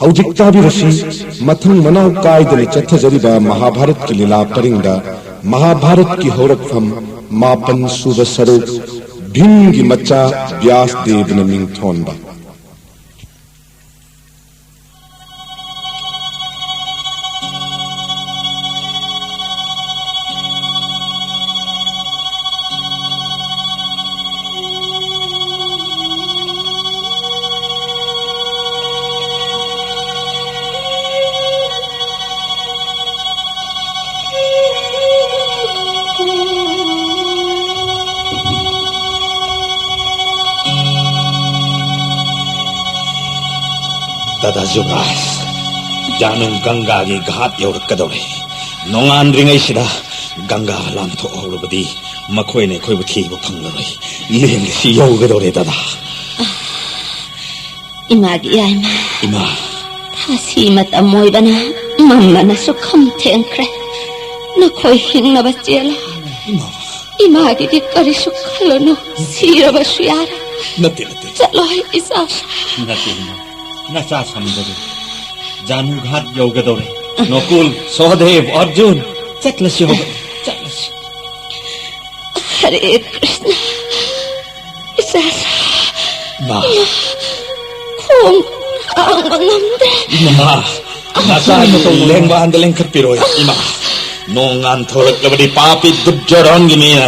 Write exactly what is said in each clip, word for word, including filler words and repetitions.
ꯍꯧꯖꯤꯛ ꯇꯥꯕꯤꯔꯁꯤ, ꯃꯊꯪ ꯃꯅꯥꯎ ꯀꯥꯏꯗꯅ ꯆꯠꯊꯖꯔꯤꯕ ꯃꯍꯥꯚꯥꯔꯠꯀꯤ ꯂꯤꯂꯥ ꯄꯔꯤꯡꯗ ꯃꯍꯥꯚꯥꯔꯠꯀꯤ ꯍꯧꯔꯛꯐꯝ ꯃꯥꯄꯟ ꯁꯨꯕ ꯁꯔꯨꯛ, ꯚꯤꯝꯒꯤ ꯃꯆꯥ ꯕ꯭ꯌꯥꯁ ꯗꯦꯕꯅ ꯃꯤꯡꯊꯣꯟꯕ꯫ ꯗꯥꯗꯥ ꯖꯨꯕ꯭ꯔꯥꯖ, ꯖꯥꯅꯨ ꯒꯪꯒꯥꯒꯤ ꯘꯥꯠ ꯌꯧꯔꯛꯀꯗꯧꯔꯦ꯫ ꯅꯣꯡꯉꯥꯟꯗ꯭ꯔꯤꯉꯩꯁꯤꯗ ꯒꯪꯒꯥ ꯂꯥꯟꯊꯣꯛꯍꯧꯔꯕꯗꯤ ꯃꯈꯣꯏꯅ ꯑꯩꯈꯣꯏꯕꯨ ꯊꯤꯕ ꯐꯪꯂꯔꯣꯏ꯫ ꯂꯦꯡꯂꯁꯤ ꯌꯧꯒꯗꯧꯔꯦ, ꯗꯥꯗꯥ꯫ ꯏꯃꯥꯒꯤ ꯌꯥꯏꯃ꯫ ꯏꯃꯥ꯫ ꯊꯥꯁꯤ ꯃꯇꯝ ꯑꯣꯏꯕꯅ ꯃꯝꯕꯅꯁꯨ ꯈꯝ ꯊꯦꯡꯈ꯭ꯔꯦ꯫ ꯅꯈꯣꯏ ꯍꯤꯡꯅꯕ ꯆꯦꯜꯂꯣ꯫ ꯏꯃꯥ꯫ ꯏꯃꯥꯒꯤꯗꯤ ꯀꯔꯤꯁꯨ ꯈꯜꯂꯨꯅꯨ꯫ ꯁꯤꯔꯕꯁꯨ ꯌꯥꯔꯦ꯫ ꯅꯠꯇꯦ, ꯅꯠꯇꯦ꯫ ꯆꯠꯂꯣ, ꯏꯆꯥ꯫ ꯅꯠꯇꯦ, ꯏꯃꯥ꯫ ꯅꯆꯥ ꯁꯝꯗꯔꯦ꯫ ꯖꯥꯅꯨ ꯘꯥꯠ ꯌꯧꯒꯗꯧꯔꯦ꯫ ꯅꯣꯀꯨꯜ, ꯁꯣꯍꯗꯦꯕ, ꯑꯔꯖꯨꯟ, ꯆꯠꯂꯁꯤ ꯍꯧꯒꯠꯂꯣ꯫ ꯆꯠꯂꯁꯤ꯫ ꯍꯔꯦ ꯀ꯭ꯔꯤꯁꯅ꯫ ꯏꯆꯥ꯫ ꯃꯥ꯫ ꯈꯣꯡ ꯊꯥꯡꯕ ꯉꯝꯗ꯭ꯔꯦ꯫ ꯏꯃꯥ, ꯅꯆꯥꯒꯤ ꯂꯦꯡꯕꯥꯟꯗ ꯂꯦꯡꯈꯠꯄꯤꯔꯣ, ꯏꯃꯥ꯫ ꯅꯣꯡ ꯉꯥꯟꯊꯣꯔꯛꯂꯕꯗꯤ ꯄꯥꯄꯤ ꯗꯨꯔꯖꯣꯙꯟꯒꯤ ꯃꯤꯅ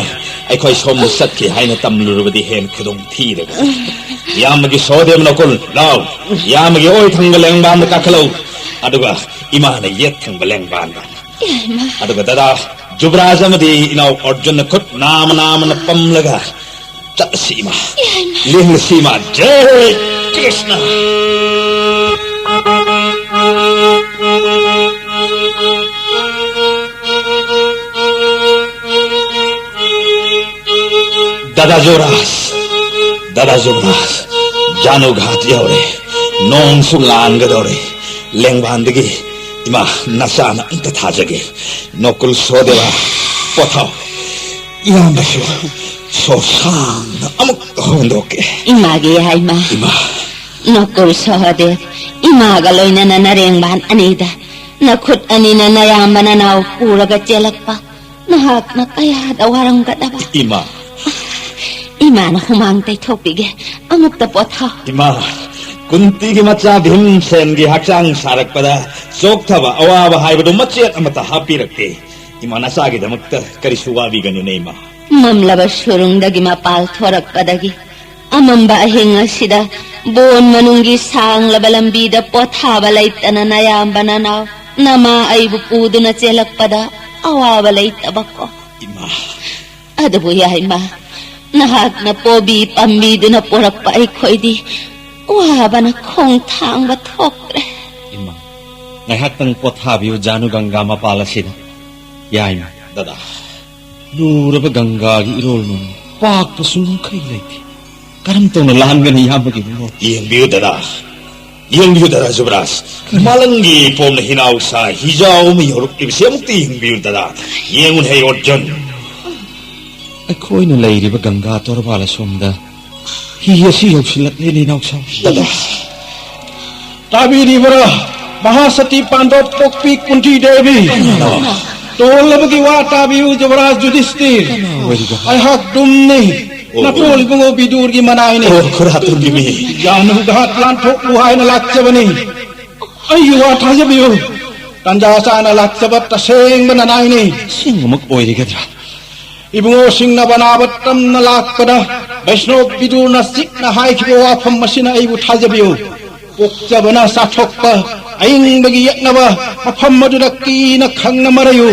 ꯑꯩꯈꯣꯏ ꯁꯣꯝꯗ ꯆꯠꯈꯤ ꯍꯥꯏꯅ ꯇꯝꯂꯨꯔꯕꯗꯤ ꯍꯦꯟꯅ ꯈꯨꯗꯣꯡ ꯊꯤꯔꯒ꯫ ꯏꯌꯥꯝꯕꯒꯤ ꯁꯣꯗꯦꯕ ꯅꯀꯨꯜ, ꯂꯥꯎ꯫ ꯏꯌꯥꯝꯕꯒꯤ ꯑꯣꯏ ꯊꯪꯕ ꯂꯦꯡꯕꯥꯟꯗ ꯀꯥꯈꯠꯂꯧ꯫ ꯑꯗꯨꯒ ꯏꯃꯥꯅ ꯌꯦꯠ ꯊꯪꯕ ꯂꯦꯡꯕꯥꯟꯗ꯫ ꯏꯃꯥ꯫ ꯑꯗꯨꯒ ꯗꯗꯥ ꯖꯨꯕ꯭ꯔꯥꯖ ꯑꯃꯗꯤ ꯏꯅꯥꯎ ꯑꯔꯖꯨꯟꯅ ꯈꯨꯠ ꯅꯥꯃ ꯅꯥꯃꯅ ꯄꯝꯂꯒ ꯆꯠꯂꯁꯤ ꯏꯃꯥ꯫ ꯌꯥꯏꯃ꯫ ꯂꯦꯡꯂꯁꯤ ꯏꯃꯥ꯫ ꯖꯩ ꯀ꯭ꯔꯤꯁꯅ꯫ ꯗꯥꯗꯥ ꯖꯨꯕ꯭ꯔꯥꯖ, ꯗꯥꯗꯥ ꯖꯨꯕ꯭ꯔꯥꯖ, ꯖꯥꯅꯨ ꯘꯥꯠ ꯌꯧꯔꯦ꯫ ꯅꯣꯡꯁꯨ ꯉꯥꯟꯒꯗꯧꯔꯦ꯫ ꯂꯦꯡꯕꯥꯟꯗꯒꯤ ꯏꯃꯥ ꯅꯆꯥꯅ ꯑꯝꯇ ꯊꯥꯖꯒꯦ꯫ ꯅꯣꯀꯨꯜ ꯁꯣꯗꯦꯕ, ꯄꯣꯊꯥꯎ꯫ ꯏꯌꯥꯝꯕꯁꯨ ꯁꯣꯔ ꯁꯥꯡꯅ ꯑꯃꯨꯛ ꯍꯣꯟꯗꯣꯛꯀꯦ꯫ ꯏꯃꯥꯒꯤ ꯌꯥꯏꯃ꯫ ꯏꯃꯥ꯫ ꯅꯀꯨꯜ ꯁꯍꯗꯦꯕ, ꯏꯃꯥꯒ ꯂꯣꯏꯅꯅ ꯅꯔꯦꯡꯕꯥꯟ ꯑꯅꯤꯗ ꯅꯈꯨꯠ ꯑꯅꯤꯅ ꯅꯌꯥꯝꯕ ꯅꯅꯥꯎ ꯄꯨꯔꯒ ꯆꯦꯜꯂꯛꯄ ꯅꯍꯥꯛꯅ ꯀꯌꯥꯗ ꯋꯥꯔꯝꯒꯗꯕ꯫ ꯏꯃꯥ, ꯏꯃꯥꯅ ꯍꯨꯃꯥꯡ ꯇꯩꯊꯣꯛꯄꯤꯒꯦ, ꯑꯃꯨꯛꯇ ꯄꯣꯊꯥꯎ꯫ ꯏꯃꯥ, ꯀꯨꯟꯇꯤꯒꯤ ꯃꯆꯥ ꯚꯤꯝꯁꯦꯟꯒꯤ ꯍꯛꯆꯥꯡ ꯁꯥꯔꯛꯄꯗ ꯆꯣꯛꯊꯕ ꯑꯋꯥꯕ ꯍꯥꯏꯕꯗꯨ ꯃꯆꯦꯠ ꯑꯃꯠꯇ ꯍꯥꯞꯄꯤꯔꯛꯇꯦ꯫ ꯏꯃꯥ, ꯅꯆꯥꯒꯤꯗꯃꯛꯇ ꯀꯔꯤꯁꯨ ꯋꯥꯕꯤꯒꯅꯨꯅꯦ, ꯏꯃꯥ꯫ ꯃꯝꯂꯕ ꯁꯨꯔꯨꯡꯗꯒꯤ ꯃꯄꯥꯜ ꯊꯣꯔꯛꯄꯗꯒꯤ ꯑꯃꯝꯕ ꯑꯍꯤꯡ ꯑꯁꯤꯗ ꯕꯣꯟ ꯃꯅꯨꯡꯒꯤ ꯁꯥꯡꯂꯕ ꯂꯝꯕꯤꯗ ꯄꯣꯊꯥꯕ ꯂꯩꯇꯅ ꯅꯌꯥꯝꯕ ꯅꯅꯥꯎ ꯅꯃꯥ ꯑꯩꯕꯨ ꯄꯨꯗꯨꯅ ꯆꯦꯜꯂꯛꯄꯗ ꯑꯋꯥꯕ ꯂꯩꯇꯕꯀꯣ꯫ ꯏꯃꯥ꯫ ꯑꯗꯨꯕꯨ ꯌꯥꯏꯃ, ꯅꯍꯥꯛꯅ ꯄꯣꯕꯤ ꯄꯥꯝꯕꯤꯗꯨꯅ ꯄꯣꯔꯛꯄ ꯑꯩꯈꯣꯏꯗꯤ ꯋꯥꯕꯅ ꯈꯣꯡ ꯊꯥꯡꯕ ꯊꯣꯛꯇ꯭ꯔꯦ꯫ ꯏꯃꯥ, ꯉꯥꯏꯍꯥꯛꯇꯪ ꯄꯣꯊꯥꯕꯤꯌꯨ ꯖꯥꯅꯨ ꯒꯪꯒꯥ ꯃꯄꯥꯜ ꯑꯁꯤꯗ꯫ ꯌꯥꯏꯃ꯫ ꯗꯗꯥ꯫ ꯂꯨꯔꯕ ꯒꯪꯒꯥꯒꯤ ꯏꯔꯣꯜ ꯃꯅꯨꯡ ꯄꯥꯛꯄꯁꯨ ꯉꯝꯈꯩ ꯂꯩꯇꯦ꯫ ꯀꯔꯝ ꯇꯧꯅ ꯂꯥꯟꯒꯅꯤ ꯏꯌꯥꯝꯕꯒꯤ ꯏꯕꯨꯡꯉꯣ? ꯌꯦꯡꯕꯤꯌꯨ ꯗꯗꯥ, ꯌꯦꯡꯕꯤꯌꯨ ꯗꯗꯥ ꯖꯨꯕꯔꯥꯖ꯫ ꯀꯔꯤ? ꯃꯥꯂꯪꯒꯤ ꯄꯣꯝꯅ ꯍꯤꯅꯥꯎꯁꯥ ꯍꯤꯖꯥꯎ ꯑꯃ ꯌꯧꯔꯛꯂꯤꯕꯁꯤ ꯑꯃꯨꯛꯇ ꯌꯦꯡꯕꯤꯌꯨ ꯗꯗꯥ꯫ ꯌꯦꯡꯉꯨꯅꯦ ꯍꯦ ꯑꯣꯔꯖꯨꯟ꯫ ꯑꯩꯈꯣꯏꯅ ꯂꯩꯔꯤꯕ ꯒꯪꯒꯥ ꯇꯣꯔꯕꯥꯟ ꯑꯁꯣꯝꯗ ꯍꯤ ꯑꯁꯤ ꯌꯧꯁꯤꯜꯂꯛꯂꯦꯅꯦ ꯏꯅꯥꯎꯁꯥ꯫ ꯗꯗꯥ꯫ ꯇꯥꯕꯤꯔꯤꯕ꯭ꯔꯥ? ꯃꯍꯥꯁꯇꯤ ꯄꯥꯟꯗꯣꯞ ꯄꯣꯛꯄꯤ ꯀꯨꯟꯇꯤ ꯗꯦꯕꯤ꯫ ꯇꯣꯜꯂꯕꯒꯤ ꯋꯥ ꯇꯥꯕꯤꯌꯨ ꯖꯨꯕꯔꯥꯖ ꯖꯨꯗꯤꯁꯇꯤꯔ꯫ ꯑꯣꯏꯔꯤꯕ? ꯑꯩꯍꯥꯛ ꯗꯨꯝꯅꯤ꯫ ꯑꯣ꯫ ꯅꯇꯣꯜ ꯏꯕꯨꯡꯉꯣ ꯕꯤꯗꯨꯔꯒꯤ ꯃꯅꯥꯏꯅꯤ꯫ ꯑꯣ, ꯈꯨꯔꯥꯇꯣꯟꯒꯤ ꯃꯤ꯫ ꯖꯥꯅꯨ ꯘꯥꯠ ꯂꯥꯟꯊꯣꯛꯂꯨ ꯍꯥꯏꯅ ꯂꯥꯛꯆꯕꯅꯤ꯫ ꯑꯩꯒꯤ ꯋꯥ ꯊꯥꯖꯕꯤꯌꯨ꯫ ꯇꯟꯖꯥ ꯆꯥꯅ ꯂꯥꯛꯆꯕ ꯇꯁꯦꯡꯕ ꯅꯅꯥꯏꯅꯤ꯫ ꯑꯁꯦꯡꯕꯃꯛ ꯑꯣꯏꯔꯒꯗ꯭ꯔꯥ? ꯏꯕꯨꯡꯉꯣꯁꯤꯡꯅ ꯕꯅꯥꯕ ꯇꯝꯅ ꯂꯥꯛꯄꯗ ꯕꯩꯁꯅꯣꯞ ꯕꯤꯗꯨꯔꯅ ꯆꯤꯛꯅ ꯍꯥꯏꯈꯤꯕ ꯋꯥꯐꯝ ꯑꯁꯤꯅ ꯑꯩꯕꯨ ꯊꯥꯖꯕꯤꯌꯨ꯫ ꯄꯣꯛꯆꯕꯅ ꯆꯥꯊꯣꯛꯄ ꯑꯏꯪꯕꯒꯤ ꯌꯦꯛꯅꯕ ꯃꯐꯝ ꯑꯗꯨꯗ ꯀꯤꯅ ꯈꯪꯅ ꯃꯔꯩꯌꯨ꯫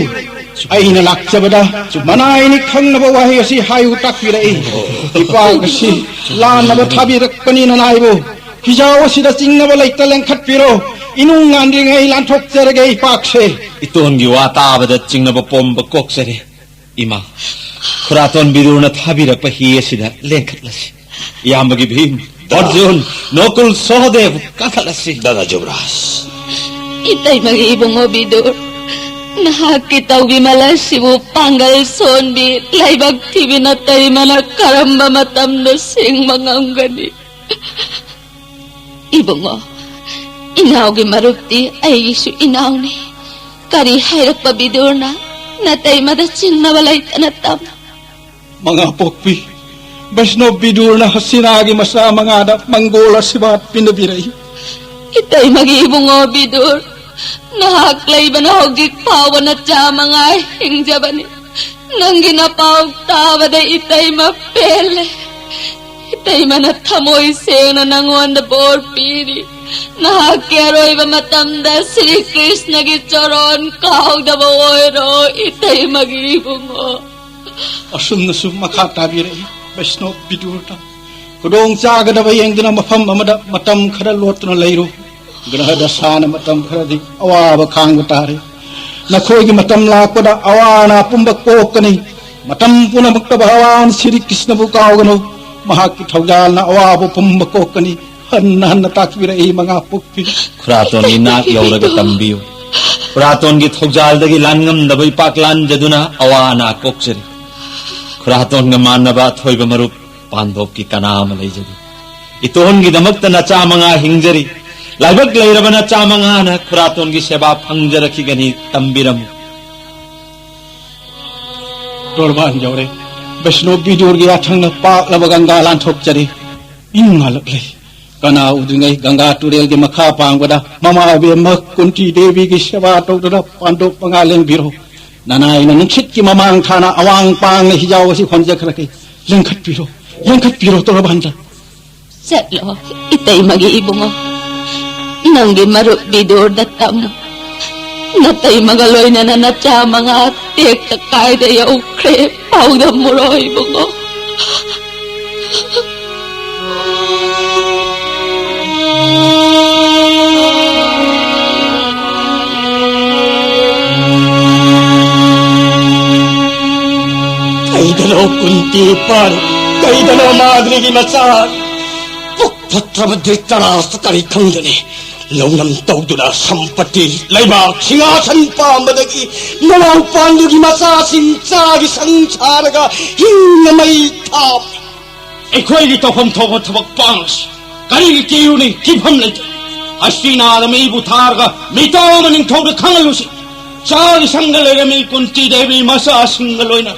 ꯑꯩꯅ ꯂꯥꯛꯆꯕꯗ ꯃꯅꯥꯏꯅꯤ ꯈꯪꯅꯕ ꯋꯥꯍꯩ ꯑꯁꯤ ꯍꯥꯏꯌꯨ ꯇꯥꯛꯄꯤꯔꯛꯏ꯫ ꯏꯄꯥꯛ ꯑꯁꯤ ꯂꯥꯟꯅꯕ ꯊꯥꯕꯤꯔꯛꯄꯅꯤ ꯅꯅꯥꯏꯕꯨ꯫ ꯍꯤꯖꯥꯎ ꯑꯁꯤꯗ ꯆꯤꯡꯅꯕ ꯂꯩꯇ ꯂꯦꯡꯈꯠꯄꯤꯔꯣ꯫ ꯏꯅꯨꯡ ꯉꯥꯟꯗ꯭ꯔꯤꯉꯩ ꯂꯥꯟꯊꯣꯛꯆꯔꯒꯦ ꯏꯄꯥꯛꯁꯦ꯫ ꯏꯇꯣꯟꯒꯤ ꯋꯥ ꯇꯥꯕꯗ ꯆꯤꯡꯅꯕ ꯄꯣꯝꯕ ꯀꯣꯛꯆꯔꯦ꯫ ꯏꯃꯥ, ꯈꯨꯔꯥꯇꯣꯟ ꯕꯤꯗꯨꯔꯅ ꯊꯥꯕꯤꯔꯛꯄ ꯍꯤ ꯑꯁꯤꯗ ꯂꯦꯡꯈꯠꯂꯁꯤ꯫ ꯏꯌꯥꯝꯕꯒꯤ ꯚꯤꯝ, ꯗꯥ꯫ ꯑꯔꯖꯨꯟ, ꯅꯣꯀꯨꯜ, ꯁꯣꯍꯗꯦꯕ, ꯀꯥꯈꯠꯂꯁꯤ꯫ ꯗꯥꯗꯥ ꯖꯨꯕꯔꯥꯖ꯫ ꯏꯇꯩꯃꯒꯤ ꯏꯕꯨꯡꯉꯣ ꯕꯤꯗꯨꯔ, ꯅꯍꯥꯛꯀꯤ ꯇꯧꯕꯤꯃꯜ ꯑꯁꯤꯕꯨ ꯄꯥꯡꯒꯜ ꯁꯣꯟꯕꯤ ꯂꯥꯏꯕꯛ ꯊꯤꯕꯤ ꯅꯇꯩꯃꯅ ꯀꯔꯝꯕ ꯃꯇꯝꯗ ꯁꯤꯡꯕ ꯉꯝꯒꯅꯤ? ꯏꯕꯨꯡꯉꯣ, ꯏꯅꯥꯎꯒꯤ ꯃꯔꯨꯞꯇꯤ ꯑꯩꯒꯤꯁꯨ ꯏꯅꯥꯎꯅꯤ꯫ ꯀꯔꯤ ꯍꯥꯏꯔꯛꯄ ꯕꯤꯗꯨꯔꯅ? ꯅꯇꯩꯃꯗ ꯆꯤꯡꯅꯕ ꯂꯩꯇꯅ ꯇꯝꯃꯨ꯫ ꯃꯉꯥ ꯄꯣꯛꯄꯤ, ꯕꯩꯁꯅꯣꯞ ꯕꯤꯗꯨꯔꯅ ꯍꯁꯤꯅꯥꯒꯤ ꯃꯆꯥ ꯃꯉꯥꯗ ꯃꯪꯒꯣꯜ ꯑꯁꯤꯔꯕꯥꯗ ꯄꯤꯅꯕꯤꯔꯛꯏ꯫ ꯏꯇꯩꯃꯒꯤ ꯏꯕꯨꯡꯉꯣ ꯕꯤꯗꯨꯔ, ꯅꯍꯥꯛ ꯂꯩꯕꯅ ꯍꯧꯖꯤꯛ ꯐꯥꯎꯕ ꯅꯆꯥ ꯃꯉꯥ ꯍꯤꯡꯖꯕꯅꯤ꯫ ꯅꯪꯒꯤ ꯅꯄꯥꯎ ꯇꯥꯕꯗ ꯏꯇꯩꯃ ꯄꯦꯜꯂꯦ꯫ ꯏꯇꯩꯃꯅ ꯊꯃꯣꯏ ꯁꯦꯡꯅ ꯅꯪꯉꯣꯟꯗ ꯕꯣꯔ ꯄꯤꯔꯤ꯫ ꯅꯍꯥꯛꯀꯤ ꯑꯔꯣꯏꯕ ꯃꯇꯝꯗ ꯁ꯭ꯔꯤ ꯀ꯭ꯔꯤꯁꯅꯒꯤ ꯆꯣꯔꯣꯟ ꯀꯥꯎꯗꯕ ꯑꯣꯏꯔꯣ, ꯏꯇꯩꯃꯒꯤ ꯏꯕꯨꯡꯉꯣ꯫ ꯑꯁꯨꯝꯅꯁꯨ ꯃꯈꯥ ꯇꯥꯕꯤꯔꯛꯏ, ꯕꯩꯁꯅꯣꯞ ꯕꯤꯗꯨꯔꯗ꯫ ꯈꯨꯗꯣꯡ ꯆꯥꯒꯗꯕ ꯌꯦꯡꯗꯨꯅ ꯃꯐꯝ ꯑꯃꯗ ꯃꯇꯝ ꯈꯔ ꯂꯣꯠꯇꯨꯅ ꯂꯩꯔꯨ꯫ ꯒ꯭ꯔꯍ ꯗꯁꯥꯅ ꯃꯇꯝ ꯈꯔꯗꯤ ꯑꯋꯥꯕ ꯈꯥꯡꯕ ꯇꯥꯔꯦ꯫ ꯅꯈꯣꯏꯒꯤ ꯃꯇꯝ ꯂꯥꯛꯄꯗ ꯑꯋꯥ ꯑꯅꯥ ꯄꯨꯝꯕ ꯀꯣꯛꯀꯅꯤ꯫ ꯃꯇꯝ ꯄꯨꯝꯅꯃꯛꯇ ꯚꯒꯋꯥꯟ ꯁ꯭ꯔꯤ ꯀ꯭ꯔꯤꯁꯅꯕꯨ ꯀꯥꯎꯒꯅꯨ꯫ ꯃꯍꯥꯛꯀꯤ ꯊꯧꯖꯥꯜꯅ ꯑꯋꯥꯕ ꯄꯨꯝꯕ ꯀꯣꯛꯀꯅꯤ꯫ ꯍꯟꯅ ꯍꯟꯅ ꯇꯥꯛꯄꯤꯔꯛꯏ ꯃꯉꯥ ꯄꯣꯛꯄꯤ꯫ ꯈꯨꯔꯥꯇꯣꯟꯒꯤ ꯅꯥꯛ ꯌꯧꯔꯒ ꯇꯝꯕꯤꯌꯨ꯫ ꯈꯨꯔꯥꯇꯣꯟꯒꯤ ꯊꯧꯖꯥꯜꯗꯒꯤ ꯂꯥꯟꯉꯝꯗꯕ ꯏꯄꯥꯛ ꯂꯥꯟꯖꯗꯨꯅ ꯑꯋꯥ ꯑꯅꯥ ꯀꯣꯛꯆꯔꯤ꯫ ꯈꯨꯔꯥꯇꯣꯟꯒ ꯃꯥꯟꯅꯕ ꯑꯊꯣꯏꯕ ꯃꯔꯨꯞ ꯄꯥꯟꯗꯣꯞꯀꯤ ꯀꯅꯥ ꯑꯃ ꯂꯩꯖꯗꯦ꯫ ꯏꯇꯣꯟꯒꯤꯗꯃꯛꯇ ꯅꯆꯥ ꯃꯉꯥ ꯍꯤꯡꯖꯔꯤ꯫ ꯂꯥꯏꯕꯛ ꯂꯩꯔꯕ ꯅꯆꯥ ꯃꯉꯥꯅ ꯈꯨꯔꯥꯇꯣꯟꯒꯤ ꯁꯦꯕꯥ ꯐꯪꯖꯔꯛꯈꯤꯒꯅꯤ꯫ ꯇꯝꯕꯤꯔꯝꯃꯨ꯫ ꯗꯣꯔꯕꯥꯟ ꯌꯧꯔꯦ꯫ ꯕꯩꯁꯅꯣꯞ ꯕꯤꯗꯨꯔꯒꯤ ꯌꯥꯊꯪꯅ ꯄꯥꯛꯂꯕ ꯒꯪꯒꯥ ꯂꯥꯟꯊꯣꯛꯆꯔꯦ꯫ ꯏꯪ ꯉꯥꯂꯛꯂꯦ꯫ ꯀꯅꯥ ꯎꯗ꯭ꯔꯤꯉꯩ ꯒꯪꯒꯥ ꯇꯨꯔꯦꯜꯒꯤ ꯃꯈꯥ ꯄꯥꯡꯕꯗ ꯃꯃꯥ ꯏꯕꯦꯝꯃ ꯀꯨꯟꯇꯤ ꯗꯦꯕꯤꯒꯤ ꯁꯦꯕꯥ ꯇꯧꯗꯨꯅ ꯄꯥꯟꯗꯣꯞ ꯃꯉꯥ ꯂꯦꯡꯕꯤꯔꯣ꯫ ꯅꯅꯥꯏꯅ ꯅꯨꯡꯁꯤꯠꯀꯤ ꯃꯃꯥꯡ ꯊꯥꯅ ꯑꯋꯥꯡ ꯄꯥꯡꯅ ꯍꯤꯖꯥꯎ ꯑꯁꯤ ꯍꯣꯟꯖꯈ꯭ꯔꯒꯦ꯫ ꯂꯦꯡꯈꯠꯄꯤꯔꯣ, ꯂꯦꯡꯈꯠꯄꯤꯔꯣ ꯇꯣꯔꯕꯥꯟꯗ꯫ ꯆꯠꯂꯣ, ꯏꯇꯩꯃꯒꯤ ꯏꯕꯨꯡꯉꯣ꯫ ꯅꯪꯒꯤ ꯃꯔꯨꯞ ꯕꯤꯗꯨꯔꯗ ꯇꯝꯃꯨ꯫ ꯅꯇꯩꯃꯒ ꯂꯣꯏꯅꯅ ꯅꯆꯥ ꯃꯉꯥ ꯇꯦꯛꯇ ꯀꯥꯏꯗ ꯌꯧꯈ꯭ꯔꯦ꯫ ꯄꯥꯎꯗꯝꯃꯨꯔꯣ ꯏꯕꯨꯡꯉꯣ꯫ ꯀꯩꯗꯅꯣ ꯀꯨꯟꯇꯤ ꯄꯥꯟ, ꯀꯩꯗꯅꯣ ꯃꯥꯗ꯭ꯔꯤꯒꯤ ꯃꯆꯥ? ꯄꯨꯛ ꯐꯠꯇ꯭ꯔꯕ ꯙ꯭ꯔꯤꯇꯔꯥꯁꯇ꯭ꯔ ꯀꯔꯤ ꯈꯪꯒꯅꯤ? ꯂꯧꯅꯝ ꯇꯧꯗꯨꯅ ꯁꯝꯄꯇꯤ, ꯂꯩꯕꯥꯛ ꯁꯤꯡꯍꯥꯁꯟ ꯄꯥꯝꯕꯗꯒꯤ ꯃꯅꯥꯎ ꯄꯥꯟꯗꯨꯒꯤ ꯃꯆꯥꯁꯤꯡ ꯆꯥꯒꯤ ꯁꯪ ꯁꯥꯔꯒ ꯍꯤꯡꯅ ꯃꯩ ꯊꯥꯝꯃꯤ꯫ ꯑꯩꯈꯣꯏꯒꯤ ꯇꯧꯐꯝ ꯊꯣꯛꯄ ꯊꯕꯛ ꯄꯥꯡꯂꯁꯤ꯫ ꯀꯔꯤꯒꯤ ꯀꯤꯔꯨꯅꯤ? ꯀꯤꯐꯝ ꯂꯩꯇꯦ꯫ ꯍꯁꯇꯤꯅꯥꯗ ꯃꯩꯕꯨ ꯊꯥꯔꯒ ꯃꯤꯇꯥꯎ ꯑꯃ ꯅꯤꯡꯊꯧꯗ ꯈꯪꯍꯜꯂꯨꯁꯤ꯫ ꯆꯥꯒꯤ ꯁꯪꯒ ꯂꯩꯔꯝꯃꯤ ꯀꯨꯟꯇꯤ ꯗꯦꯕꯤ ꯃꯆꯥꯁꯤꯡꯒ ꯂꯣꯏꯅ꯫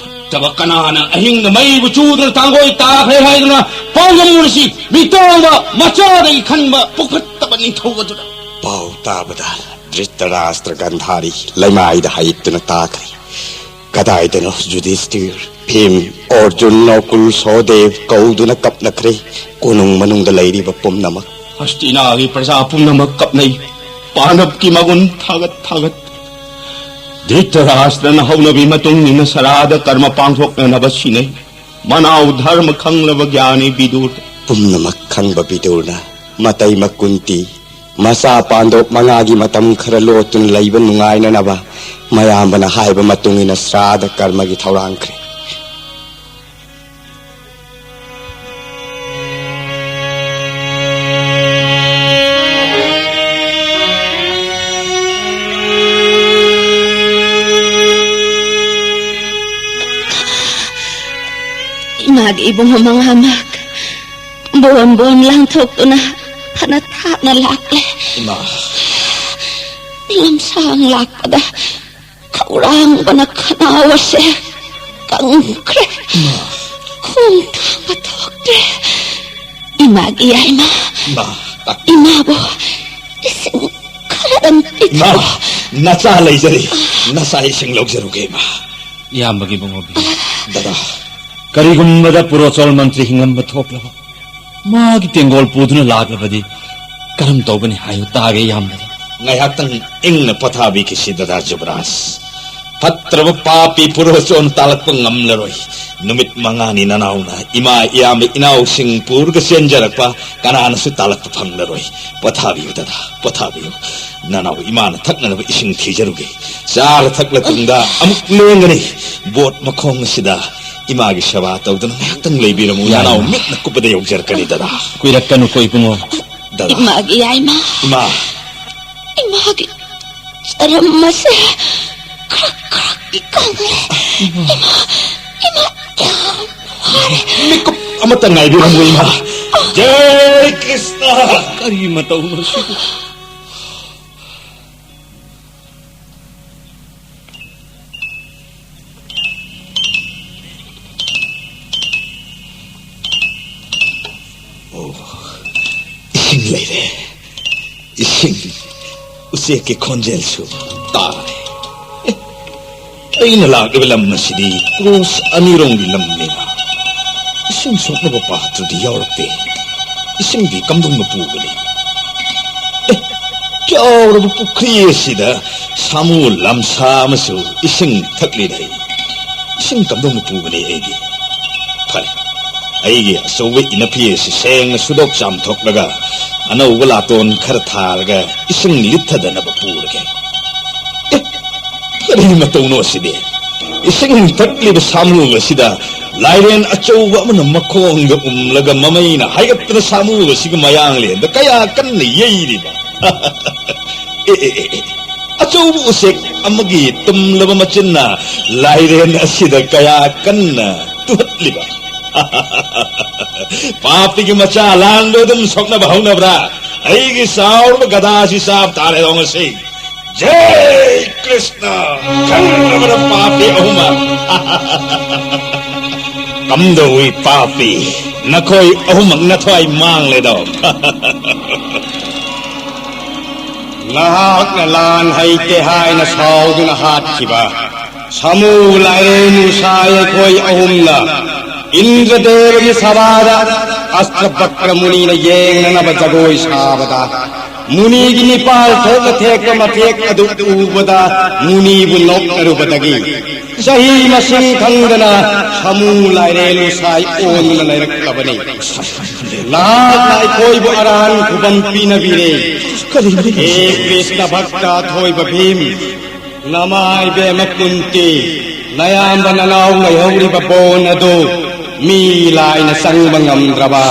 ꯐꯠꯇꯕ ꯀꯅꯥꯅ ꯑꯍꯤꯡꯗ ꯃꯩꯕꯨ ꯆꯨꯗꯨꯅ ꯇꯥꯡꯒꯣꯏ ꯇꯥꯈ꯭ꯔꯦ ꯍꯥꯏꯗꯨꯅ ꯄꯥꯎꯗꯝ ꯎꯔꯁꯤ꯫ ꯃꯤꯇꯥꯎꯕ ꯃꯆꯥꯗꯒꯤ ꯈꯟꯕ ꯄꯨꯈꯠꯇꯕ ꯅꯤꯡꯊꯧ ꯑꯗꯨꯗ꯫ ꯄꯥꯎ ꯇꯥꯕꯗ ꯙ꯭ꯔꯤꯇꯔꯥꯁꯇ꯭ꯔ ꯒꯟꯙꯥꯔꯤ ꯂꯩꯃꯥꯏꯗ ꯍꯥꯏꯠꯇꯨꯅ ꯇꯥꯈ꯭ꯔꯦ꯫ ꯀꯗꯥꯏꯗꯅꯣ ꯌꯨꯙꯤꯁꯇꯤꯔ, ꯚꯤꯝ, ꯑꯔꯖꯨꯟ, ꯅꯀꯨꯜ, ꯁꯍꯗꯦꯕ ꯀꯧꯗꯨꯅ ꯀꯞꯅꯈ꯭ꯔꯦ꯫ ꯀꯣꯅꯨꯡ ꯃꯅꯨꯡꯗ ꯂꯩꯔꯤꯕ ꯄꯨꯝꯅꯃꯛ꯫ ꯍꯁꯇꯤꯅꯥꯒꯤ ꯄ꯭ꯔꯖꯥ ꯄꯨꯝꯅꯃꯛ ꯀꯞꯅꯩ꯫ ꯄꯥꯟꯗꯕꯀꯤ ꯃꯒꯨꯟ ꯊꯥꯒꯠ ꯊꯥꯒꯠ꯫ ꯙ꯭ꯔꯤꯇꯔꯥꯁꯇ꯭ꯔꯅ ꯍꯧꯅꯕꯤ ꯃꯇꯨꯡ ꯏꯟꯅ ꯁꯔꯥꯗ ꯀꯔꯃ ꯄꯥꯡꯊꯣꯛꯅꯅꯕ ꯁꯤꯟꯅꯩ꯫ ꯃꯅꯥꯎ ꯙꯔꯃ ꯈꯪꯂꯕ ꯒ꯭ꯌꯥꯅꯤ ꯕꯤꯗꯨꯔ꯫ ꯄꯨꯝꯅꯃꯛ ꯈꯪꯕ ꯕꯤꯗꯨꯔꯅ ꯃꯇꯩ ꯃꯀꯨꯟꯇꯤ ꯃꯆꯥ ꯄꯥꯟꯗꯣꯞ ꯃꯉꯥꯒꯤ ꯃꯇꯝ ꯈꯔ ꯂꯣꯠꯇꯨꯅ ꯂꯩꯕ ꯅꯨꯡꯉꯥꯏꯅꯅꯕ ꯃꯌꯥꯝꯕꯅ ꯍꯥꯏꯕ ꯃꯇꯨꯡ ꯏꯟꯅ ꯁ꯭ꯔꯥꯗ ꯀꯔꯃꯒꯤ ꯊꯧꯔꯥꯡꯈ꯭ꯔꯦ꯫ ꯏꯃꯥꯒꯤ ꯏꯕꯨꯡꯉꯣ ꯃꯉꯥꯃꯛ ꯕꯣꯟ ꯕꯣꯟ ꯂꯥꯡꯊꯣꯛꯇꯨꯅ ꯐꯅ ꯊꯥꯞꯅ ꯂꯥꯛꯂꯦ꯫ ꯏꯃꯥ꯫ ꯂꯝꯁꯥꯡ ꯂꯥꯛꯄꯗ ꯈꯧꯔꯥꯡꯕꯅ ꯈꯅꯥꯎ ꯑꯁꯦ ꯀꯪꯈ꯭ꯔꯦ꯫ ꯏꯃꯥ꯫ ꯈꯣꯡ ꯊꯥꯡꯕ ꯊꯣꯛꯇ꯭ꯔꯦ꯫ ꯏꯃꯥꯒꯤ ꯌꯥꯏꯃ꯫ ꯏꯃꯥ꯫ ꯏꯃꯥꯕꯨ ꯏꯁꯤꯡ ꯈꯔꯗꯪ ꯏꯃꯥ, ꯄꯤꯊꯛꯑꯣ꯫ ꯅꯆꯥ ꯂꯩꯖꯔꯤ꯫ ꯅꯆꯥ ꯏꯁꯤꯡ ꯂꯧꯖꯔꯨꯒꯦ, ꯏꯃꯥ꯫ ꯏꯌꯥꯝꯕꯒꯤ ꯏꯕꯨꯡꯉꯣ ꯕꯤꯔ꯫ ꯗꯗꯥ꯫ ꯀꯔꯤꯒꯨꯝꯕꯗ ꯄꯨꯔꯣꯆꯣꯜ ꯃꯟꯇ꯭ꯔꯤ ꯍꯤꯡꯂꯝꯕ ꯊꯣꯛꯂꯕ, ꯃꯥꯒꯤ ꯇꯦꯡꯒꯣꯜ ꯄꯨꯗꯨꯅ ꯂꯥꯛꯂꯕꯗꯤ ꯀꯔꯝ ꯇꯧꯒꯅꯤ ꯍꯥꯏꯌꯨ ꯇꯥꯒꯦ, ꯏꯌꯥꯝꯕꯗ꯫ ꯉꯥꯏꯍꯥꯛꯇꯪ ꯏꯪꯅ ꯄꯣꯊꯥꯕꯤꯈꯤꯁꯤ, ꯗꯗꯥ ꯖꯨꯕꯔꯥꯖ꯫ ꯐꯠꯇ꯭ꯔꯕ ꯄꯥꯄꯤ ꯄꯨꯔꯣꯆꯣꯟ ꯇꯥꯜꯂꯛꯄ ꯉꯝꯂꯔꯣꯏ꯫ ꯅꯨꯃꯤꯠ ꯃꯉꯥꯅꯤ ꯅꯅꯥꯎꯅ ꯏꯃꯥ, ꯏꯌꯥꯝꯕ, ꯏꯅꯥꯎꯁꯤꯡ ꯄꯨꯔꯒ ꯆꯦꯟꯖꯔꯛꯄ ꯀꯅꯥꯅꯁꯨ ꯇꯥꯜꯂꯛꯄ ꯐꯪꯂꯔꯣꯏ꯫ ꯄꯣꯊꯥꯕꯤꯌꯨ ꯗꯗꯥ, ꯄꯣꯊꯥꯕꯤꯌꯨ꯫ ꯅꯅꯥꯎ ꯏꯃꯥꯅ ꯊꯛꯅꯅꯕ ꯏꯁꯤꯡ ꯊꯤꯖꯔꯨꯒꯦ꯫ ꯆꯥꯔ ꯊꯛꯂ ꯇꯨꯡꯗ ꯑꯃꯨꯛ ꯂꯦꯡꯒꯅꯤ꯫ ꯕꯣꯠ ꯃꯈꯣꯡ ꯑꯁꯤꯗ ꯏꯃꯥꯒꯤ ꯁꯦꯕꯥ ꯇꯧꯗꯨꯅ ꯉꯥꯏꯍꯥꯛꯇꯪ ꯂꯩꯕꯤꯔꯝꯃꯨ꯫ ꯌꯥꯏ, ꯅꯅꯥꯎ ꯏꯃꯥ꯫ ꯃꯤꯠꯅ ꯀꯨꯞꯄꯗ ꯌꯧꯖꯔꯛꯀꯅꯤ, ꯗꯗꯥ꯫ ꯀꯨꯏꯔꯛꯀꯅꯨꯀꯣ, ꯏꯕꯨꯡꯉꯣ꯫ ꯗꯗꯥ꯫ ꯏꯃꯥꯒꯤ ꯌꯥꯏꯃ꯫ ꯏꯃꯥ꯫ ꯏꯃꯥꯒꯤ ꯆꯔꯝ ꯑꯁꯦ ꯈ꯭ꯔꯛ ꯈ꯭ꯔꯛ ꯀꯪꯂꯦ꯫ ꯏꯃꯥ, ꯏꯃꯥ, ꯌꯥꯝ ꯋꯥꯔꯦ꯫ ꯃꯤꯀꯨꯞ ꯑꯃꯇ ꯉꯥꯏꯕꯤꯔꯝꯃꯨ, ꯏꯃꯥ꯫ ꯖꯩ ꯀ꯭ꯔꯤꯁꯅ꯫ ꯀꯔꯤ ꯃꯇꯧꯅꯣ ꯁꯤꯕꯨ? ꯑꯣ, ꯏꯁꯤꯡ ꯂꯩꯔꯦ꯫ ꯏꯁꯤꯡ, ꯎꯆꯦꯛꯀꯤ ꯈꯣꯟꯖꯦꯜꯁꯨ ꯇꯥꯔꯦ꯫ ꯑꯦ, ꯑꯩꯅ ꯂꯥꯛꯂꯤꯕ ꯂꯝ ꯑꯁꯤꯗꯤ ꯀ꯭ꯔꯣꯁ ꯑꯅꯤꯔꯣꯝꯒꯤ ꯂꯝꯅꯤꯅ, ꯏꯁꯤꯡ ꯁꯣꯛꯅꯕ ꯄꯥꯇ꯭ꯔꯗꯤ ꯌꯥꯎꯔꯛꯇꯦ꯫ ꯏꯁꯤꯡꯗꯤ ꯀꯝꯗꯧꯅ ꯄꯨꯒꯅꯤ? ꯑꯦ, ꯆꯥꯎꯔꯕ ꯄꯨꯈ꯭ꯔꯤ ꯑꯁꯤꯗ ꯁꯥꯃꯨ ꯂꯝꯁꯥ ꯑꯃꯁꯨ ꯏꯁꯤꯡ ꯊꯛꯂꯤꯗ꯫ ꯏꯁꯤꯡ ꯀꯝꯗꯧꯅ ꯄꯨꯒꯅꯤ ꯑꯩꯗꯤ? ꯐꯔꯦ, ꯑꯩꯒꯤ ꯑꯆꯧꯕ ꯏꯅꯐꯤ ꯑꯁꯤ ꯁꯦꯡꯅ ꯁꯨꯗꯣꯛ ꯆꯥꯝꯊꯣꯛꯂꯒ ꯑꯅꯧꯕ ꯂꯥꯇꯣꯟ ꯈꯔ ꯊꯥꯔꯒ ꯏꯁꯤꯡ ꯂꯤꯠꯊꯗꯅꯕ ꯄꯨꯔꯒꯦ꯫ ꯑꯦ, ꯀꯔꯤ ꯃꯇꯧꯅꯣ ꯑꯁꯤꯗꯤ? ꯏꯁꯤꯡ ꯊꯛꯂꯤꯕ ꯁꯥꯃꯨ ꯑꯁꯤꯗ ꯂꯥꯏꯔꯦꯟ ꯑꯆꯧꯕ ꯑꯃꯅ ꯃꯈꯣꯡꯗ ꯎꯝꯂꯒ ꯃꯃꯩꯅ ꯍꯥꯏꯒꯠꯇꯅ ꯁꯥꯃꯨ ꯑꯁꯤꯒꯤ ꯃꯌꯥꯡꯂꯦꯟꯗ ꯀꯌꯥ ꯀꯟꯅ ꯌꯩꯔꯤꯕ! ꯑꯦ, ꯑꯦ, ꯑꯦ, ꯑꯦ, ꯑꯆꯧꯕ ꯎꯆꯦꯛ ꯑꯃꯒꯤ ꯇꯨꯝꯂꯕ ꯃꯆꯤꯟꯅ ꯂꯥꯏꯔꯦꯟ ꯑꯁꯤꯗ ꯀꯌꯥ ꯀꯟꯅ ꯇꯨꯍꯠꯂꯤꯕ! ꯄꯥꯄꯤꯒꯤ ꯃꯆꯥ, ꯂꯥꯟꯗꯣ ꯑꯗꯨꯝ ꯁꯣꯛꯅꯕ ꯍꯧꯅꯕ꯭ꯔꯥ? ꯑꯩꯒꯤ ꯆꯥꯎꯔꯕ ꯒꯗꯥꯁꯤ ꯆꯥꯕ ꯇꯥꯔꯦꯗꯣ ꯉꯁꯤ꯫ ꯖꯩ ꯀ꯭ꯔꯤꯁꯅ! ꯈꯪꯂꯕꯔ ꯄꯥꯄꯤ ꯑꯍꯨꯝꯃꯛ? ꯀꯝꯗꯧꯏ ꯄꯥꯄꯤ? ꯅꯈꯣꯏ ꯑꯍꯨꯝꯃꯛ ꯅꯊ꯭ꯋꯥꯏ ꯃꯥꯡꯂꯦꯗꯣ꯫ ꯅꯍꯥꯛꯅ ꯂꯥꯟ ꯍꯩꯇꯦ ꯍꯥꯏꯅ ꯁꯥꯎꯗꯨꯅ ꯍꯥꯠꯈꯤꯕ ꯁꯥꯃꯨ, ꯂꯥꯏꯔꯦꯟ, ꯎꯁꯥꯏ ꯑꯩꯈꯣꯏ ꯑꯍꯨꯝꯅ ꯏꯟꯗ꯭ꯔꯗꯦꯕꯒꯤ ꯁꯚꯥꯗ ꯑꯁꯇ꯭ꯔꯕꯀ꯭ꯔ ꯃꯨꯅꯤꯅ ꯌꯦꯡꯅꯅꯕ ꯖꯒꯣꯏ ꯁꯥꯕꯗ, ꯃꯨꯅꯤꯒꯤ ꯅꯤꯄꯥꯜ ꯊꯣꯛꯅ ꯊꯦꯛꯄ ꯃꯊꯦꯛ ꯑꯗꯨ ꯎꯕꯗ ꯃꯨꯅꯤꯕꯨ ꯅꯣꯛꯅꯔꯨꯕꯗꯒꯤ ꯆꯍꯤ ꯃꯁꯤꯡ ꯈꯪꯗꯅ ꯁꯥꯃꯨ, ꯂꯥꯏꯔꯦꯟ, ꯎꯁꯥꯏ ꯑꯣꯟꯗꯨꯅ ꯂꯩꯔꯛꯂꯕꯅꯤ꯫ ꯅꯍꯥꯛꯅ ꯑꯩꯈꯣꯏꯕꯨ ꯑꯔꯥꯟ ꯈꯨꯕꯝ ꯄꯤꯅꯕꯤꯔꯦ꯫ ꯀꯔꯤꯅꯣ? ꯍꯦ ꯀ꯭ꯔꯤꯁꯅ ꯚꯛꯇ ꯑꯊꯣꯏꯕ ꯚꯤꯝ, ꯅꯃꯥ ꯏꯕꯦꯝꯃ ꯀꯨꯟꯇꯤ, ꯅꯌꯥꯝꯕ ꯅꯅꯥꯎ ꯂꯩꯍꯧꯔꯤꯕ ꯕꯣꯟ ꯑꯗꯨ ꯃꯤ ꯂꯥꯏꯅ ꯆꯪꯕ ꯉꯝꯗ꯭ꯔꯕ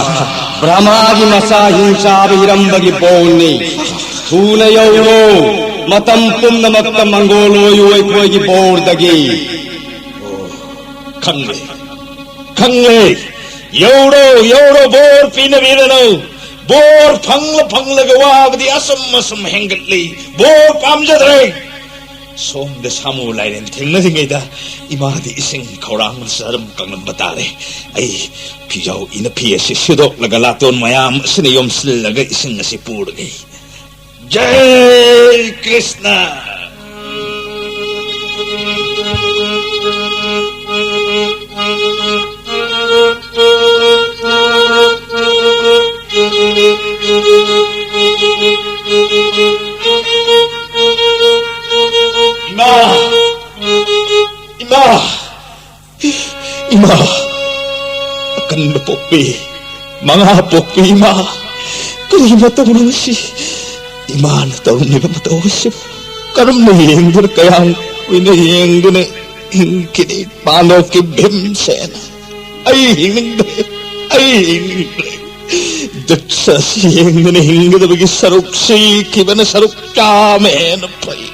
ꯕ꯭ꯔꯍꯃꯥꯒꯤ ꯃꯆꯥ ꯍꯤꯡꯆꯥꯕ ꯏꯔꯝꯕꯒꯤ ꯕꯣꯟꯅꯤ꯫ ꯊꯨꯅ ꯌꯧꯔꯣ, ꯃꯇꯝ ꯄꯨꯝꯅꯃꯛꯇ ꯃꯪꯒꯣꯜ ꯑꯣꯏꯌꯨ ꯑꯩꯈꯣꯏꯒꯤ ꯕꯣꯔꯗꯒꯤ꯫ ꯈꯪꯂꯦ, ꯈꯪꯂꯦ꯫ ꯌꯧꯔꯣ, ꯌꯧꯔꯣ, ꯕꯣꯔ ꯄꯤꯅꯕꯤꯔꯅꯨ꯫ ꯕꯣꯔ ꯐꯪꯂ ꯐꯪꯂꯒ ꯋꯥꯕꯗꯤ ꯑꯁꯨꯝ ꯑꯁꯨꯝ ꯍꯦꯟꯒꯠꯂꯤ꯫ ꯕꯣꯔ ꯄꯥꯝꯖꯗ꯭ꯔꯦ꯫ ꯁꯣꯝꯗ ꯁꯥꯃꯨ ꯂꯥꯏꯔꯦꯟ ꯊꯦꯡꯅꯔꯤꯉꯩꯗ ꯏꯃꯥꯗꯤ ꯏꯁꯤꯡ ꯈꯧꯔꯥꯡꯕꯅ ꯆꯔꯝ ꯀꯪꯂꯝꯕ ꯇꯥꯔꯦ꯫ ꯑꯩ ꯐꯤꯖꯥꯎ ꯏꯅ ꯐꯤ ꯑꯁꯤ ꯁꯨꯗꯣꯛꯂꯒ ꯂꯥꯇꯣꯟ ꯃꯌꯥꯝ ꯑꯁꯤꯅ ꯌꯣꯝꯁꯤꯜꯂꯒ ꯏꯁꯤꯡ ꯑꯁꯤ ꯄꯨꯔꯒꯦ꯫ ꯖꯩ ꯀ꯭ꯔꯤꯁꯅ꯫ ꯏꯃꯥ! ꯏꯃꯥ! ꯏꯃꯥ! ꯑꯀꯟꯕ ꯄꯣꯛꯄꯤ, ꯃꯉꯥ ꯄꯣꯛꯄꯤ ꯏꯃꯥ! ꯀꯔꯤ ꯃꯇꯧꯅꯣ ꯁꯤ? ꯏꯃꯥꯅ ꯇꯧꯔꯝꯂꯤꯕ ꯃꯇꯧ ꯑꯁꯤꯕꯨ ꯀꯔꯝꯅ ꯌꯦꯡꯗꯨꯅ, ꯀꯌꯥꯝ ꯀꯨꯏꯅ ꯌꯦꯡꯗꯨꯅ ꯍꯤꯡꯈꯤꯅꯤ ꯄꯥꯟꯗꯣꯞꯀꯤ ꯚꯤꯝꯁꯦꯅ? ꯑꯩ ꯍꯤꯡꯅꯤꯡꯗ꯭ꯔꯦ, ꯑꯩ ꯍꯤꯡꯅꯤꯡꯗ꯭ꯔꯦ꯫ ꯗ꯭ꯔꯤꯁ꯭ꯌ ꯑꯁꯤ ꯌꯦꯡꯗꯨꯅ ꯍꯤꯡꯒꯗꯕꯒꯤ ꯁꯔꯨꯛ ꯁꯤꯈꯤꯕꯅ ꯁꯔꯨꯛ ꯆꯥꯝꯃ ꯍꯦꯟꯅ ꯐꯩ꯫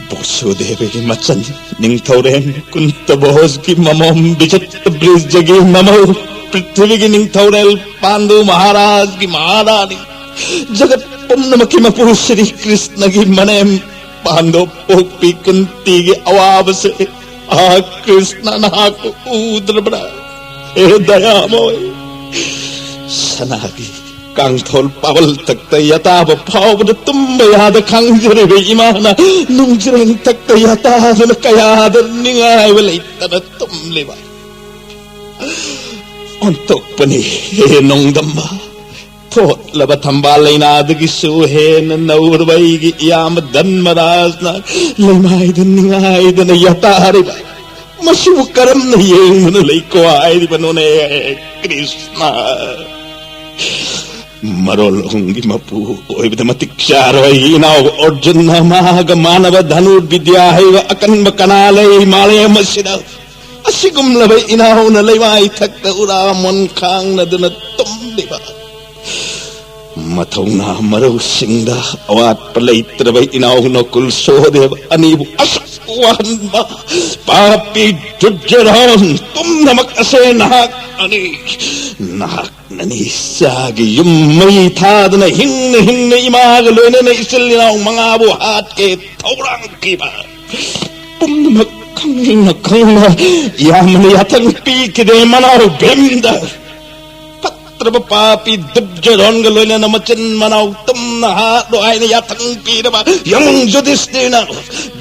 ꯕꯁꯨꯗꯦꯕꯒꯤ ꯃꯆꯟ ꯅꯤꯡꯊꯧꯔꯦꯜ ꯀꯨꯟꯇ ꯚꯣꯖꯒꯤ ꯃꯃꯣꯝ, ꯕꯤꯆꯤꯇ꯭ꯔ ꯕ꯭ꯔꯤꯖꯒꯤ ꯃꯃꯧ, ꯄ꯭ꯔꯤꯊꯤꯕꯤꯒꯤ ꯅꯤꯡꯊꯧꯔꯦꯜ ꯄꯥꯟꯗꯨ ꯃꯍꯥꯔꯥꯖꯒꯤ ꯃꯍꯥꯔꯥꯅꯤ, ꯖꯒꯠ ꯄꯨꯝꯅꯃꯛꯀꯤ ꯃꯄꯨ ꯁ꯭ꯔꯤ ꯀ꯭ꯔꯤꯁꯅꯒꯤ ꯃꯅꯦꯝ ꯄꯥꯟꯗꯣꯞ ꯄꯣꯛꯄꯤ ꯀꯨꯟꯇꯤꯒꯤ ꯑꯋꯥꯕꯁꯦ ꯑꯥ ꯀ꯭ꯔꯤꯁꯅ ꯅꯍꯥꯛꯄꯨ ꯎꯗ꯭ꯔꯕ꯭ꯔꯥ? ꯍꯦ ꯗꯌꯥꯃꯣꯏ! ꯁꯅꯥꯒꯤ ꯀꯥꯡꯊꯣꯜ ꯄꯥꯕꯜ ꯊꯛꯇ ꯌꯥꯇꯥꯕ ꯐꯥꯎꯕꯗ ꯇꯨꯝꯕ ꯌꯥꯗ ꯈꯥꯡꯖꯔꯤꯕ ꯏꯃꯥꯅ ꯅꯨꯡꯖ꯭ꯔꯦꯡ ꯊꯛꯇ ꯌꯥꯇꯥꯗꯨꯅ ꯀꯌꯥꯗ ꯅꯤꯡꯉꯥꯏꯕ ꯂꯩꯇꯅ ꯇꯨꯝꯂꯤꯕ ꯑꯣꯟꯊꯣꯛꯄꯅꯤ꯫ ꯍꯦ ꯅꯣꯡꯗꯝꯕ! ꯊꯣꯠꯂꯕ ꯊꯝꯕꯥꯜ ꯂꯩꯅꯥꯗꯒꯤꯁꯨ ꯍꯦꯟꯅ ꯅꯧꯔꯕ ꯑꯩꯒꯤ ꯏꯌꯥꯝꯕ ꯙꯟꯃꯔꯥꯖꯅ ꯂꯩꯃꯥꯏꯗ ꯅꯤꯡꯉꯥꯏꯗꯅ ꯌꯥꯇꯥꯔꯤꯕ ꯃꯁꯤꯕꯨ ꯀꯔꯝꯅ ꯌꯦꯡꯗꯨꯅ ꯂꯩꯀꯣ ꯍꯥꯏꯔꯤꯕꯅꯣꯅꯦ? ꯀ꯭ꯔꯤꯁꯅ! ꯃꯔꯣꯜ ꯑꯍꯨꯝꯒꯤ ꯃꯄꯨ ꯑꯣꯏꯕꯗ ꯃꯇꯤꯛ ꯆꯥꯔꯕ ꯑꯩꯒꯤ ꯏꯅꯥꯎ ꯑꯔꯖꯨꯟꯅ ꯃꯥꯒ ꯃꯥꯟꯅꯕ ꯙꯅꯨꯔ ꯕꯤꯗ꯭ꯌꯥ ꯍꯩꯕ ꯑꯀꯟꯕ ꯀꯅꯥ ꯂꯩ ꯃꯥꯂꯦꯝ ꯑꯁꯤꯗ? ꯑꯁꯤꯒꯨꯝꯂꯕ ꯏꯅꯥꯎꯅ ꯂꯩꯃꯥꯏ ꯊꯛꯇ ꯎꯔꯥ ꯃꯣꯟ ꯈꯥꯡꯅꯗꯨꯅ ꯇꯨꯝꯂꯤꯕ, ꯃꯊꯧꯅꯥ ꯃꯔꯧꯁꯤꯡꯗ ꯑꯋꯥꯠꯄ ꯂꯩꯇ꯭ꯔꯕ ꯏꯅꯥꯎ ꯅꯀꯨꯜ ꯁꯣꯍꯗꯦꯕ ꯑꯅꯤꯕꯨ ꯑꯁꯨꯛ ꯋꯥꯍꯟꯕ ꯄꯥꯄꯤ ꯗꯨꯔꯖꯣꯙꯟ ꯄꯨꯝꯅꯃꯛ ꯑꯁꯦ ꯅꯍꯥꯛꯅꯅꯤ꯫ ꯅꯍꯥꯛꯅꯅꯤ ꯆꯥꯒꯤ ꯌꯨꯝ ꯃꯩ ꯊꯥꯗꯨꯅ ꯍꯤꯡꯅ ꯍꯤꯡꯅ ꯏꯃꯥꯒ ꯂꯣꯏꯅꯅ ꯏꯆꯤꯜ ꯏꯅꯥꯎ ꯃꯉꯥꯕꯨ ꯍꯥꯠꯀꯦ ꯊꯧꯔꯥꯡꯈꯤꯕ꯫ ꯄꯨꯝꯅꯃꯛ ꯈꯪꯅ ꯈꯪꯅ ꯏꯌꯥꯝꯕꯅ ꯌꯥꯊꯪ ꯄꯤꯈꯤꯗꯦ ꯃꯅꯥꯎ ꯚꯤꯝꯗ꯫ ꯐꯠꯇ꯭ꯔꯕ ꯄꯥꯄꯤ ꯗꯨꯔꯖꯣꯙꯟꯒ ꯂꯣꯏꯅꯅ ꯃꯆꯤꯟ ꯃꯅꯥꯎ ꯇꯨꯝꯅ ꯍꯥꯠꯂꯣ ꯍꯥꯏꯅ ꯌꯥꯊꯪ ꯄꯤꯔꯕ ꯌꯥꯝꯕꯨꯡ ꯌꯨꯙꯤꯁꯇꯤꯔꯅ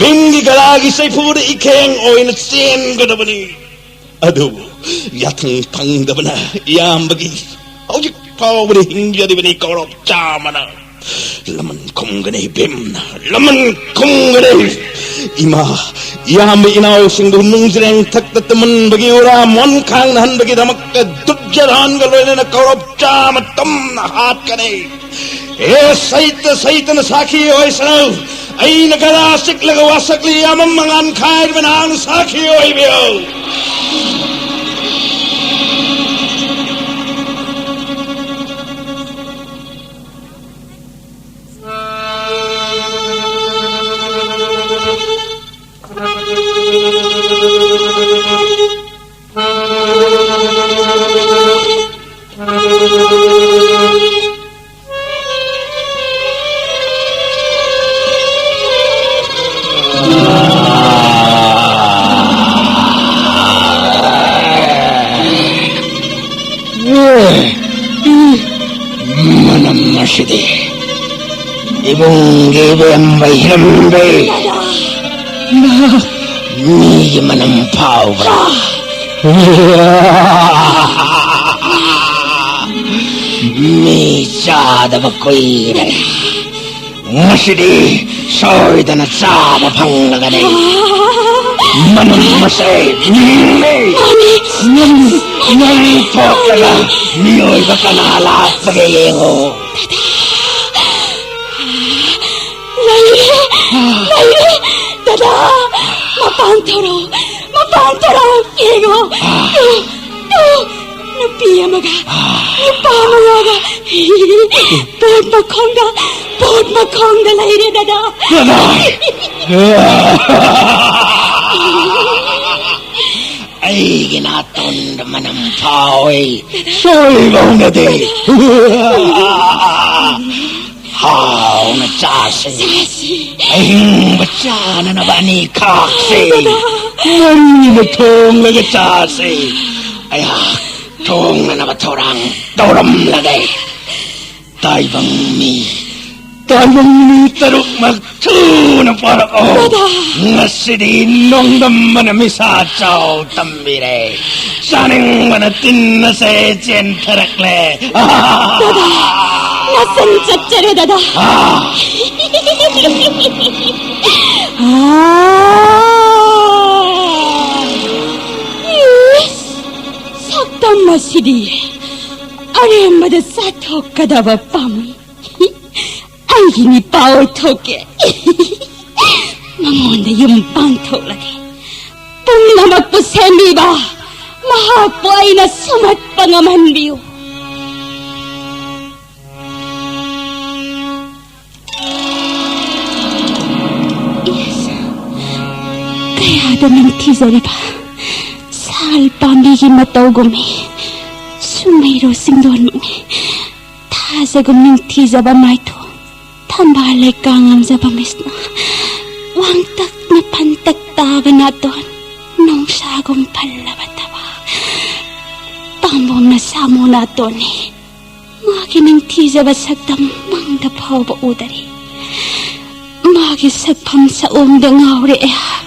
ꯚꯤꯝꯒꯤ ꯒꯗꯥꯒꯤ ꯆꯩꯐꯨꯗ ꯏꯈꯦꯡ ꯑꯣꯏꯅ ꯆꯦꯟꯒꯗꯕꯅꯤ꯫ ꯑꯗꯨꯕꯨ ꯌꯥꯊꯪ ꯐꯪꯗꯕꯅ ꯏꯌꯥꯝꯕꯒꯤ ꯍꯧꯖꯤꯛ ꯐꯥꯎꯕꯗ ꯍꯤꯡꯖꯔꯤꯕꯅꯤ ꯀꯧꯔꯕ ꯆꯥꯃꯅ꯫ ꯂꯃꯟ ꯈꯨꯝꯒꯅꯤ ꯚꯤꯝꯅ, ꯂꯃꯟ ꯈꯨꯝꯒꯅꯤ꯫ ꯏꯃꯥ, ꯏꯌꯥꯝꯕ ꯏꯅꯥꯎꯁꯤꯡꯕꯨ ꯅꯨꯡꯖ꯭ꯔꯦꯡ ꯊꯛꯇ ꯇꯨꯝꯍꯟꯕꯒꯤ ꯎꯔꯥ ꯃꯣꯟ ꯈꯥꯡꯅꯍꯟꯕꯒꯤꯗꯃꯛꯇ ꯗꯨꯔꯖꯣꯙꯟꯒ ꯂꯣꯏꯅꯅ ꯀꯧꯔꯕ ꯆꯥꯃ ꯇꯝꯅ ꯍꯥꯠꯀꯅꯤ꯫ ꯍꯦ ꯁꯩꯇ ꯁꯩꯇꯅ ꯁꯥꯈꯤ ꯑꯣꯏꯁꯅꯨ꯫ ꯑꯩꯅ ꯒꯗꯥ ꯆꯤꯛꯂꯒ ꯋꯥꯁꯛꯂꯤ ꯌꯥꯝꯕ ꯃꯉꯥꯟ ꯈꯥꯏꯔꯕ ꯅꯍꯥꯛꯅ ꯁꯥꯈꯤ ꯑꯣꯏꯕꯤꯌꯨ꯫ ꯃꯅꯝ ꯑꯁꯤꯗꯤ ꯏꯕꯨꯡꯒꯤ ꯏꯕꯦꯝꯃ ꯍꯤꯔꯝꯕꯤ꯫ ꯃꯤꯒꯤ ꯃꯅꯝ ꯐꯥꯎꯕ꯭ꯔꯥ? ꯃꯤ ꯆꯥꯗꯕ ꯀꯨꯏꯔꯦ꯫ ꯉꯁꯤꯗꯤ ꯁꯣꯏꯗꯅ ꯆꯥꯕ ꯐꯪꯂꯒꯅꯤ꯫ ꯃꯅꯝ ꯑꯁꯦ ꯃꯤꯅꯦ꯫ ꯅꯪ, ꯅꯪ ꯊꯣꯛꯂꯒ ꯃꯤꯑꯣꯏꯕ ꯀꯅꯥ ꯂꯥꯛꯄꯒꯦ ꯌꯦꯡꯉꯣ꯫ ꯂꯩꯔꯦ! ꯂꯩꯔꯦ! ꯗꯗꯥ! ꯃꯄꯥꯟ ꯊꯣꯔꯛꯑꯣ! ꯃꯄꯥꯟ ꯊꯣꯔꯛꯑꯣ! ꯌꯦꯡꯉꯣ! ꯇꯨ! ꯇꯨ! ꯅꯨꯄꯤ ꯑꯃꯒ ꯅꯨꯄꯥ ꯃꯉꯥꯒ ꯃꯈꯣꯡꯗ, ꯄꯣꯠ ꯃꯈꯣꯡꯗ ꯂꯩꯔꯦ, ꯗꯗꯥ꯫ ꯗꯗꯥ! ꯑꯩꯒꯤ ꯅꯥꯇꯣꯟꯗ ꯃꯅꯝ ꯐꯥꯎꯏ꯫ ꯁꯣꯏꯕ ꯍꯧꯅꯗꯦ꯫ ꯍꯥꯎꯅ ꯆꯥꯁꯤ꯫ ꯆꯥꯁꯤ꯫ ꯑꯍꯤꯡꯕ ꯆꯥꯅꯅꯕ ꯑꯅꯤ ꯈꯥꯛꯁꯤ꯫ ꯗꯗꯥ! ꯃꯔꯤꯅ ꯊꯣꯡꯂꯒ ꯆꯥꯁꯤ꯫ ꯑꯩꯍꯥꯛ ꯊꯣꯡꯅꯅꯕ ꯊꯧꯔꯥꯡ ꯇꯧꯔꯝꯂꯒꯦ꯫ ꯇꯥꯏꯕꯪ ꯃꯤ, ꯇꯥꯏꯕꯪ ꯃꯤ ꯇꯔꯨꯛꯃꯛ ꯊꯨꯅ ꯄꯥꯔꯛꯑꯣ꯫ ꯗꯗꯥ! ꯉꯁꯤꯗꯤ ꯅꯣꯡꯗꯝꯕꯅ ꯃꯤꯁꯥ ꯆꯥꯎ ꯇꯝꯕꯤꯔꯦ꯫ ꯆꯥꯅꯤꯡꯕꯅ ꯇꯤꯟ ꯑꯁꯦ ꯆꯦꯟꯊꯔꯛꯂꯦ꯫ ꯗꯗꯥ! ꯅꯆꯟ ꯆꯠꯆꯔꯦ, ꯗꯗꯥ꯫ ꯑꯥ! ꯑꯥ! ꯏꯁ! ꯁꯛꯇꯝ ꯑꯁꯤꯗꯤ ꯑꯔꯦꯝꯕꯗ ꯆꯥꯊꯣꯛꯀꯗꯕ ꯄꯥꯝꯃꯤ꯫ ꯑꯩꯒꯤ ꯅꯤꯄꯥ ꯑꯣꯏꯊꯣꯛꯀꯦ꯫ ꯃꯉꯣꯟꯗ ꯌꯨꯝ ꯄꯥꯟꯊꯣꯛꯂꯒꯦ꯫ ꯄꯨꯝꯅꯃꯛꯄꯨ ꯁꯦꯝꯕꯤꯕ ꯃꯍꯥꯛꯄꯨ ꯑꯩꯅ ꯁꯨꯝꯍꯠꯄ ꯉꯝꯍꯟꯕꯤꯌꯨ꯫ ꯏꯁ, ꯀꯌꯥꯗ ꯅꯤꯡꯊꯤꯖꯔꯤꯕ ꯁꯥꯜ ꯄꯥꯝꯕꯤꯒꯤ ꯃꯇꯧꯒꯨꯝꯃꯤ꯫ ꯁꯨꯝꯍꯩꯔꯣ ꯆꯤꯡꯗꯣꯟꯃꯛꯅꯤ꯫ ꯊꯥꯖꯒꯨꯝ ꯅꯤꯡꯊꯤꯖꯕ ꯃꯥꯏꯊꯣꯡ, ꯊꯝꯕꯥꯜ ꯂꯩꯀꯥ ꯉꯝꯖꯕ ꯃꯤꯁꯅ, ꯋꯥꯡꯇꯛꯅ ꯐꯟꯇꯛ ꯇꯥꯕ ꯅꯥꯇꯣꯟ, ꯅꯣꯡꯁꯥꯒꯨꯝ ꯐꯜꯂꯕ ꯊꯕꯥꯛ, ꯄꯥꯝꯕꯣꯝꯅ ꯁꯥꯃꯨ ꯅꯥꯇꯣꯟꯅꯤ꯫ ꯃꯥꯒꯤ ꯅꯤꯡꯊꯤꯖꯕ ꯁꯛꯇꯝ ꯃꯪꯗ ꯐꯥꯎꯕ ꯎꯗꯔꯤ꯫ ꯃꯥꯒꯤ ꯁꯛꯐꯝ ꯁꯛꯑꯣꯡꯗ ꯉꯥꯎꯔꯦ ꯑꯩꯍꯥꯛ꯫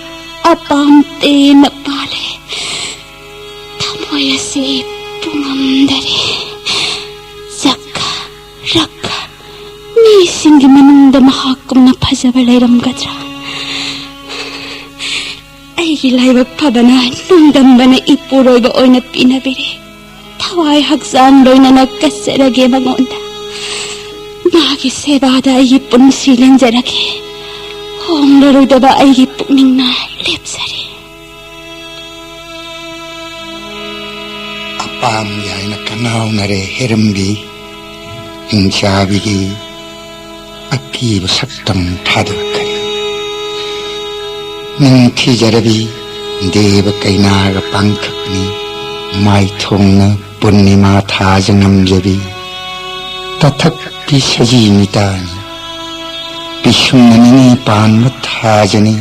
ꯑꯄꯥꯝ ꯇꯦꯟꯅ ꯄꯥꯜꯂꯦ꯫ ꯊꯃꯣꯏ ꯑꯁꯤ ꯄꯨꯡꯉꯝꯗꯔꯦ꯫ ꯖꯛꯀ ꯔꯛꯀ꯫ ꯃꯤꯁꯤꯡꯒꯤ ꯃꯅꯨꯡꯗ ꯃꯍꯥꯛꯀꯨꯝꯅ ꯐꯖꯕ ꯂꯩꯔꯝꯒꯗ꯭ꯔꯥ? ꯑꯩꯒꯤ ꯂꯥꯏꯕꯛ ꯐꯕꯅ ꯅꯣꯡꯗꯝꯕꯅ ꯏꯄꯨꯔꯣꯏꯕ ꯑꯣꯏꯅ ꯄꯤꯅꯕꯤꯔꯦ꯫ ꯊꯋꯥꯏ ꯍꯛꯆꯥꯡ ꯂꯣꯏꯅꯅ ꯀꯠꯆꯔꯒꯦ ꯃꯉꯣꯟꯗ꯫ ꯃꯥꯒꯤ ꯁꯦꯕꯥꯗ ꯑꯩꯒꯤ ꯄꯨꯟꯁꯤ ꯂꯦꯟꯖꯔꯒꯦ꯫ ꯍꯣꯡꯂꯔꯣꯏꯗꯕ ꯑꯩꯒꯤ ꯄꯨꯛꯅꯤꯡꯅ ꯂꯦꯞꯆꯔꯦ꯫ ꯑꯄꯥꯝ ꯌꯥꯏꯅ ꯀꯅꯥꯎꯅꯔꯦ ꯍꯦꯔꯝꯕꯤ꯫ ꯍꯤꯡꯆꯥꯕꯤꯒꯤ ꯑꯀꯤꯕ ꯁꯛꯇꯝ ꯊꯥꯗꯣꯛꯈ꯭ꯔꯦ꯫ ꯅꯤꯡꯊꯤꯖꯔꯕꯤ ꯗꯦꯕ ꯀꯩꯅꯥꯒ ꯄꯥꯡꯊꯛꯅꯤ, ꯃꯥꯏꯊꯣꯡꯅ ꯄꯨꯔꯅꯤꯃꯥ ꯊꯥꯖ ꯉꯝꯖꯕꯤ, ꯇꯥꯊꯛꯄꯤ ꯁꯖꯤ ꯃꯤꯇꯥꯅꯤ, ꯄꯤꯁꯨꯝꯅ ꯅꯤꯅꯤ ꯄꯥꯟꯕ ꯊꯥꯖꯅꯤ,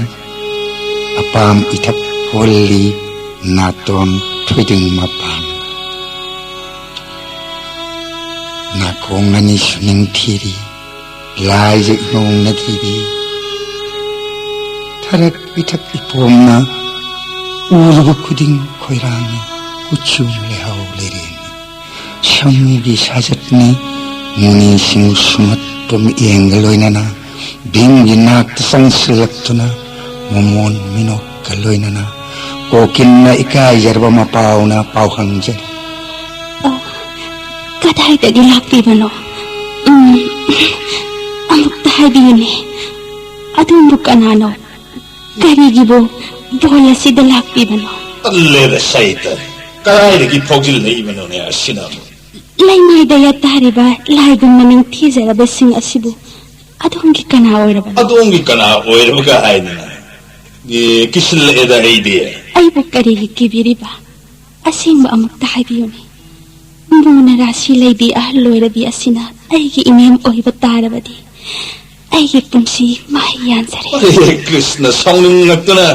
ꯑꯄꯥꯝ ꯏꯊꯛ ꯍꯣꯜꯂꯤ, ꯅꯥꯇꯣꯟ ꯊꯣꯏꯗꯤꯡ ꯃꯄꯥꯟ꯫ ꯅꯥꯀꯣꯡ ꯑꯅꯤꯁꯨ ꯅꯤꯡꯊꯤꯔꯤ, ꯂꯥꯏꯖ ꯏꯃꯣꯡꯅꯗ꯭ꯔꯤꯕꯤ꯫ ꯊꯔꯛ ꯏꯊꯛ ꯏꯄꯣꯝꯅ ꯎꯔꯨꯕ ꯈꯨꯗꯤꯡ ꯈꯣꯏꯔꯥꯡꯉꯤ, ꯀꯨꯆꯨ ꯂꯩꯍꯥꯎ ꯂꯩꯔꯦꯡꯉꯤ꯫ ꯁꯃꯨꯒꯤ ꯁꯥꯖꯠꯅꯤ, ꯃꯨꯅꯤꯁꯤꯡ ꯁꯨꯝꯍꯠꯄ ꯃꯤꯠꯌꯦꯡꯒ ꯂꯣꯏꯅꯅ ꯚꯤꯝꯒꯤ ꯅꯥꯛꯇ ꯆꯪꯁꯤꯜꯂꯛꯇꯨꯅ ꯃꯃꯣꯟ ꯃꯤꯅꯣꯛꯀ ꯂꯣꯏꯅꯅ ꯀꯣꯀꯤꯜꯅ ꯏꯀꯥꯏꯖꯔꯕ ꯃꯄꯥꯎꯅ ꯄꯥꯎ ꯍꯪꯖꯔꯤ꯫ ꯑꯣ, ꯀꯗꯥꯏꯗꯒꯤ ꯂꯥꯛꯄꯤꯕꯅꯣ? ꯎꯝ, ꯑꯃꯨꯛꯇ ꯍꯥꯏꯕꯤꯌꯨꯅꯦ, ꯑꯗꯣꯝꯕꯨ ꯀꯅꯥꯅꯣ? ꯀꯔꯤꯒꯤꯕꯨ ꯕꯣꯜ ꯑꯁꯤꯗ ꯂꯥꯛꯄꯤꯕꯅꯣ? ꯇꯜꯂꯦꯗ ꯁꯩꯇ, ꯀꯗꯥꯏꯗꯒꯤ ꯐꯥꯎꯖꯤꯜꯂꯛꯏꯕꯅꯣꯅꯦ ꯑꯁꯤꯅ ꯑꯃꯨꯛ? ꯂꯩꯃꯥꯏꯗ ꯌꯥꯇꯥꯔꯤꯕ ꯂꯥꯏꯒꯨꯝꯅ ꯅꯤꯡꯊꯤꯖꯔꯕꯁꯤꯡ ꯑꯁꯤꯕꯨ ꯑꯗꯣꯝꯒꯤ ꯀꯅꯥ ꯑꯣꯏꯔꯕꯅꯣ? ꯑꯗꯣꯝꯒꯤ ꯀꯅꯥ ꯑꯣꯏꯔꯕꯒ ꯍꯥꯏꯗꯅ? ꯑꯦ, ꯀꯤꯁꯤꯜꯂꯛꯑꯦꯗ ꯑꯩꯗꯤ꯫ ꯑꯩꯕꯨ ꯀꯔꯤꯒꯤ ꯀꯤꯕꯤꯔꯤꯕ? ꯑꯁꯦꯡꯕ ꯑꯃꯨꯛꯇ ꯍꯥꯏꯕꯤꯌꯨꯅꯦ꯫ ꯃꯣꯅ ꯔꯥꯁꯤ ꯂꯩꯕꯤ ꯑꯍꯜ ꯑꯣꯏꯔꯕꯤ ꯑꯁꯤꯅ ꯑꯩꯒꯤ ꯏꯅꯦꯝ ꯑꯣꯏꯕ ꯇꯥꯔꯕꯗꯤ ꯑꯩꯒꯤ ꯄꯨꯟꯁꯤ ꯃꯍꯩ ꯌꯥꯟꯖꯔꯦ꯫ ꯑꯦ, ꯀ꯭ꯔꯤꯁꯅ ꯁꯥꯎꯅꯤꯡꯉꯛꯇꯨꯅ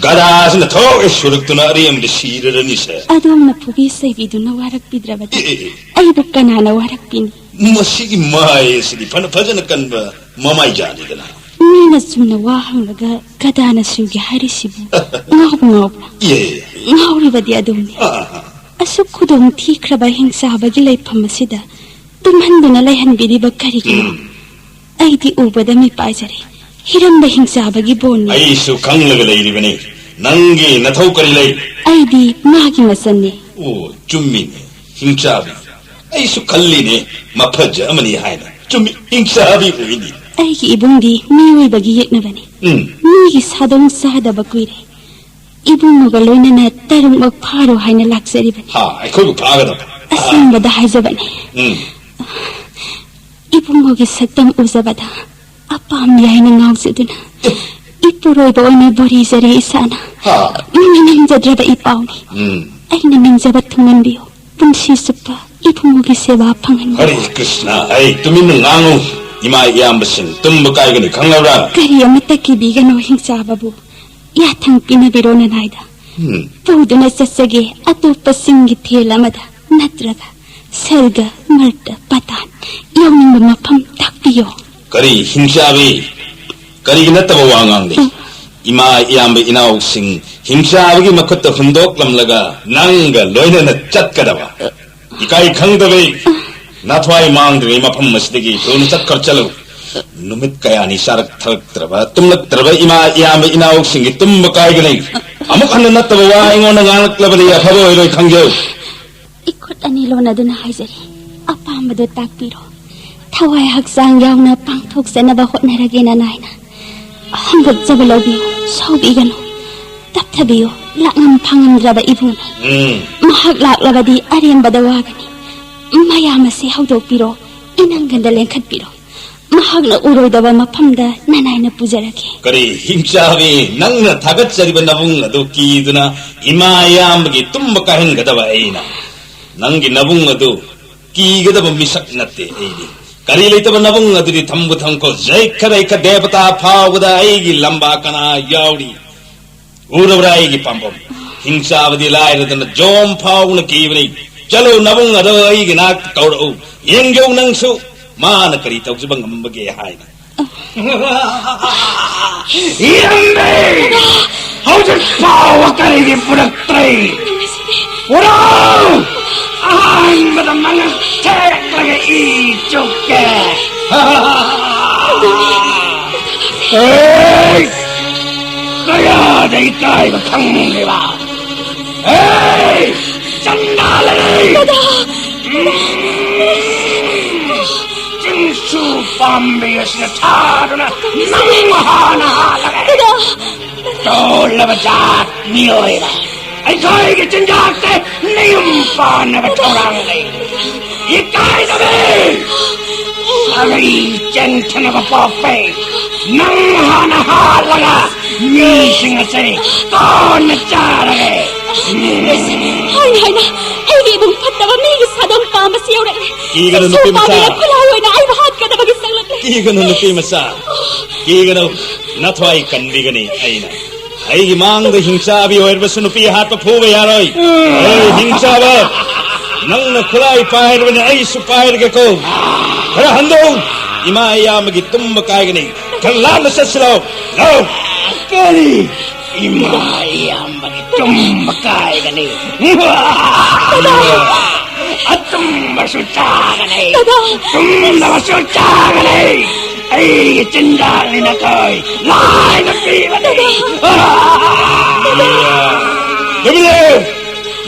ꯒꯗꯥꯁꯤꯅ ꯊꯣꯛ ꯍꯦꯛ ꯁꯨꯔꯛꯇꯨꯅ ꯑꯔꯦꯝꯕꯗ ꯁꯤꯔꯔꯅꯤꯁꯦ꯫ ꯑꯗꯣꯝꯅ ꯐꯨꯕꯤ ꯆꯩꯕꯤꯗꯨꯅ ꯋꯥꯔꯛꯄꯤꯗ꯭ꯔꯕꯗꯤ ꯑꯦ, ꯑꯦ, ꯑꯦ꯫ ꯑꯩꯕꯨ ꯀꯅꯥꯅ ꯋꯥꯔꯛꯄꯤꯅꯤ? ꯃꯁꯤꯒꯤ ꯃꯥꯏ ꯑꯁꯤꯗꯤ ꯐꯅ ꯐꯖꯅ ꯀꯟꯕ ꯃꯃꯥꯏꯖꯥꯠꯅꯤꯗꯅ꯫ ꯃꯤꯅ ꯆꯨꯝꯅ ꯋꯥ ꯍꯪꯂꯒ ꯒꯗꯥꯅ ꯁꯤꯎꯒꯦ ꯍꯥꯏꯔꯤꯁꯤꯕꯨ ꯉꯥꯎꯕ ꯉꯥꯎꯕ꯭ꯔꯥ? ꯏꯌꯦ, ꯏꯌꯦ꯫ ꯉꯥꯎꯔꯤꯕꯗꯤ ꯑꯗꯨꯝꯅꯤ꯫ ꯑꯥ, ꯑꯥ, ꯑꯥ꯫ ꯑꯁꯨꯛ ꯈꯨꯗꯣꯡ ꯊꯤꯈ꯭ꯔꯕ ꯍꯤꯡꯆꯥꯕꯒꯤ ꯂꯩꯐꯝ ꯑꯁꯤꯗ ꯇꯨꯝꯍꯟꯗꯨꯅ ꯂꯩꯍꯟꯕꯤꯔꯤꯕ ꯀꯔꯤꯒꯤꯅꯣ? ꯎꯝ꯫ ꯑꯩꯗꯤ ꯎꯕꯗ ꯃꯤꯄꯥꯏꯖꯔꯦ꯫ ꯍꯤꯔꯝꯕ ꯍꯤꯡꯆꯥꯕꯒꯤ ꯕꯣꯟꯅꯤ꯫ ꯑꯩꯁꯨ ꯈꯪꯂꯒ ꯂꯩꯔꯤꯕꯅꯤ꯫ ꯅꯪꯒꯤ ꯅꯊꯧ ꯀꯔꯤ ꯂꯩ? ꯑꯩꯗꯤ ꯃꯥꯒꯤ ꯃꯆꯟꯅꯤ꯫ ꯑꯣ, ꯆꯨꯝꯃꯤꯅꯦ, ꯍꯤꯡꯆꯥꯕꯤ꯫ ꯑꯩꯁꯨ ꯈꯜꯂꯤꯅꯦ, ꯃꯐꯖ ꯑꯃꯅꯤ ꯍꯥꯏꯅ꯫ ꯆꯨꯝꯃꯤ, ꯍꯤꯡꯆꯥꯕꯤ ꯑꯣꯏꯅꯤ꯫ ꯑꯩꯒꯤ ꯏꯕꯨꯡꯗꯤ ꯃꯤꯑꯣꯏꯕꯒꯤ ꯌꯦꯛꯅꯕꯅꯤ꯫ ꯎꯝ꯫ ꯃꯤꯒꯤ ꯁꯥꯗꯣꯡ ꯆꯥꯗꯕ ꯀꯨꯏꯔꯦ꯫ ꯏꯕꯨꯡꯉꯣꯒ ꯂꯣꯏꯅꯅ ꯇꯔꯨꯛꯃꯛ ꯐꯥꯔꯣ ꯍꯥꯏꯅ ꯂꯥꯛꯆꯔꯤꯕꯅꯤ꯫ ꯍꯥ, ꯑꯩꯈꯣꯏꯕꯨ ꯐꯥꯒꯗꯕ? ꯑꯁꯦꯡꯕꯗ ꯍꯥꯏꯖꯕꯅꯤ꯫ ꯎꯝ꯫ ꯃꯣꯒꯤ ꯁꯛꯇꯝ ꯎꯖꯕꯗ ꯑꯄꯥꯝꯕꯤ ꯍꯥꯏꯅ ꯉꯥꯎꯖꯗꯨꯅ ꯏꯄꯨꯔꯣꯏꯕ ꯑꯣꯏꯅ ꯕꯣꯔꯤꯖꯔꯦ ꯏꯁꯥꯅ꯫ ꯍꯥ꯫ ꯃꯤꯅ ꯅꯤꯡꯖꯗ꯭ꯔꯕ ꯏꯄꯥꯎꯅꯤ꯫ ꯎꯝ꯫ ꯑꯩꯅ ꯅꯤꯡꯖꯕ ꯊꯨꯡꯍꯟꯕꯤꯌꯨ꯫ ꯄꯨꯟꯁꯤ ꯆꯨꯞꯄ ꯏꯕꯨꯡꯉꯣꯒꯤ ꯁꯦꯕꯥ ꯐꯪꯍꯟꯕꯤꯌꯨ꯫ ꯍꯔꯦ ꯀ꯭ꯔꯤꯁꯅ, ꯑꯩ ꯇꯨꯃꯤꯟꯅ ꯉꯥꯡꯉꯨ꯫ ꯏꯃꯥ ꯏꯌꯥꯝꯕꯁꯤꯡ ꯇꯨꯝꯕ ꯀꯥꯏꯒꯅꯤ, ꯈꯪꯂꯕ꯭ꯔꯥ? ꯀꯔꯤ ꯑꯃꯠꯇ ꯀꯤꯕꯤꯒꯅꯨ ꯍꯤꯡꯆꯥꯕꯕꯨ꯫ ꯌꯥꯊꯪ ꯄꯤꯅꯕꯤꯔꯣ ꯅꯅꯥꯏꯗ꯫ ꯎꯝ꯫ ꯄꯨꯗꯨꯅ ꯆꯠꯆꯒꯦ ꯑꯇꯣꯞꯄꯁꯤꯡꯒꯤ ꯊꯦꯜ ꯑꯃꯗ, ꯅꯠꯇ꯭ꯔꯒ ꯁꯔꯒ, ꯃꯔꯇ, ꯄꯇꯥꯟ ꯌꯧꯅꯤꯡꯕ ꯃꯐꯝ ꯇꯥꯛꯄꯤꯌꯣ꯫ ꯀꯔꯤ ꯍꯤꯡꯆꯥꯕꯤ? ꯀꯔꯤꯒꯤ ꯅꯠꯇꯕ ꯋꯥ ꯉꯥꯡꯂꯤ? ꯎꯝ꯫ ꯏꯃꯥ ꯏꯌꯥꯝꯕ ꯏꯅꯥꯎꯁꯤꯡ ꯍꯤꯡꯆꯥꯕꯒꯤ ꯃꯈꯨꯠꯇ ꯍꯨꯟꯗꯣꯛꯂꯝꯂꯒ ꯅꯪꯒ ꯂꯣꯏꯅꯅ ꯆꯠꯀꯗꯕ? ꯏꯀꯥꯏ ꯈꯪꯗꯕꯤ, ꯅꯊ꯭ꯋꯥꯏ ꯃꯥꯡꯗ꯭ꯔꯤꯉꯩ ꯃꯐꯝ ꯑꯁꯤꯗꯒꯤ ꯊꯨꯅ ꯆꯠꯈ꯭ꯔ ꯆꯠꯂꯨ꯫ ꯅꯨꯃꯤꯠ ꯀꯌꯥꯅꯤ ꯆꯥꯔꯛ ꯊꯛꯂꯛꯇ꯭ꯔꯕ, ꯇꯨꯝꯂꯛꯇ꯭ꯔꯕ ꯏꯃꯥ ꯏꯌꯥꯝꯕ ꯏꯅꯥꯎꯁꯤꯡꯒꯤ ꯇꯨꯝꯕ ꯀꯥꯏꯒꯅꯤ꯫ ꯑꯃꯨꯛ ꯍꯟꯅ ꯅꯠꯇꯕ ꯋꯥ ꯑꯩꯉꯣꯟꯗ ꯉꯥꯡꯂꯛꯂꯕꯗꯤ ꯑꯐꯕ ꯑꯣꯏꯔꯣꯏ, ꯈꯪꯖꯧ꯫ ꯏꯈꯨꯠ ꯑꯅꯤ ꯂꯣꯟꯅꯗꯨꯅ ꯍꯥꯏꯖꯔꯤ, ꯑꯄꯥꯝꯕꯗꯨ ꯇꯥꯛꯄꯤꯔꯣ꯫ ꯊꯋꯥꯏ ꯍꯛꯆꯥꯡ ꯌꯥꯎꯅ ꯄꯥꯡꯊꯣꯛꯆꯅꯕ ꯍꯣꯠꯅꯔꯒꯦ ꯅꯅꯥꯏꯅ꯫ ꯍꯟꯗꯣꯛꯆꯕ ꯂꯧꯕꯤꯌꯨ, ꯁꯥꯎꯕꯤꯒꯅꯨ꯫ ꯇꯞꯊꯕꯤꯌꯨ, ꯂꯥꯛꯉꯝ ꯐꯥꯉꯝꯗ꯭ꯔꯕ ꯏꯕꯨꯡꯅꯤ꯫ ꯎꯝ꯫ ꯃꯍꯥꯛ ꯂꯥꯛꯂꯕꯗꯤ ꯑꯔꯦꯝꯕꯗ ꯋꯥꯒꯅꯤ꯫ ꯃꯌꯥꯝ ꯑꯁꯤ ꯍꯧꯗꯣꯛꯄꯤꯔꯣ, ꯏꯅꯪꯒꯟꯗ ꯂꯦꯡꯈꯠꯄꯤꯔꯣ꯫ ꯃꯍꯥꯛꯅ ꯎꯔꯣꯏꯗꯕ ꯃꯐꯝꯗ ꯅꯅꯥꯏꯅ ꯄꯨꯖꯔꯒꯦ꯫ ꯀꯔꯤ ꯍꯤꯡꯆꯥꯕꯤ, ꯅꯪꯅ ꯊꯥꯒꯠꯆꯔꯤꯕ ꯅꯕꯨꯡ ꯑꯗꯨ ꯀꯤꯗꯨꯅ ꯏꯃꯥ ꯏꯌꯥꯝꯕꯒꯤ ꯇꯨꯝꯕ ꯀꯥꯏꯍꯟꯒꯗꯕ ꯑꯩꯅ? ꯅꯪꯒꯤ ꯅꯕꯨꯡ ꯑꯗꯨ ꯀꯤꯒꯗꯕ ꯃꯤꯁꯛ ꯅꯠꯇꯦ ꯑꯩꯗꯤ꯫ ꯀꯔꯤ ꯂꯩꯇꯕ ꯅꯕꯨꯡ ꯑꯗꯨꯗꯤ ꯊꯝꯕꯨ ꯊꯝꯈꯣ, ꯖꯩꯈ ꯔꯩꯈ ꯗꯦꯕꯇꯥ ꯐꯥꯎꯕꯗ ꯑꯩꯒꯤ ꯂꯝꯕꯥ ꯀꯅꯥ ꯌꯥꯎꯔꯤ? ꯎꯔꯕ꯭ꯔꯥ ꯑꯩꯒꯤ ꯄꯥꯝꯕꯣꯝ? ꯍꯤꯡꯆꯥꯕꯗꯤ ꯂꯥꯏꯔꯗꯅ ꯖꯣꯝ ꯐꯥꯎꯅ ꯀꯤꯕꯅꯤ꯫ ꯆꯠꯂꯨ, ꯅꯕꯨꯡ ꯑꯗꯣ ꯑꯩꯒꯤ ꯅꯥꯛꯇ ꯀꯧꯔꯛꯎ, ꯌꯦꯡꯖꯧ ꯅꯪꯁꯨ ꯃꯥꯅ ꯀꯔꯤ ꯇꯧꯖꯕ ꯉꯝꯕꯒꯦ ꯍꯥꯏꯅ꯫ ꯏꯔꯝꯕꯤ! ꯍꯧꯖꯤꯛ ꯐꯥꯎꯕ ꯀꯔꯤꯒꯤ ꯄꯨꯔꯛꯇ꯭ꯔꯦ? ꯄꯨꯔꯛꯎ! ꯑꯍꯥꯟꯕꯗ ꯃꯉꯛ ꯊꯦꯛꯂꯒ ꯏ ꯆꯨꯞꯀꯦ꯫ ꯑꯦ! ꯀꯌꯥꯗ ꯏꯀꯥꯏꯕ ꯈꯪꯂꯤꯕ? ꯑꯦ! ꯆꯟꯗꯥꯂꯅꯤ! ꯆꯤꯡꯁꯨ ꯄꯥꯝꯕꯤ ꯑꯁꯤꯅ ꯊꯥꯗꯨꯅ ꯅꯪ ꯍꯥꯟꯅ ꯍꯥꯜꯂꯒꯦ꯫ ꯇꯣꯜꯂꯕ ꯖꯥꯠ ꯃꯤꯑꯣꯏꯕ, ꯑꯩꯈꯣꯏꯒꯤ ꯆꯤꯟꯖꯥꯛꯇ ꯅꯌꯨꯝ ꯄꯥꯟꯅꯕ ꯊꯧꯔꯥꯡ ꯂꯩ꯫ ꯏꯀꯥꯏꯗꯕꯤ! ꯁꯥꯒꯩ ꯆꯦꯟꯊꯅꯕ ꯄꯣꯛꯄꯩ ꯅꯪ ꯍꯥꯟꯅ ꯍꯥꯠꯂꯒ ꯃꯤꯁꯤꯡ ꯑꯁꯦ ꯀꯣꯟꯅ ꯆꯥꯔꯒꯦ꯫ ꯍꯥꯏꯅ ꯍꯥꯏꯅ ꯑꯩꯒꯤ ꯏꯕꯨꯡ ꯐꯠꯇꯕ ꯃꯤꯒꯤ ꯁꯥꯗꯣꯡ ꯄꯥꯝꯕꯁꯤ ꯌꯧꯔꯛꯂꯦ꯫ ꯀꯤꯒꯅꯨ, ꯅꯨꯄꯤ ꯃꯆꯥ꯫ ꯈꯨꯠꯂꯥꯏ ꯑꯣꯏꯅ ꯑꯩꯕꯨ ꯍꯥꯠꯀꯗꯕꯒꯤ ꯆꯪꯂꯛꯂꯦ꯫ ꯀꯤꯒꯅꯨ, ꯅꯨꯄꯤ ꯃꯆꯥ꯫ ꯀꯤꯒꯅꯨ꯫ ꯅꯊ꯭ꯋꯥꯏ ꯀꯟꯕꯤꯒꯅꯤ ꯑꯩꯅ꯫ ꯑꯩꯒꯤ ꯃꯥꯡꯗ ꯍꯤꯡꯆꯥꯕꯤ ꯑꯣꯏꯔꯕꯁꯨ ꯅꯨꯄꯤ ꯍꯥꯠꯄ ꯐꯨꯕ ꯌꯥꯔꯣꯏ꯫ ꯑꯩ ꯍꯤꯡꯆꯥꯕ꯫ ꯅꯪꯅ ꯈꯨꯠꯂꯥꯏ ꯄꯥꯏꯔꯕꯅꯤ, ꯑꯩꯁꯨ ꯄꯥꯏꯔꯒꯦꯀꯣ꯫ ꯈꯔ ꯍꯟꯗꯣꯛꯎ꯫ ꯏꯃꯥ ꯏꯌꯥꯝꯕꯒꯤ ꯇꯨꯝꯕ ꯀꯥꯏꯒꯅꯤ꯫ ꯈꯔ ꯂꯥꯞꯅ ꯆꯠꯁꯤ ꯂꯥꯎ꯫ ꯂꯥꯎ꯫ ꯀꯔꯤ? ꯏꯃꯥ ꯏꯌꯥꯝꯕꯒꯤ ꯇꯨꯝꯕ ꯀꯥꯏꯒꯅꯤ꯫ ꯑꯇꯨꯝꯕꯁꯨ ꯆꯥꯒꯅꯤ꯫ ꯇꯨꯝꯗꯕꯁꯨ ꯆꯥꯒꯅꯤ꯫ ꯑꯩꯒꯤ ꯆꯤꯟꯖꯥꯛꯅꯤ ꯅꯈꯣꯏ꯫ ꯂꯥꯏꯅ ꯄꯤꯕꯅꯤ꯫ ꯇꯨꯃꯤꯟ ꯂꯩꯌꯨ!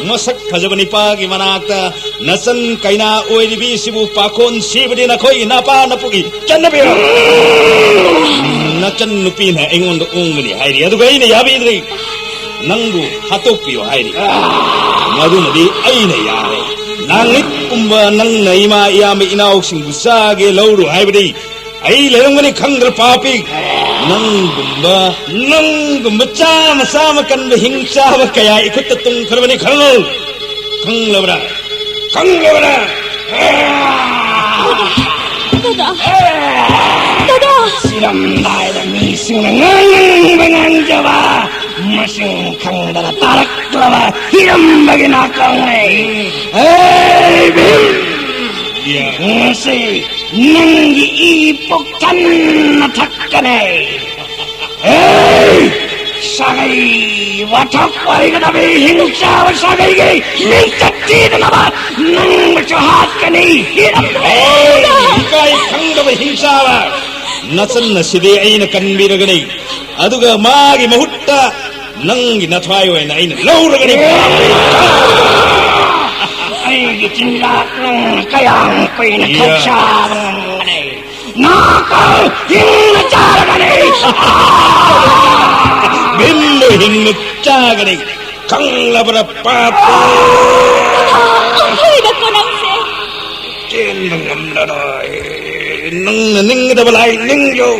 ꯃꯁꯛ ꯐꯖꯕ ꯅꯤꯄꯥꯒꯤ ꯃꯅꯥꯛꯇ ꯅꯆꯟ ꯀꯩꯅꯥ ꯑꯣꯏꯔꯤꯕꯤꯁꯤꯕꯨ ꯄꯥꯈꯣꯟ ꯁꯤꯕꯗꯤ ꯅꯈꯣꯏꯒꯤ ꯅꯄꯥ ꯅꯄꯨꯒꯤ ꯆꯠꯅꯕꯤꯔꯣ? ꯅꯆꯟ ꯅꯨꯄꯤꯅ ꯑꯩꯉꯣꯟꯗ ꯑꯣꯡꯒꯅꯤ ꯍꯥꯏꯔꯤ, ꯑꯗꯨꯒ ꯑꯩꯅ ꯌꯥꯕꯤꯗ꯭ꯔꯤ꯫ ꯅꯪꯕꯨ ꯍꯥꯠꯇꯣꯛꯄꯤꯌꯨ ꯍꯥꯏꯔꯤ꯫ ꯃꯗꯨꯃꯗꯤ ꯑꯩꯅ ꯌꯥꯔꯦ꯫ ꯂꯥꯡꯂꯤꯛꯀꯨꯝꯕ ꯅꯪꯅ ꯏꯃꯥ ꯏꯌꯥꯝꯕ ꯏꯅꯥꯎꯁꯤꯡꯕꯨ ꯆꯥꯒꯦ ꯂꯧꯔꯨ ꯍꯥꯏꯕꯗꯤ ꯑꯩ ꯂꯩꯔꯝꯒꯅꯤ ꯈꯪꯗ꯭ꯔ ꯄꯥꯄꯤ꯫ ꯅꯪꯒꯨꯝꯕ, ꯅꯪꯒꯨꯝꯕ ꯆꯥꯃ ꯆꯥꯃ ꯀꯟꯕ ꯍꯤꯡ ꯆꯥꯕ ꯀꯌꯥ ꯏꯈꯨꯠꯇ ꯇꯨꯡꯈ꯭ꯔꯕꯅꯤ ꯈꯪꯉꯨ꯫ ꯈꯪꯂꯕ꯭ꯔꯥ? ꯈꯪꯂꯕ꯭ꯔꯥ? ꯗꯗꯥ! ꯗꯗꯥ! ꯁꯤꯔꯝꯗꯥꯏꯗ ꯃꯤꯁꯤꯡꯅ ꯉꯥꯡꯅꯤꯡꯕ ꯉꯥꯡꯖꯕ, ꯃꯁꯤꯡ ꯈꯪꯗꯅ ꯇꯥꯔꯛꯂꯕ ꯍꯤꯔꯝꯕꯒꯤ ꯅꯥꯀꯣꯡꯅꯦ꯫ ꯍꯦ ꯚꯤꯝ! ꯉꯁꯤ ꯅꯪꯒꯤ ꯏ ꯄꯨꯛ ꯊꯟꯅ ꯊꯛꯀꯅꯤ꯫ ꯍꯦ! ꯁꯥꯒꯩ ꯋꯥꯊꯣꯛ ꯑꯣꯏꯒꯗꯕꯤ ꯍꯤꯡꯆꯥꯕ ꯁꯥꯒꯩꯒꯤ ꯃꯤꯡꯆꯠ ꯊꯤꯗꯅꯕ ꯅꯪꯕꯨꯁꯨ ꯍꯥꯠꯀꯅꯤ꯫ ꯍꯤꯔꯝꯕ! ꯏꯀꯥꯏ ꯈꯪꯗꯕ ꯍꯤꯡꯆꯥꯕ! ꯅꯆꯟ ꯑꯁꯤꯗꯤ ꯑꯩꯅ ꯀꯟꯕꯤꯔꯒꯅꯤ꯫ ꯑꯗꯨꯒ ꯃꯥꯒꯤ ꯃꯍꯨꯠꯇ ꯅꯪꯒꯤ ꯅꯊ꯭ꯋꯥꯏ ꯑꯣꯏꯅ ꯑꯩꯅ ꯂꯧꯔꯒꯅꯤ꯫ ꯑꯩꯒꯤ ꯆꯤꯟꯖꯥꯛ ꯅꯪꯅ ꯀꯌꯥꯝ ꯀꯨꯏꯅ ꯈꯛ ꯆꯥꯕ ꯉꯝꯒꯅꯤ? ꯅꯥꯀꯜ ꯍꯤꯡꯅ ꯆꯥꯔꯒꯅꯤ꯫ ꯚꯤꯝꯕꯨ ꯍꯤꯡꯅ ꯆꯥꯒꯅꯤ꯫ ꯈꯪꯂꯕ꯭ꯔꯥ, ꯄꯥꯄꯤ? ꯍꯣꯏꯗꯀꯣ ꯅꯪꯁꯦ꯫ ꯆꯦꯟꯕ ꯉꯝꯂꯔꯣꯏ꯫ ꯅꯪꯅ ꯅꯤꯡꯒꯗꯕ ꯂꯥꯏ ꯅꯤꯡꯌꯨ꯫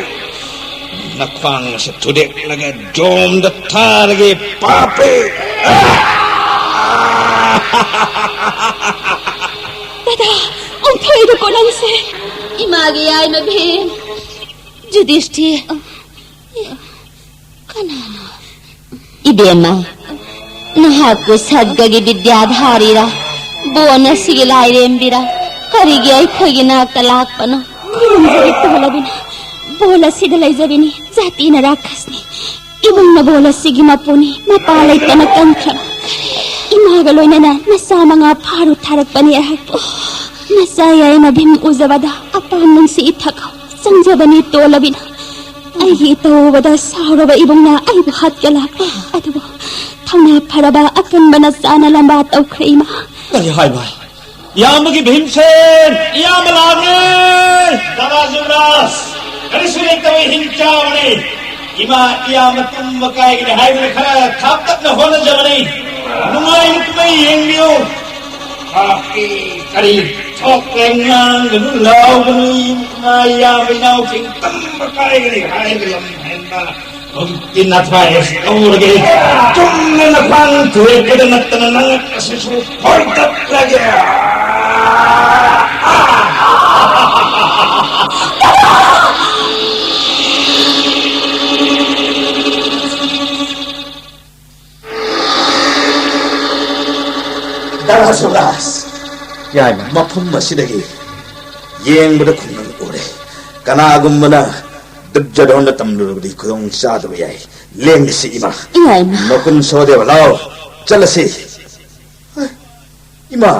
ꯅꯈ꯭ꯋꯥꯡ ꯑꯁꯤ ꯊꯨꯗꯦꯛꯂꯒ ꯖꯣꯝꯗ ꯊꯥꯔꯒꯦ, ꯄꯥꯄꯤ꯫ ꯗꯗꯥ, ꯑꯣꯟꯊꯣꯛꯏꯗꯀꯣ ꯅꯪꯁꯦ꯫ ꯏꯃꯥꯒꯤ ꯌꯥꯏꯃ ꯚꯤꯝ꯫ ꯌꯨꯙꯤꯁꯊꯤꯔ꯫ ꯀꯅꯥꯅꯣ? ꯏꯕꯦꯝꯃ, ꯅꯍꯥꯛꯄꯨ ꯁꯠꯒꯒꯤ ꯕꯤꯗ꯭ꯌꯥꯙꯥꯔꯤꯔꯥ? ꯕꯣꯟ ꯑꯁꯤꯒꯤ ꯂꯥꯏꯔꯦꯝꯕꯤꯔꯥ? ꯀꯔꯤꯒꯤ ꯑꯩꯈꯣꯏꯒꯤ ꯅꯥꯛꯇ ꯂꯥꯛꯄꯅꯣ? ꯈꯨꯔꯨꯝꯖꯔꯤ ꯇꯣꯜꯂꯕꯤꯅ꯫ ꯕꯣꯜ ꯑꯁꯤꯗ ꯂꯩꯖꯕꯤꯅꯤ꯫ ꯖꯥꯇꯤꯅ ꯔꯥꯈꯁꯅꯤ꯫ ꯏꯕꯨꯡꯅ ꯕꯣꯜ ꯑꯁꯤꯒꯤ ꯃꯄꯨꯅꯤ꯫ ꯃꯄꯥ ꯂꯩꯇꯅ ꯀꯟꯈ꯭ꯔꯕ꯫ ꯏꯃꯥꯒ ꯂꯣꯏꯅꯅ ꯃꯆꯥ ꯃꯉꯥ ꯐꯥꯔꯨ ꯊꯥꯔꯛꯄꯅꯤ ꯑꯩꯍꯥꯛꯄꯨ꯫ ꯅꯆꯥ ꯌꯥꯏꯃ ꯚꯤꯝ ꯎꯖꯕꯗ ꯑꯄꯥꯝ ꯅꯨꯡꯁꯤ ꯏꯊꯛ ꯆꯪꯖꯕꯅꯤ ꯇꯣꯜꯂꯕꯤꯅ꯫ ꯑꯩꯒꯤ ꯏꯇꯧ ꯎꯕꯗ ꯁꯥꯎꯔꯕ ꯏꯕꯨꯡꯅ ꯑꯩꯕꯨ ꯍꯥꯠꯀꯦ ꯂꯥꯛꯂꯦ꯫ ꯑꯗꯨꯕꯨ ꯊꯧꯅꯥ ꯐꯔꯕ ꯑꯀꯟꯕ ꯅꯆꯥꯅ ꯂꯝꯕꯥ ꯇꯧꯈ꯭ꯔꯦ ꯏꯃꯥ꯫ ꯀꯔꯤ ꯍꯥꯏꯕ? ꯏꯌꯥꯝꯕꯒꯤ ꯚꯤꯝꯁꯦꯟ! ꯏꯌꯥꯝꯕ ꯂꯥꯛꯂꯦ! ꯗꯥꯗꯥ ꯖꯨꯕꯔꯥꯖ! ꯀꯔꯤꯁꯨ ꯂꯩꯇꯕ ꯍꯤꯡ ꯆꯥꯕꯅꯤ꯫ ꯏꯃꯥ ꯏꯌꯥꯝꯕ ꯇꯨꯝꯕ ꯀꯥꯏꯒꯅꯤ ꯍꯥꯏꯗꯨꯅ ꯈꯔ ꯊꯥꯞꯇꯛꯅ ꯍꯣꯠꯅꯖꯕꯅꯤ꯫ ꯅꯨꯡꯉꯥꯏꯅ ꯀꯨꯝꯍꯩ ꯌꯦꯡꯕꯤꯌꯨ꯫ ꯄꯥꯄꯤ ꯀꯔꯤ ꯊꯣꯛꯂꯦ ꯉꯥꯡꯒꯅꯨ ꯂꯥꯎꯒꯅꯨ, ꯏꯃꯥ ꯏꯌꯥꯝꯕ ꯏꯅꯥꯎꯁꯤꯡ ꯇꯝꯕ ꯀꯥꯏꯒꯅꯤ ꯍꯥꯏꯕ ꯂꯝ ꯍꯦꯟꯕ꯫ ꯍꯧꯖꯤꯛꯇꯤ ꯅꯊ꯭ꯋꯥꯏ ꯂꯧꯔꯒꯦ꯫ ꯆꯨꯝꯅ ꯅꯈ꯭ꯋꯥꯡ ꯊꯨꯗꯦꯛꯄꯗ ꯅꯠꯇꯅ ꯅꯉꯛ ꯑꯁꯤꯁꯨ ꯍꯣꯔꯗꯠꯂꯒꯦ꯫ ꯗꯥꯔꯥ ꯁꯨꯕꯥꯁ, ꯌꯥꯏꯃ꯫ ꯃꯐꯝ ꯑꯁꯤꯗꯒꯤ ꯌꯦꯡꯕꯗ ꯈꯨꯡꯒꯪ ꯎꯔꯦ꯫ ꯀꯅꯥꯒꯨꯝꯕꯅ ꯗꯨꯔꯖꯣꯙꯟꯗ ꯇꯝꯂꯨꯔꯕꯗꯤ ꯈꯨꯗꯣꯡ ꯆꯥꯗꯕ ꯌꯥꯏ꯫ ꯂꯦꯡꯉꯁꯤ ꯏꯃꯥ꯫ ꯌꯥꯏꯃ꯫ ꯅꯀꯨꯟ ꯁꯍꯗꯦꯕ, ꯂꯥꯎ, ꯆꯠꯂꯁꯤ꯫ ꯏꯃꯥ,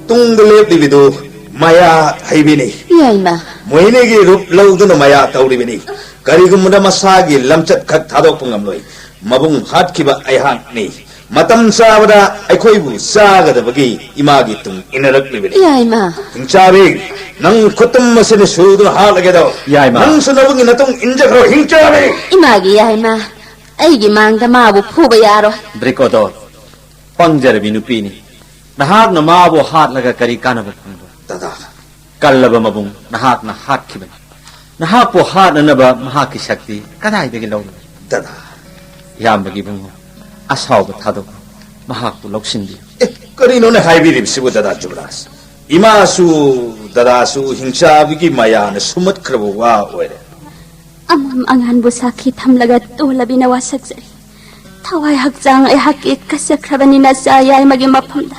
ꯇꯨꯡꯗ ꯂꯦꯞꯂꯤꯕꯗꯨ ꯃꯌꯥ ꯍꯩꯕꯤꯅꯤ꯫ ꯌꯥꯏꯃ꯫ ꯃꯣꯍꯤꯅꯤꯒꯤ ꯔꯨꯞ ꯂꯧꯗꯨꯅ ꯃꯌꯥ ꯇꯧꯔꯤꯕꯅꯤ꯫ ꯀꯔꯤꯒꯨꯝꯕꯗ ꯃꯁꯥꯒꯤ ꯂꯝꯆꯠ ꯈꯛ ꯊꯥꯗꯣꯛꯄ ꯉꯝꯂꯣꯏ꯫ ꯃꯕꯨꯡ ꯍꯥꯠꯈꯤꯕ ꯑꯩꯍꯥꯛꯅꯤ꯫ ꯃꯇꯝ ꯆꯥꯕꯗ ꯑꯩꯈꯣꯏꯕꯨ ꯆꯥꯒꯗꯕꯒꯤ ꯏꯃꯥꯒꯤ ꯇꯨꯡ ꯏꯟꯅꯔꯛꯂꯤꯕꯅꯤ꯫ ꯌꯥꯏꯃ꯫ ꯍꯤꯡꯆꯥꯕꯤ, ꯅꯪ ꯈꯨꯇꯨꯝ ꯑꯁꯤꯅ ꯁꯨꯗꯨꯅ ꯍꯥꯠꯂꯒꯦꯗꯣ꯫ ꯌꯥꯏꯃ꯫ ꯅꯪꯁꯨ ꯅꯕꯨꯡꯒꯤ ꯅꯇꯨꯡ ꯏꯟꯖꯈ꯭ꯔꯣ, ꯍꯤꯡꯆꯥꯕꯤ꯫ ꯏꯃꯥꯒꯤ ꯌꯥꯏꯃ, ꯑꯩꯒꯤ ꯃꯥꯡꯗ ꯃꯥꯕꯨ ꯐꯨꯕ ꯌꯥꯔꯣꯏ꯫ ꯗ꯭ꯔꯤꯀꯣꯗꯣꯔ, ꯄꯪꯖꯔꯕꯤ ꯅꯨꯄꯤꯅꯤ꯫ ꯅꯍꯥꯛꯅ ꯃꯥꯕꯨ ꯍꯥꯠꯂꯒ ꯀꯔꯤ ꯀꯥꯟꯅꯕ ꯐꯪꯕ? ꯗꯥꯗꯥ, ꯀꯜꯂꯕ ꯃꯕꯨꯡ ꯅꯍꯥꯛꯅ ꯍꯥꯠꯈꯤꯕꯅꯤ꯫ ꯅꯍꯥꯛꯄꯨ ꯍꯥꯠꯅꯅꯕ ꯃꯍꯥꯛꯀꯤ ꯁꯛꯇꯤ ꯀꯗꯥꯏꯗꯒꯤ ꯂꯧꯔꯨꯅꯤ? ꯗꯗꯥ꯫ ꯏꯌꯥꯝꯕꯒꯤ ꯏꯕꯨꯡꯉꯣ, ꯑꯁꯥꯎꯕ ꯊꯥꯗꯣꯛꯎ꯫ ꯃꯍꯥꯛꯄꯨ ꯂꯧꯁꯤꯟꯕꯤꯌꯨ꯫ ꯑꯦ, ꯀꯔꯤꯅꯣꯅꯦ ꯍꯥꯏꯕꯤꯔꯤꯕꯁꯤꯕꯨ, ꯗꯗꯥ ꯖꯨꯕꯔꯥꯖ? ꯏꯃꯥꯁꯨ ꯗꯗꯥꯁꯨ ꯍꯤꯡꯆꯥꯕꯤꯒꯤ ꯃꯌꯥꯅ ꯁꯨꯝꯃꯠꯈ꯭ꯔꯕ ꯋꯥ ꯑꯣꯏꯔꯦ꯫ ꯑꯃꯝ ꯑꯉꯥꯟꯕꯨ ꯁꯥꯈꯤ ꯊꯝꯂꯒ ꯇꯣꯜꯂꯕꯤꯅ ꯋꯥꯁꯛꯆꯔꯤ꯫ ꯊꯋꯥꯏ ꯍꯛꯆꯥꯡ ꯑꯩꯍꯥꯛꯀꯤ ꯀꯠꯆꯈ꯭ꯔꯕꯅꯤꯅ ꯆꯥ ꯌꯥꯏꯃꯒꯤ ꯃꯐꯝꯗ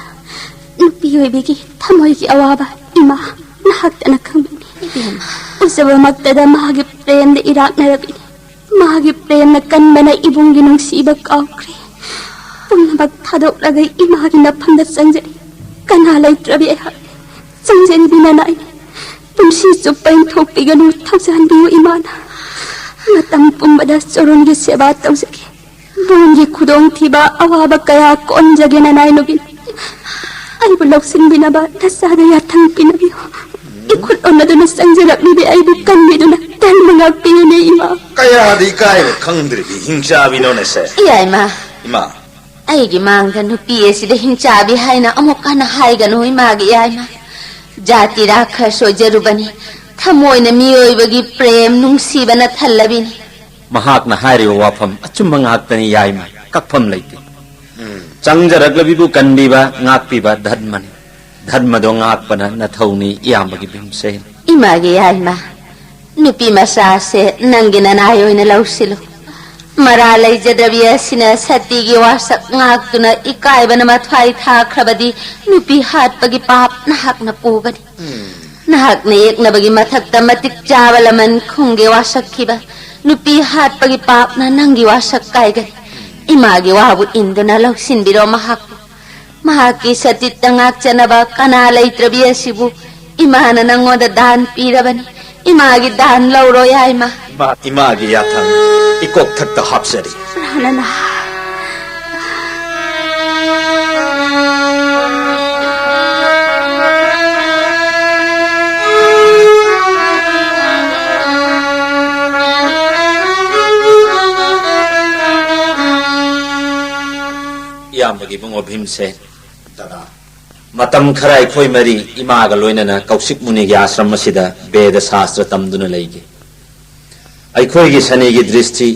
ꯅꯨꯄꯤ ꯑꯣꯏꯕꯤꯒꯤ ꯊꯃꯣꯏꯒꯤ ꯑꯋꯥꯕ ꯏꯃꯥ ꯅꯍꯥꯛꯇꯅ ꯈꯪꯕꯤꯅꯤ꯫ ꯏꯕꯦꯝꯃ꯫ ꯎꯖꯕꯃꯛꯇꯗ ꯃꯥꯒꯤ ꯄ꯭ꯔꯦꯝꯗ ꯏꯔꯥꯛꯅꯔꯕꯤꯅꯤ꯫ ꯃꯥꯒꯤ ꯄ꯭ꯔꯦꯝꯅ ꯀꯟꯕꯅ ꯏꯕꯨꯡꯒꯤ ꯅꯨꯡꯁꯤꯕ ꯀꯥꯎꯈ꯭ꯔꯦ꯫ ꯄꯨꯝꯅꯃꯛ ꯊꯥꯗꯣꯛꯂꯒ ꯏꯃꯥꯒꯤ ꯅꯐꯝꯗ ꯆꯪꯖꯔꯤ꯫ ꯀꯅꯥ ꯂꯩꯇ꯭ꯔꯕꯤ ꯑꯩꯍꯥꯛ ꯆꯪꯖꯔꯤꯕꯤ ꯅꯅꯥꯏꯅꯤ꯫ ꯄꯨꯟꯁꯤ ꯆꯨꯞꯄ ꯏꯟꯊꯣꯛꯄꯤꯒꯅꯨ, ꯊꯧꯖꯥꯟꯕꯤꯌꯨ ꯏꯃꯥꯅ꯫ ꯃꯇꯝ ꯄꯨꯝꯕꯗ ꯆꯣꯔꯣꯟꯒꯤ ꯁꯦꯕꯥ ꯇꯧꯖꯒꯦ꯫ ꯕꯣꯟꯒꯤ ꯈꯨꯗꯣꯡꯊꯤꯕ ꯑꯋꯥꯕ ꯀꯌꯥ ꯀꯣꯟꯖꯒꯦ ꯅꯅꯥꯏ ꯅꯨꯕꯤ꯫ ꯑꯩꯕꯨ ꯂꯧꯁꯤꯟꯕꯤꯅꯕ ꯅꯆꯥꯗ ꯌꯥꯊꯪ ꯄꯤꯅꯕꯤꯌꯨ꯫ ꯏꯈꯨꯠ ꯑꯣꯟꯅꯗꯨꯅ ꯆꯪꯖꯔꯛꯂꯤꯕꯤ ꯑꯩꯕꯨ ꯀꯟꯕꯤꯗꯨꯅ ꯇꯟꯕ ꯉꯥꯛꯄꯤꯌꯨꯅꯦ ꯏꯃꯥ꯫ ꯀꯌꯥꯗ ꯏꯀꯥꯏꯕ ꯈꯪꯗ꯭ꯔꯤꯕꯤ ꯍꯤꯡꯆꯥꯕꯤꯅꯣꯅꯦꯁꯦ? ꯏꯌꯥꯏꯃ꯫ ꯏꯃꯥ꯫ ꯑꯩꯒꯤ ꯃꯥꯡꯗ ꯅꯨꯄꯤ ꯑꯁꯤꯗ ꯍꯤꯡꯆꯥꯕꯤ ꯍꯥꯏꯅ ꯑꯃꯨꯛ ꯍꯟꯅ ꯍꯥꯏꯒꯅꯨ ꯏꯃꯥꯒꯤ ꯏꯌꯥꯏꯃ꯫ ꯖꯥꯇꯤ ꯔꯥꯈꯁ ꯑꯣꯏꯖꯔꯨꯕꯅꯤ꯫ ꯊꯃꯣꯏꯅ ꯃꯤꯑꯣꯏꯕꯒꯤ ꯄ꯭ꯔꯦꯝ ꯅꯨꯡꯁꯤꯕꯅ ꯊꯜꯂꯕꯤꯅꯤ꯫ ꯃꯍꯥꯛꯅ ꯍꯥꯏꯔꯤꯕ ꯋꯥꯐꯝ ꯑꯆꯨꯝꯕ ꯉꯥꯛꯇꯅꯤ ꯌꯥꯏꯃ, ꯀꯛꯐꯝ ꯂꯩꯇꯦ꯫ ꯎꯝ꯫ ꯆꯪꯖꯔꯛꯂꯕꯤꯕꯨ ꯀꯟꯕꯤꯕ, ꯉꯥꯛꯄꯤꯕ ꯙꯔꯃꯅꯤ꯫ ꯙꯔꯃꯗꯣ ꯉꯥꯛꯄꯅ ꯅꯊꯧꯅꯤ ꯏꯌꯥꯝꯕꯒꯤ ꯚꯤꯝꯁꯦꯟ꯫ ꯏꯃꯥꯒꯤ ꯌꯥꯏꯃ, ꯅꯨꯄꯤ ꯃꯆꯥꯁꯦ ꯅꯪꯒꯤ ꯅꯅꯥꯏ ꯑꯣꯏꯅ ꯂꯧꯁꯤꯜꯂꯨ꯫ ꯃꯔꯥ ꯂꯩꯖꯗ꯭ꯔꯕꯤ ꯑꯁꯤꯅ ꯁꯇꯤꯒꯤ ꯋꯥꯁꯛ ꯉꯥꯛꯇꯨꯅ ꯏꯀꯥꯏꯕꯅ ꯃꯊ꯭ꯋꯥꯏ ꯊꯥꯈ꯭ꯔꯕꯗꯤ ꯅꯨꯄꯤ ꯍꯥꯠꯄꯒꯤ ꯄꯥꯞ ꯅꯍꯥꯛꯅ ꯄꯨꯒꯅꯤ꯫ ꯅꯍꯥꯛꯅ ꯌꯦꯛꯅꯕꯒꯤ ꯃꯊꯛꯇ ꯃꯇꯤꯛ ꯆꯥꯕ ꯂꯃꯟ ꯈꯨꯝꯒꯦ ꯋꯥꯁꯛꯈꯤꯕ ꯅꯨꯄꯤ ꯍꯥꯠꯄꯒꯤ ꯄꯥꯞꯅ ꯅꯪꯒꯤ ꯋꯥꯁꯛ ꯀꯥꯏꯒꯅꯤ꯫ ꯏꯃꯥꯒꯤ ꯋꯥꯕꯨ ꯏꯟꯗꯨꯅ ꯂꯧꯁꯤꯟꯕꯤꯔꯣ ꯃꯍꯥꯛꯄꯨ꯫ ꯃꯍꯥꯛꯀꯤ ꯁꯇꯤꯠꯇ ꯉꯥꯛꯆꯅꯕ ꯀꯅꯥ ꯂꯩꯇ꯭ꯔꯕꯤ ꯑꯁꯤꯕꯨ ꯏꯃꯥꯅ ꯅꯪꯉꯣꯟꯗ ꯗꯥꯟ ꯄꯤꯔꯕꯅꯤ꯫ ꯏꯃꯥꯒꯤ ꯗꯥꯟ ꯂꯧꯔꯣ ꯌꯥꯏꯃ꯫ ꯏꯃꯥ, ꯏꯃꯥꯒꯤ ꯌꯥꯊꯪ ꯏꯀꯣꯛꯊꯛꯇ ꯍꯥꯞꯆꯔꯤ꯫ ꯄ꯭ꯔꯥꯅꯅ꯫ ꯏꯌꯥꯝꯕꯒꯤ ꯏꯕꯨꯡꯉꯣ ꯚꯤꯝꯁꯦ꯫ ꯗꯗꯥ꯫ ꯃꯇꯝ ꯈꯔ ꯑꯩꯈꯣꯏ ꯃꯔꯤ ꯏꯃꯥꯒ ꯂꯣꯏꯅꯅ ꯀꯧꯁꯤꯛ ꯃꯨꯅꯤꯒꯤ ꯑꯥꯁ꯭ꯔꯝ ꯑꯁꯤꯗ ꯕꯦꯗ ꯁꯥꯁꯇ꯭ꯔ ꯇꯝꯗꯨꯅ ꯂꯩꯈꯤ꯫ ꯑꯩꯈꯣꯏꯒꯤ ꯁꯅꯤꯒꯤ ꯗ꯭ꯔꯤꯁꯇꯤ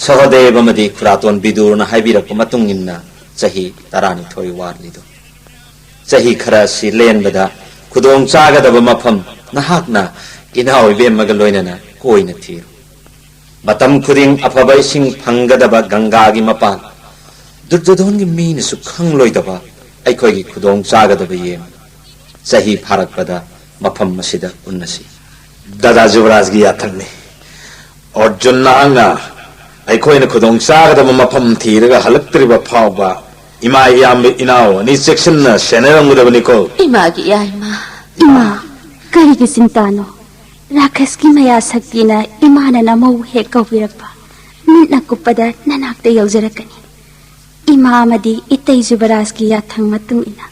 ꯁꯍꯗꯦꯕ ꯑꯃꯗꯤ ꯈꯨꯔꯥꯇꯣꯟ ꯕꯤꯗꯨꯔꯅ ꯍꯥꯏꯕꯤꯔꯛꯄ ꯃꯇꯨꯡ ꯏꯟꯅ ꯆꯍꯤ ꯇꯔꯥꯅꯤꯊꯣꯏ ꯋꯥꯠꯂꯤꯗꯨ꯫ ꯆꯍꯤ ꯈꯔ ꯑꯁꯤ ꯂꯦꯟꯕꯗ ꯈꯨꯗꯣꯡ ꯆꯥꯒꯗꯕ ꯃꯐꯝ ꯅꯍꯥꯛꯅ ꯏꯅꯥꯎ ꯏꯕꯦꯝꯃꯒ ꯂꯣꯏꯅꯅ ꯀꯣꯏꯅ ꯊꯤꯔꯨ꯫ ꯃꯇꯝ ꯈꯨꯗꯤꯡ ꯑꯐꯕ ꯏꯁꯤꯡ ꯐꯪꯒꯗꯕ ꯒꯪꯒꯥꯒꯤ ꯃꯄꯥꯟ, ꯗꯨꯔꯖꯣꯙꯣꯟꯒꯤ ꯃꯤꯅꯁꯨ ꯈꯪꯂꯣꯏꯗꯕ ꯑꯩꯈꯣꯏꯒꯤ ꯈꯨꯗꯣꯡ ꯆꯥꯒꯗꯕ ꯌꯦꯡ꯫ ꯆꯍꯤ ꯐꯥꯔꯛꯄꯗ ꯃꯐꯝ ꯑꯁꯤꯗ ꯎꯟꯅꯁꯤ꯫ ꯗꯥꯗꯥ ꯖꯨꯕꯔꯥꯖꯒꯤ ꯌꯥꯊꯪꯅꯤ꯫ ꯑꯔꯖꯨꯟ ꯅꯍꯥꯛꯅ ꯑꯩꯈꯣꯏꯅ ꯈꯨꯗꯣꯡ ꯆꯥꯒꯗꯕ ꯃꯐꯝ ꯊꯤꯔꯒ ꯍꯜꯂꯛꯇ꯭ꯔꯤꯕ ꯐꯥꯎꯕ ꯏꯃꯥ ꯏꯌꯥꯝꯕ ꯏꯅꯥꯎ ꯑꯅꯤ ꯆꯦꯛꯁꯤꯟꯅ ꯁꯦꯟꯅꯔꯝꯒꯗꯕꯅꯤꯀꯣ꯫ ꯏꯃꯥꯒꯤ ꯏꯌꯥꯏꯃ꯫ ꯏꯃꯥ, ꯀꯔꯤꯒꯤ ꯆꯤꯟꯇꯥꯅꯣ? ꯔꯥꯈꯁꯀꯤ ꯃꯌꯥ ꯁꯛꯇꯤꯅ ꯏꯃꯥꯅ ꯅꯃꯧ ꯍꯦꯛ ꯀꯧꯕꯤꯔꯛꯄ ꯃꯤꯠꯅ ꯀꯨꯞꯄꯗ ꯅꯅꯥꯛꯇ ꯌꯧꯖꯔꯛꯀꯅꯤ꯫ ꯏꯃꯥ ꯑꯃꯗꯤ ꯏꯇꯩ ꯖꯨꯕꯔꯥꯖꯀꯤ ꯌꯥꯊꯪ ꯃꯇꯨꯡ ꯏꯟꯅ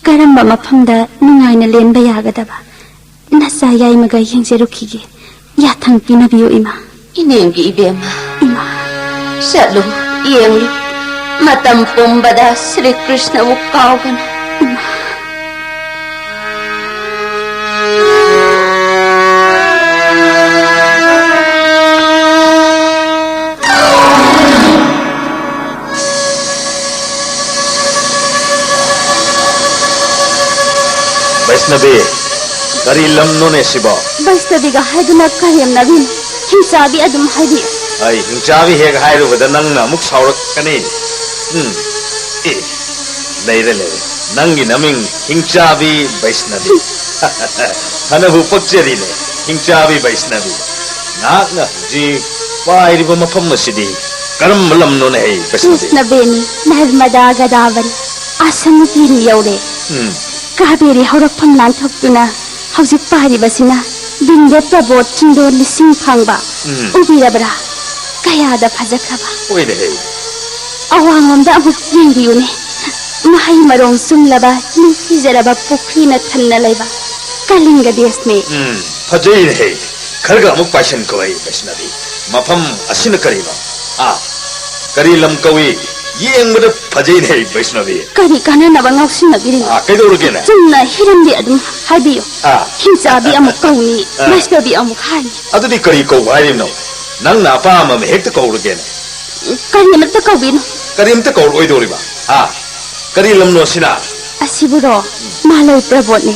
ꯀꯔꯝꯕ ꯃꯐꯝꯗ ꯅꯨꯡꯉꯥꯏꯅ ꯂꯦꯟꯕ ꯌꯥꯒꯗꯕ ꯅꯆꯥ ꯌꯥꯏꯃꯒ ꯌꯦꯡꯖꯔꯨꯈꯤꯒꯦ꯫ ꯌꯥꯊꯪ ꯄꯤꯅꯕꯤꯌꯨ ꯏꯃꯥ꯫ ꯏꯅꯦꯝꯒꯤ ꯏꯕꯦꯝꯃ, ꯏꯃꯥ꯫ ꯆꯠꯂꯨ, ꯌꯦꯡꯂꯨ, ꯃꯇꯝ ꯄꯨꯝꯕꯗ ꯁ꯭ꯔꯤ ꯀ꯭ꯔꯤꯁꯅꯕꯨ ꯀꯥꯎꯒꯅꯨ꯫ ꯏꯃꯥ꯫ ꯕꯩꯁꯅꯕꯤ, ꯀꯔꯤ ꯂꯝꯅꯣꯅꯦ ꯁꯤꯕꯣ? ꯕꯩꯁꯅꯕꯤꯒ ꯍꯥꯏꯗꯨꯅ ꯀꯔꯦꯝꯅꯕꯤꯅꯣ? ꯍꯤꯡꯆꯥꯕꯤ ꯑꯗꯨꯝ ꯍꯥꯏꯕꯤꯌꯨ꯫ ꯑꯩ ꯍꯤꯡꯆꯥꯕꯤ ꯍꯦꯛ ꯍꯥꯏꯔꯨꯕꯗ ꯅꯪꯅ ꯑꯃꯨꯛ ꯁꯥꯎꯔꯛꯀꯅꯤ꯫ ꯎꯝ, ꯑꯦ, ꯂꯩꯔꯦ, ꯂꯩꯔꯦ꯫ ꯅꯪꯒꯤ ꯅꯃꯤꯡ ꯍꯤꯡꯆꯥꯕꯤ ꯕꯩꯁꯅꯕꯤ꯫ ꯐꯅꯕꯨ ꯄꯛꯆꯔꯤꯅꯦ, ꯍꯤꯡꯆꯥꯕꯤ ꯕꯩꯁꯅꯕꯤ꯫ ꯅꯍꯥꯛꯅ ꯍꯧꯖꯤꯛ ꯄꯥꯏꯔꯤꯕ ꯃꯐꯝ ꯑꯁꯤꯗꯤ ꯀꯔꯝꯕ ꯂꯝꯅꯣꯅꯦ, ꯍꯩ ꯕꯩꯁꯅꯕꯤ? ꯀ꯭ꯔꯤꯁꯅꯕꯦꯅꯤ, ꯅꯔꯃꯗꯥ ꯒꯗꯥꯕꯔꯤ, ꯑꯥꯁꯝ ꯇꯤꯔꯤ ꯌꯧꯔꯦ꯫ ꯎꯝ꯫ ꯀꯥꯕꯦꯔꯤ ꯍꯧꯔꯛꯐꯝ ꯂꯥꯟꯊꯣꯛꯇꯨꯅ ꯍꯧꯖꯤꯛ ꯄꯥꯏꯔꯤꯕꯁꯤꯅ ꯕꯤꯟꯗ꯭ꯌ ꯄ꯭ꯔꯕꯣꯠ ꯆꯤꯡꯗꯣꯟ ꯂꯤꯁꯤꯡ ꯐꯥꯡꯕ꯫ ꯎꯝ꯫ ꯎꯕꯤꯔꯕ꯭ꯔꯥ? ꯀꯌꯥꯗ ꯐꯖꯈ꯭ꯔꯕ! ꯑꯣꯏꯔꯦ, ꯍꯩ꯫ ꯑꯋꯥꯡꯂꯣꯝꯗ ꯑꯃꯨꯛ ꯌꯦꯡꯕꯤꯌꯨꯅꯦ꯫ ꯃꯍꯩ ꯃꯔꯣꯡ ꯆꯨꯝꯂꯕ, ꯅꯤꯡꯊꯤꯖꯔꯕ ꯄꯨꯈ꯭ꯔꯤꯅ ꯊꯟꯅ ꯂꯩꯕ ꯀꯂꯤꯡꯒ ꯗꯦꯁꯅꯦ꯫ ꯎꯝ, ꯐꯖꯩꯅꯦꯍꯦ꯫ ꯈꯔꯒ ꯑꯃꯨꯛ ꯄꯥꯏꯁꯟꯈꯣ, ꯑꯩ ꯕꯩꯁꯅꯕꯤ꯫ ꯃꯐꯝ ꯑꯁꯤꯅ ꯀꯔꯤꯅꯣ? ꯑꯥ, ꯀꯔꯤ ꯂꯝ ꯀꯧꯏ? ꯌꯦꯡꯕꯗ ꯐꯖꯩꯅꯦ, ꯕꯩꯁꯅꯕꯤ꯫ ꯀꯔꯤ ꯀꯥꯟꯅꯅꯕ ꯉꯥꯎꯁꯤꯟꯅꯕꯤꯔꯤꯅꯣ? ꯑꯥ, ꯀꯩꯗꯧꯔꯒꯦꯅꯦ? ꯆꯨꯝꯅ ꯍꯤꯔꯝꯗꯤ ꯑꯗꯨꯝ ꯍꯥꯏꯕꯤꯌꯨ꯫ ꯑꯥ꯫ ꯍꯤꯡꯆꯥꯕꯤ ꯑꯃꯨꯛ ꯀꯧꯅꯤ, ꯑꯥ꯫ ꯕꯩꯁꯅꯕꯤ ꯑꯃꯨꯛ ꯍꯥꯏꯅꯤ꯫ ꯑꯗꯨꯗꯤ ꯀꯔꯤ ꯀꯧꯕ ꯍꯥꯏꯔꯤꯕꯅꯣ? ꯅꯪꯅ ꯑꯄꯥꯝꯕ ꯑꯃ ꯍꯦꯛꯇ ꯀꯧꯔꯒꯦꯅꯦ꯫ ꯀꯔꯤꯃꯠꯇ ꯀꯧꯕꯤꯅꯨ꯫ ꯀꯔꯤꯝꯇ ꯀꯧꯔꯛꯑꯣꯏꯗꯧꯔꯤꯕ? ꯍꯥ? ꯀꯔꯤ ꯂꯝꯅꯣ ꯁꯤꯅ? ꯑꯁꯤꯕꯨꯔꯣ? ꯃꯥꯂꯣꯏ ꯄ꯭ꯔꯕꯣꯠꯅꯦ꯫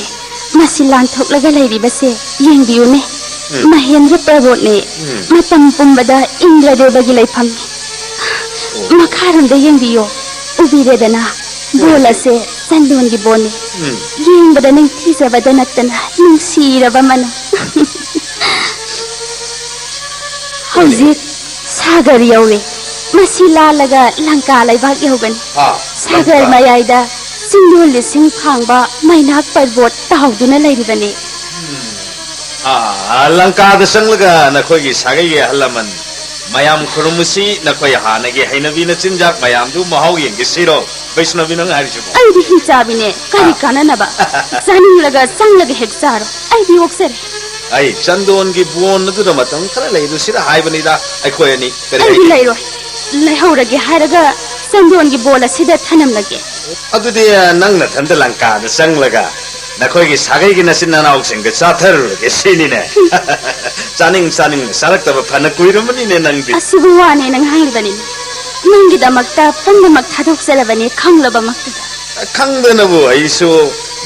ꯃꯁꯤ ꯂꯥꯟꯊꯣꯛꯂꯒ ꯂꯩꯔꯤꯕꯁꯦ ꯌꯦꯡꯕꯤꯌꯨꯅꯦ꯫ ꯎꯝ꯫ ꯃꯍꯦꯟꯗ꯭ꯔ ꯄ꯭ꯔꯕꯣꯠꯅꯦ꯫ ꯎꯝ꯫ ꯃꯇꯝ ꯄꯨꯝꯕꯗ ꯏꯟꯗ꯭ꯔꯗꯦꯕꯒꯤ ꯂꯩꯐꯝꯅꯤ꯫ ꯑꯣ꯫ ꯃꯈꯥꯔꯣꯝꯗ ꯌꯦꯡꯕꯤꯌꯣ꯫ ꯎꯕꯤꯔꯦꯗꯅ? ꯍꯣꯏ꯫ ꯕꯣꯜ ꯑꯁꯦ ꯆꯟꯗꯣꯟꯒꯤ ꯕꯣꯜꯅꯤ꯫ ꯎꯝ꯫ ꯌꯦꯡꯕꯗ ꯅꯤꯡꯊꯤꯖꯕꯗ ꯅꯠꯇꯅ ꯅꯨꯡꯁꯤꯔꯕ ꯃꯅꯝ꯫ ꯍꯣꯏꯅꯦ꯫ ꯍꯧꯖꯤꯛ ꯁꯥꯒꯔ ꯌꯧꯔꯦ꯫ ꯃꯁꯤ ꯂꯥꯜꯂꯒ ꯂꯪꯀꯥ ꯂꯩꯕꯥꯛ ꯌꯧꯒꯅꯤ꯫ ꯑꯥ, ꯁꯥꯒꯔ ꯂꯪꯀꯥ꯫ ꯃꯌꯥꯏꯗ ꯆꯤꯡꯗꯣꯜ ꯂꯤꯁꯤꯡ ꯐꯥꯡꯕ ꯃꯩꯅꯥꯛ ꯄꯔꯕꯣꯠ ꯇꯥꯎꯗꯨꯅ ꯂꯩꯔꯤꯕꯅꯤ꯫ ꯎꯝ꯫ ꯑꯥ, ꯂꯪꯀꯥꯗ ꯆꯪꯂꯒ ꯅꯈꯣꯏꯒꯤ ꯁꯥꯒꯩꯒꯤ ꯑꯍꯜ ꯂꯃꯟ ꯃꯌꯥꯝ ꯈꯨꯔꯨꯝꯃꯨꯁꯤ, ꯅꯈꯣꯏ ꯍꯥꯟꯅꯒꯤ ꯍꯩꯅꯕꯤꯅ ꯆꯤꯟꯖꯥꯛ ꯃꯌꯥꯝꯗꯨ ꯃꯍꯥꯎ ꯌꯦꯡꯒꯦꯁꯤꯔꯣ? ꯕꯩꯁꯅꯕꯤ, ꯅꯪ ꯍꯥꯏꯔꯤꯁꯤꯕꯣ? ꯑꯩꯗꯤ ꯍꯤꯡꯆꯥꯕꯤꯅꯦ, ꯀꯔꯤ ꯑꯥ꯫ ꯀꯥꯟꯅꯅꯕ? ꯆꯥꯅꯤꯡꯂꯒ ꯆꯪꯂꯒ ꯍꯦꯛ ꯆꯥꯔꯣ, ꯑꯩꯗꯤ ꯑꯣꯛꯆꯔꯦ꯫ ꯑꯩ ꯆꯟꯗꯣꯟꯒꯤ ꯕꯣꯟ ꯑꯗꯨꯗ ꯃꯇꯝ ꯈꯔ ꯂꯩꯔꯨꯁꯤꯔ ꯍꯥꯏꯕꯅꯤꯗ, ꯑꯩꯈꯣꯏ ꯑꯅꯤ꯫ ꯀꯔꯤ ꯑꯩꯗꯤ ꯍꯥꯏꯒꯦ? ꯂꯩꯔꯣꯏ, ꯂꯩꯍꯧꯔꯒꯦ ꯍꯥꯏꯔꯒ ꯆꯟꯗꯣꯟꯒꯤ ꯕꯣꯜ ꯑꯁꯤꯗ ꯊꯅꯝꯂꯒꯦ꯫ ꯑꯗꯨꯗꯤ ꯅꯪ ꯅꯊꯟꯗ ꯂꯪꯀꯥꯗ ꯆꯪꯂꯒ ꯅꯈꯣꯏꯒꯤ ꯁꯥꯒꯩꯒꯤ ꯅꯆꯤꯟ ꯅꯅꯥꯎꯁꯤꯡꯒ ꯆꯥꯊꯔꯨꯔꯒꯦ ꯁꯤꯅꯤꯅꯦ꯫ ꯆꯥꯅꯤꯡ ꯆꯥꯅꯤꯡꯅ ꯆꯥꯔꯛꯇꯕ ꯐꯅ ꯀꯨꯏꯔꯝꯃꯅꯤꯅꯦ ꯅꯪꯗꯤ꯫ ꯑꯁꯤꯕꯨ ꯋꯥꯅꯦꯅ ꯉꯥꯡꯂꯤꯕꯅꯤꯅꯦ꯫ ꯅꯪꯒꯤꯗꯃꯛꯇ ꯄꯨꯝꯅꯃꯛ ꯊꯥꯗꯣꯛꯆꯔꯕꯅꯤ ꯈꯪꯂꯕꯃꯛꯇꯨꯗ꯫ ꯈꯪꯗꯅꯕꯨ ꯑꯩꯁꯨ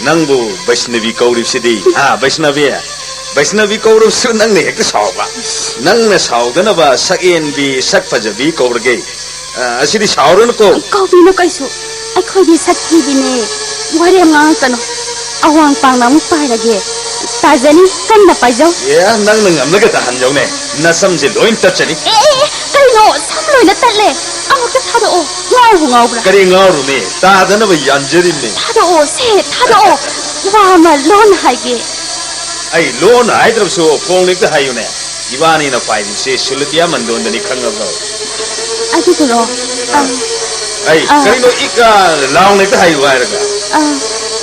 ꯅꯪꯕꯨ ꯕꯩꯁꯅꯕꯤ ꯀꯧꯔꯤꯕꯁꯤꯗꯤ꯫ ꯍꯥ, ꯕꯩꯁꯅꯕꯤ? ꯕꯩꯁꯅꯕꯤ ꯀꯧꯔꯕꯁꯨ ꯅꯪꯅ ꯍꯦꯛꯇ ꯁꯥꯎꯕ꯫ ꯅꯪꯅ ꯁꯥꯎꯗꯅꯕ ꯁꯛꯍꯦꯟꯕꯤ, ꯁꯛ ꯐꯖꯕꯤ ꯀꯧꯔꯒꯦ꯫ ꯑ, ꯑꯁꯤꯗꯤ ꯁꯥꯎꯔꯅꯨꯀꯣ꯫ ꯀꯧꯕꯤꯅꯨ ꯀꯩꯁꯨ꯫ ꯑꯩꯈꯣꯏꯗꯤ ꯁꯛ ꯊꯤꯕꯤꯅꯦ꯫ ꯋꯥꯔꯦꯝ ꯉꯥꯡꯉꯛꯀꯅꯨ꯫ ꯑꯋꯥꯡ ꯄꯥꯡꯅ ꯑꯃꯨꯛ ꯄꯥꯏꯔꯒꯦ꯫ ꯇꯥꯖꯅꯤ, ꯀꯟꯅ ꯄꯥꯏꯖꯧ꯫ ꯑꯦ, ꯅꯪꯅ ꯉꯝꯂꯒ ꯇꯥꯍꯟꯖꯧꯅꯦ꯫ ꯅꯁꯝꯁꯦ ꯂꯣꯏ ꯇꯠꯆꯅꯤ꯫ ꯑꯦ, ꯑꯦ, ꯑꯦ, ꯀꯩꯅꯣ? ꯁꯝ ꯂꯣꯏꯅ ꯇꯠꯂꯦ꯫ ꯑꯃꯨꯛꯇ ꯊꯥꯗꯣꯛꯑꯣ꯫ ꯉꯥꯎꯕꯨ ꯉꯥꯎꯕ꯭ꯔꯥ? ꯀꯔꯤ ꯉꯥꯎꯔꯨꯅꯤ? ꯇꯥꯗꯅꯕ ꯌꯥꯟꯖꯔꯤꯕꯅꯤ꯫ ꯊꯥꯗꯣꯛꯑꯣ, ꯁꯦ, ꯊꯥꯗꯣꯛꯑꯣ꯫ ꯋꯥ ꯑꯃ ꯂꯣꯟꯅ ꯍꯥꯏꯒꯦ꯫ ꯑꯩ ꯂꯣꯟꯅ ꯍꯥꯏꯗ꯭ꯔꯕꯁꯨ ꯐꯣꯡꯅ ꯍꯦꯛꯇ ꯍꯥꯏꯌꯨꯅꯦ꯫ ꯏꯕꯥꯅꯤꯅ ꯄꯥꯏꯔꯤꯁꯦ ꯁꯨꯂꯨꯇꯤꯌꯥ ꯃꯟꯗꯣꯟꯗꯅꯤ, ꯈꯪꯉꯕ꯭ꯔꯣ? ꯑꯗꯨꯕꯨꯔꯣ? ꯑ, ꯑꯩ ꯑ, ꯀꯔꯤꯅꯣ ꯏꯛ, ꯑ, ꯂꯥꯎꯅ ꯍꯦꯛꯇ ꯍꯥꯏꯌꯨ ꯍꯥꯏꯔꯒ? ꯑ,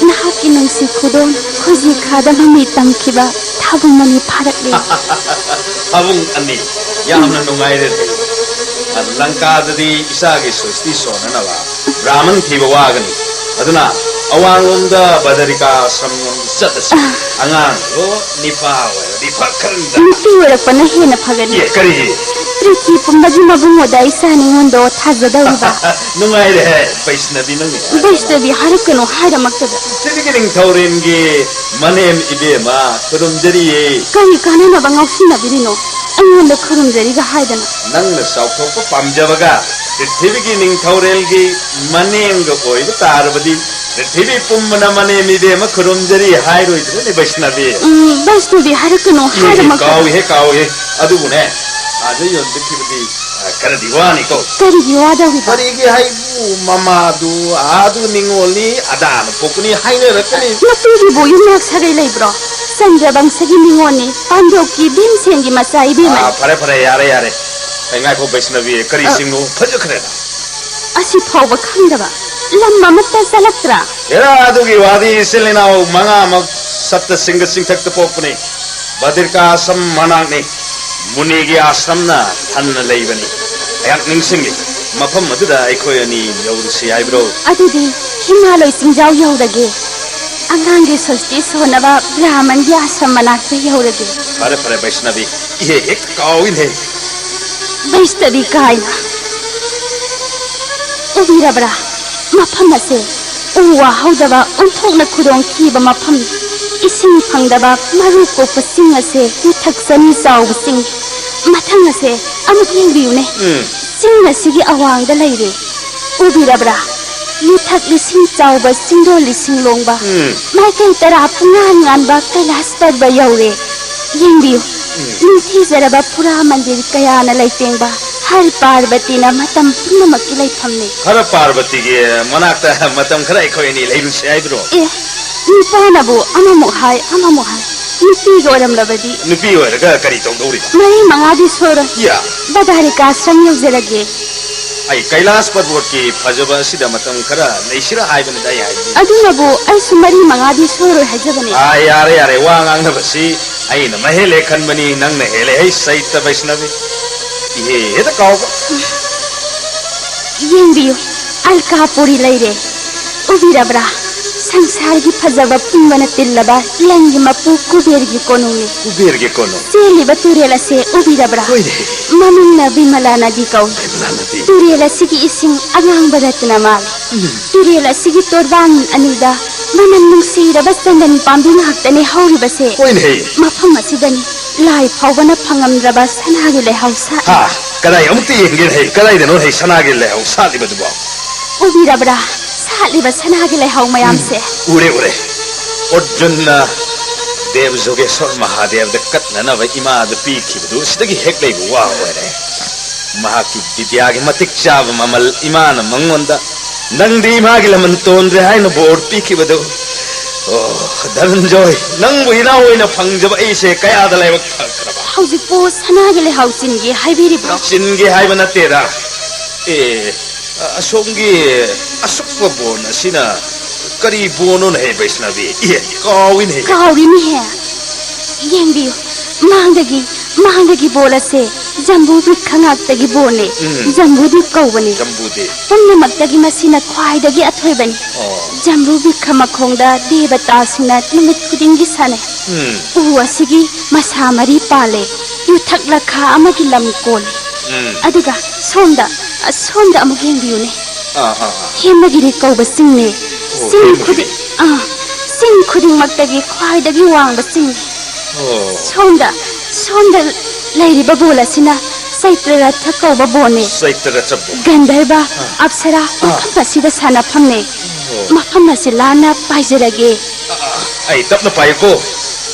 ꯅꯍꯥꯛꯀꯤ ꯅꯨꯡꯁꯤ ꯈꯨꯗꯣꯜ ꯈꯣꯏꯖꯤ ꯈꯥꯗ ꯃꯃꯤ ꯇꯝꯈꯤꯕ ꯊꯥꯕꯨꯡ ꯑꯅꯤ ꯐꯥꯔꯛꯂꯦ꯫ ꯊꯥꯕꯨꯡ ꯑꯅꯤ? ꯌꯥꯝꯅ ꯅꯨꯡꯉꯥꯏꯔꯦ꯫ ꯑ, ꯂꯪꯀꯥꯗꯗꯤ ꯏꯆꯥꯒꯤ ꯁꯣꯁꯇꯤ ꯁꯣꯟꯅꯅꯕ ꯕ꯭ꯔꯥꯍꯃꯟ ꯊꯤꯕ ꯋꯥꯒꯅꯤ꯫ ꯑꯗꯨꯅ ꯑꯋꯥꯡꯂꯣꯝꯗ ꯕꯗꯔꯤꯀꯥ ꯑꯥꯁ꯭ꯔꯝꯂꯣꯝꯗ ꯆꯠꯂꯁꯤ꯫ ꯑꯉꯥꯡꯗꯣ ꯅꯤꯄꯥ ꯑꯣꯏꯔꯗꯤ ꯐꯈ꯭ꯔꯅꯤꯗ꯫ ꯅꯨꯄꯤ ꯑꯣꯏꯔꯛꯄꯅ ꯍꯦꯟꯅ ꯐꯒꯅꯤ꯫ ꯑꯦ, ꯀꯔꯤꯒꯤ? ꯄ꯭ꯔꯤꯊꯤ ꯄꯨꯝꯕꯒꯤ ꯃꯕꯨꯡꯉꯣꯗ ꯏꯆꯥ ꯅꯤꯉꯣꯟꯗꯣ ꯊꯥꯖꯗꯧꯔꯤꯕ꯫ ꯅꯨꯡꯉꯥꯏꯔꯦꯍꯦ, ꯕꯩꯁꯅꯕꯤ ꯅꯪꯅ꯫ ꯕꯩꯁꯅꯕꯤ ꯍꯥꯏꯔꯛꯀꯅꯨ ꯍꯥꯏꯔꯃꯛꯇꯗ꯫ ꯄ꯭ꯔꯤꯊꯤꯕꯤꯒꯤ ꯅꯤꯡꯊꯧꯔꯦꯜꯒꯤ ꯃꯅꯦꯝ ꯏꯕꯦꯝꯃ ꯈꯨꯔꯨꯝꯖꯔꯤꯌꯦ꯫ ꯀꯔꯤ ꯀꯥꯟꯅꯅꯕ ꯉꯥꯎꯁꯤꯟꯅꯕꯤꯔꯤꯅꯣ? ꯑꯩꯉꯣꯟꯗ ꯈꯨꯔꯨꯝꯖꯔꯤꯒ ꯍꯥꯏꯗꯅ꯫ ꯅꯪꯅ ꯆꯥꯎꯊꯣꯛꯄ ꯄꯥꯝꯖꯕꯒ ꯄ꯭ꯔꯤꯊꯤꯕꯤꯒꯤ ꯅꯤꯡꯊꯧꯔꯦꯜꯒꯤ ꯃꯅꯦꯝꯒ ꯑꯣꯏꯕ ꯇꯥꯔꯕꯗꯤ ꯄ꯭ꯔꯤꯊꯤꯕꯤ ꯄꯨꯝꯕꯅ ꯃꯅꯦꯝ ꯏꯕꯦꯝꯃ ꯈꯨꯔꯨꯝꯖꯔꯤ ꯍꯥꯏꯔꯣꯏꯗ꯭ꯔꯅꯦ ꯕꯩꯁꯅꯕꯤ? ꯎꯝ, ꯕꯩꯁꯅꯕꯤ ꯍꯥꯏꯔꯛꯀꯅꯨ ꯏꯍꯦ, ꯍꯥꯏꯔꯃꯛꯇꯗ꯫ ꯀꯥꯎꯏꯍꯦ, ꯀꯥꯎꯏꯍꯦ꯫ ꯑꯗꯨꯕꯨꯅꯦ, ꯑꯥꯗ ꯌꯣꯟꯕꯤꯈꯤꯕꯗꯤ, ꯑ, ꯈꯔꯗꯤ ꯋꯥꯅꯤꯀꯣ꯫ ꯀꯔꯤꯒꯤ ꯋꯥꯗꯧꯔꯤꯕ? ꯀꯔꯤꯒꯤ ꯍꯥꯏꯕꯨ ꯃꯃꯥꯗꯨ ꯑꯥꯗꯨ ꯅꯤꯉꯣꯜꯅꯤ, ꯑꯗꯥꯅ ꯄꯣꯛꯄꯅꯤ ꯍꯥꯏꯅꯔꯛꯀꯅꯤ꯫ ꯅꯨꯄꯤꯒꯤꯕꯨ ꯌꯨꯝꯂꯛ ꯁꯥꯒꯩ ꯂꯩꯕ꯭ꯔꯣ? ꯆꯟꯗ꯭ꯔꯕꯪꯁꯒꯤ ꯅꯤꯉꯣꯜꯅꯤ, ꯄꯥꯟꯗꯣꯞꯀꯤ ꯚꯤꯝꯁꯦꯟꯒꯤ ꯃꯆꯥ ꯏꯕꯦꯝꯃꯅꯤ꯫ ꯑꯥ, ꯐꯔꯦ, ꯐꯔꯦ, ꯌꯥꯔꯦ, ꯌꯥꯔꯦ꯫ ꯑꯩ ꯉꯥꯏꯈꯣ, ꯕꯩꯁꯅꯕꯤ, ꯀꯔꯤ ꯑ, ꯆꯤꯡꯅꯣ? ꯐꯖꯈ꯭ꯔꯦꯗ꯫ ꯑꯁꯤ ꯐꯥꯎꯕ ꯈꯪꯗꯕ? ꯂꯝ ꯑꯃꯠꯇ ꯆꯠꯂꯛꯇ꯭ꯔꯥ? ꯍꯦꯔꯥ, ꯑꯗꯨꯒꯤ ꯋꯥꯗꯤ ꯏꯆꯤꯜ ꯏꯅꯥꯎ ꯃꯉꯥꯃꯛ ꯁꯞꯇ ꯁꯤꯡꯒ ꯆꯤꯡꯊꯛꯇ ꯄꯣꯛꯄꯅꯤ꯫ ꯕꯗ꯭ꯔꯤꯀꯥ ꯑꯥꯁ꯭ꯔꯝ ꯃꯅꯥꯛꯅꯤ꯫ ꯃꯨꯅꯤꯒꯤ ꯑꯥꯁ꯭ꯔꯝꯅ ꯊꯟꯅ ꯂꯩꯕꯅꯤ꯫ ꯑꯩꯍꯥꯛ ꯅꯤꯡꯁꯤꯡꯂꯤ꯫ ꯃꯐꯝ ꯑꯗꯨꯗ ꯑꯩꯈꯣꯏ ꯑꯅꯤ ꯌꯧꯔꯨꯁꯤ ꯍꯥꯏꯕ꯭ꯔꯣ? ꯑꯗꯨꯗꯤ ꯍꯤꯃꯥꯂꯣꯏ ꯆꯤꯡꯖꯥꯎ ꯌꯧꯔꯒꯦ꯫ ꯑꯉꯥꯡꯒꯤ ꯁꯣꯁꯇꯤ ꯁꯣꯟꯅꯕ ꯕ꯭ꯔꯥꯍꯃꯟꯒꯤ ꯑꯥꯁ꯭ꯔꯝ ꯃꯅꯥꯛꯇ ꯌꯧꯔꯒꯦ꯫ ꯐꯔꯦ, ꯐꯔꯦ, ꯕꯩꯁꯅꯕꯤ꯫ ꯏꯍꯦꯛ ꯍꯦꯛꯇ ꯀꯥꯎꯏꯅꯦ꯫ ꯕꯩꯁꯅꯕꯤ ꯀꯥꯏꯅ꯫ ꯎꯕꯤꯔꯕ꯭ꯔꯥ? ꯃꯐꯝ ꯑꯁꯦ ꯎ ꯋꯥ ꯍꯧꯗꯕ ꯑꯣꯟꯊꯣꯛꯅ ꯈꯨꯗꯣꯡ ꯊꯤꯕ ꯃꯐꯝꯅꯤ꯫ ꯏꯁꯤꯡ ꯐꯪꯗꯕ ꯃꯔꯨ ꯀꯣꯛꯄ ꯆꯤꯡ ꯑꯁꯦ ꯃꯊꯛ ꯆꯅꯤ ꯆꯥꯎꯕ ꯆꯤꯡ꯫ ꯃꯊꯪ ꯑꯁꯦ ꯑꯃꯨꯛ ꯌꯦꯡꯕꯤꯌꯨꯅꯦ꯫ ꯎꯝ꯫ ꯆꯤꯡ ꯑꯁꯤꯒꯤ ꯑꯋꯥꯡꯗ ꯂꯩꯔꯦ꯫ ꯎꯕꯤꯔꯕ꯭ꯔꯥ? ꯃꯊꯛ ꯂꯤꯁꯤꯡ ꯆꯥꯎꯕ ꯆꯤꯡꯗꯣꯜ ꯂꯤꯁꯤꯡ ꯂꯣꯡꯕ꯫ ꯎꯝ꯫ ꯃꯥꯏꯀꯩ ꯇꯔꯥ ꯄꯨꯡꯉꯥꯟ ꯉꯥꯟꯕ ꯀꯩꯂꯥꯁ ꯄꯔꯕ ꯌꯧꯔꯦ꯫ ꯌꯦꯡꯕꯤꯌꯨ꯫ ꯎꯝ꯫ ꯅꯤꯡꯊꯤꯖꯔꯕ ꯐꯨꯔꯥ ꯃꯟꯗꯤꯔ ꯀꯌꯥꯅ ꯂꯩꯇꯦꯡꯕ ꯍꯔ ꯄꯥꯔꯕꯇꯤꯅ ꯃꯇꯝ ꯄꯨꯝꯅꯃꯛꯀꯤ ꯂꯩꯐꯝꯅꯤ꯫ ꯍꯔ ꯄꯥꯔꯕꯇꯤꯒꯤ ꯃꯅꯥꯛꯇ ꯃꯇꯝ ꯈꯔ ꯑꯩꯈꯣꯏ ꯑꯅꯤ ꯂꯩꯔꯨꯁꯤ ꯍꯥꯏꯕ꯭ꯔꯣ? ꯑꯦ, ꯅꯨꯄꯥꯅꯕꯨ ꯑꯃꯃꯨꯛ ꯍꯥꯏ, ꯑꯃꯃꯨꯛ ꯍꯥꯏ꯫ ꯅꯨꯄꯤꯒ ꯑꯣꯏꯔꯝꯂꯕꯗꯤ? ꯅꯨꯄꯤ ꯑꯣꯏꯔꯒ ꯀꯔꯤ ꯇꯧꯗꯧꯔꯤꯕ? ꯃꯔꯤ ꯃꯉꯥꯗꯤ ꯁꯣꯏꯔꯣꯏ꯫ ꯌꯥ꯫ ꯕꯗꯥꯔꯤꯀꯥ ꯑꯥꯁ꯭ꯔꯝ ꯌꯧꯖꯔꯒꯦ꯫ ꯑꯩ ꯀꯩꯂꯥꯁ ꯄꯔꯕꯣꯠꯀꯤ ꯐꯖꯕ ꯑꯁꯤꯗ ꯃꯇꯝ ꯈꯔ ꯂꯩꯁꯤꯔ ꯍꯥꯏꯕꯅꯤꯗ ꯑꯩ ꯍꯥꯏꯕꯗꯤ꯫ ꯑꯗꯨꯅꯕꯨ ꯑꯩꯁꯨ ꯃꯔꯤ ꯃꯉꯥꯗꯤ ꯁꯣꯏꯔꯣꯏ ꯍꯥꯏꯖꯕꯅꯦ꯫ ꯑꯥ, ꯌꯥꯔꯦ, ꯌꯥꯔꯦ, ꯋꯥ ꯉꯥꯡꯅꯕꯁꯤ ꯑꯩꯅ ꯃꯍꯦꯜꯂꯦ ꯈꯟꯕꯅꯤ, ꯅꯪꯅ ꯍꯦꯜꯂꯦ꯫ ꯍꯩ, ꯆꯩꯇ ꯕꯩꯁꯅꯕꯤ꯫ ꯏꯍꯦ, ꯍꯦꯛꯇ ꯀꯥꯎꯕ꯫ ꯌꯦꯡꯕꯤꯌꯨ, ꯑꯜꯀꯥꯄꯨꯔꯤ ꯂꯩꯔꯦ꯫ ꯎꯕꯤꯔꯕ꯭ꯔꯥ? ꯁꯪꯁꯥꯔꯒꯤ ꯐꯖꯕ ꯄꯨꯝꯕꯅ ꯇꯤꯜꯂꯕ ꯂꯪꯒꯤ ꯃꯄꯨ ꯀꯨꯕꯦꯔꯒꯤ ꯀꯣꯅꯨꯡꯅꯤ꯫ ꯀꯨꯕꯦꯔꯒꯤ ꯀꯣꯅꯨꯡ꯫ ꯆꯦꯜꯂꯤꯕ ꯇꯨꯔꯦꯜ ꯑꯁꯦ ꯎꯕꯤꯔꯕ꯭ꯔꯥ? ꯍꯣꯏꯅꯦ꯫ ꯃꯃꯤꯡꯅ ꯕꯤꯃꯂꯥ ꯅꯗꯤ ꯀꯧꯏ꯫ ꯕꯤꯃꯂꯥ ꯅꯗꯤ꯫ ꯇꯨꯔꯦꯜ ꯑꯁꯤꯒꯤ ꯏꯁꯤꯡ ꯑꯉꯥꯡꯕ ꯔꯠꯇꯅ ꯃꯥꯜꯂꯤ꯫ ꯎꯝ꯫ ꯇꯨꯔꯦꯜ ꯑꯁꯤꯒꯤ ꯇꯣꯔꯕꯥꯟ ꯑꯅꯤꯗ ꯃꯅꯝ ꯅꯨꯡꯁꯤꯔꯕ ꯆꯟꯗꯟ ꯄꯥꯝꯕꯤ ꯉꯥꯛꯇꯅꯤ ꯍꯧꯔꯤꯕꯁꯦ꯫ ꯍꯣꯏꯅꯦ꯫ ꯃꯐꯝ ꯑꯁꯤꯗꯅꯤ ꯂꯥꯏ ꯐꯥꯎꯕꯅ ꯐꯪꯉꯝꯗ꯭ꯔꯕ ꯁꯅꯥꯒꯤ ꯂꯩꯍꯥꯎ ꯁꯥꯠꯂꯤ꯫ ꯍꯥ, ꯀꯗꯥꯏ ꯑꯃꯨꯛꯇ ꯌꯦꯡꯒꯦꯅꯦ ꯍꯩ, ꯀꯗꯥꯏꯗꯅꯣ ꯍꯩ ꯁꯅꯥꯒꯤ ꯂꯩꯍꯥꯎ ꯁꯥꯠꯂꯤꯕꯗꯨꯕꯣ? ꯎꯕꯤꯔꯕ꯭ꯔꯥ? ꯁꯥꯠꯂꯤꯕ ꯁꯅꯥꯒꯤ ꯂꯩꯍꯥꯎ ꯃꯌꯥꯝꯁꯦ꯫ ꯎꯔꯦ, ꯎꯔꯦ꯫ ꯑꯔꯖꯨꯟꯅ ꯗꯦꯕ ꯖꯣꯒꯦꯁ꯭ꯋꯔ ꯃꯍꯥꯗꯦꯕꯗ ꯀꯠꯅꯅꯕ ꯏꯃꯥꯗ ꯄꯤꯈꯤꯕꯗꯨ ꯁꯤꯗꯒꯤ ꯍꯦꯛ ꯂꯩꯕ ꯋꯥ ꯑꯣꯏꯔꯦ꯫ ꯃꯍꯥꯛꯀꯤ ꯕꯤꯗ꯭ꯌꯥꯒꯤ ꯃꯇꯤꯛ ꯆꯥꯕ ꯃꯃꯜ ꯏꯃꯥꯅ ꯃꯉꯣꯟꯗ, "ꯅꯪꯗꯤ ꯏꯃꯥꯒꯤ ꯂꯃꯟ ꯇꯣꯟꯗ꯭ꯔꯦ" ꯍꯥꯏꯅ ꯕꯣꯔ ꯄꯤꯈꯤꯕꯗꯨ꯫ ꯑꯣ, ꯙꯅꯟꯖꯣꯏ, ꯅꯪꯕꯨ ꯏꯅꯥꯎ ꯑꯣꯏꯅ ꯐꯪꯖꯕ ꯑꯩꯁꯦ ꯀꯌꯥꯗ ꯂꯥꯏꯕꯛ ꯐꯈ꯭ꯔꯕ! ꯍꯧꯖꯤꯛꯄꯨ ꯁꯅꯥꯒꯤ ꯂꯩꯍꯥꯎ ꯆꯤꯟꯒꯦ ꯍꯥꯏꯕꯤꯔꯤꯕ꯭ꯔꯣ? ꯆꯤꯟꯒꯦ ꯍꯥꯏꯕ ꯅꯠꯇꯦꯗ꯫ ꯑꯦ, ꯑ-, ꯑꯁꯣꯝꯒꯤ ꯑꯁꯨꯛꯄ ꯕꯣꯟ ꯑꯁꯤꯅ ꯀꯔꯤ ꯕꯣꯟꯅꯣꯅꯦꯍꯦ, ꯕꯩꯁꯅꯕꯤ? ꯏꯍꯦ, ꯀꯥꯎꯏꯅꯦꯍꯦ꯫ ꯀꯥꯎꯔꯤꯅꯦꯍꯦ꯫ ꯌꯦꯡꯕꯤꯌꯨ, ꯃꯥꯡꯗꯒꯤ, ꯃꯥꯡꯗꯒꯤ ꯕꯣꯜ ꯑꯁꯦ ꯖꯝꯕꯨ ꯕ꯭ꯔꯤꯛꯈ ꯉꯥꯛꯇꯒꯤ ꯕꯣꯜꯅꯦ꯫ ꯎꯝ꯫ ꯖꯝꯕꯨꯗꯤꯞ ꯀꯧꯕꯅꯦ꯫ ꯖꯝꯕꯨꯗꯤꯞ꯫ ꯄꯨꯝꯅꯃꯛꯇꯒꯤ ꯃꯁꯤꯅ ꯈ꯭ꯋꯥꯏꯗꯒꯤ ꯑꯊꯣꯏꯕꯅꯤ꯫ ꯑꯣ꯫ ꯖꯝꯕꯨ ꯕ꯭ꯔꯤꯛꯈ ꯃꯈꯣꯡꯗ ꯗꯦꯕꯇꯥꯁꯤꯡꯅ ꯅꯨꯃꯤꯠ ꯈꯨꯗꯤꯡꯒꯤ ꯁꯥꯟꯅꯩ꯫ ꯎꯝ꯫ ꯎ ꯑꯁꯤꯒꯤ ꯃꯁꯥ ꯃꯔꯤ ꯄꯥꯜꯂꯦ꯫ ꯌꯨꯊꯛ ꯂꯈꯥ ꯑꯃꯒꯤ ꯂꯝ ꯀꯣꯜꯂꯤ꯫ ꯎꯝ꯫ ꯑꯗꯨꯒ ꯁꯣꯝꯗ, ꯑ, ꯁꯣꯝꯗ ꯑꯃꯨꯛ ꯌꯦꯡꯕꯤꯌꯨꯅꯦ꯫ ꯑꯥ, ꯑꯥ, ꯑꯥ꯫ ꯍꯦꯃꯒꯤꯔꯤ ꯀꯧꯕ ꯆꯤꯡꯅꯦ꯫ ꯑꯣ, ꯆꯤꯡ ꯍꯦꯃꯒꯤꯔꯤ꯫ ꯈꯨꯗꯤꯡ-, ꯑꯥ, ꯆꯤꯡ ꯈꯨꯗꯤꯡꯃꯛꯇꯒꯤ ꯈ꯭ꯋꯥꯏꯗꯒꯤ ꯋꯥꯡꯕ ꯆꯤꯡꯅꯦ꯫ ꯑꯣ꯫ ꯁꯣꯝꯗ, ꯁꯣꯝꯗ ꯂꯩꯔꯤꯕ ꯕꯣꯜ ꯑꯁꯤꯅ ꯆꯩꯇ꯭ꯔ ꯔꯊ ꯀꯧꯕ ꯕꯣꯜꯅꯦ꯫ ꯆꯩꯇ꯭ꯔ ꯔꯊ ꯕꯣꯜ꯫ ꯒꯟꯙꯔꯕ, ꯑꯥ꯫ ꯑꯞꯁꯔꯥ, ꯑꯥ꯫ ꯃꯐꯝ ꯑꯁꯤꯗ ꯁꯥꯟꯅꯐꯝꯅꯦ꯫ ꯑꯣ꯫ ꯃꯐꯝ ꯑꯁꯤ ꯂꯥꯟꯅ ꯄꯥꯏꯖꯔꯒꯦ꯫ ꯑꯥ, ꯑꯥ, ꯑꯩ ꯇꯞꯅ ꯄꯥꯏꯌꯨꯀꯣ꯫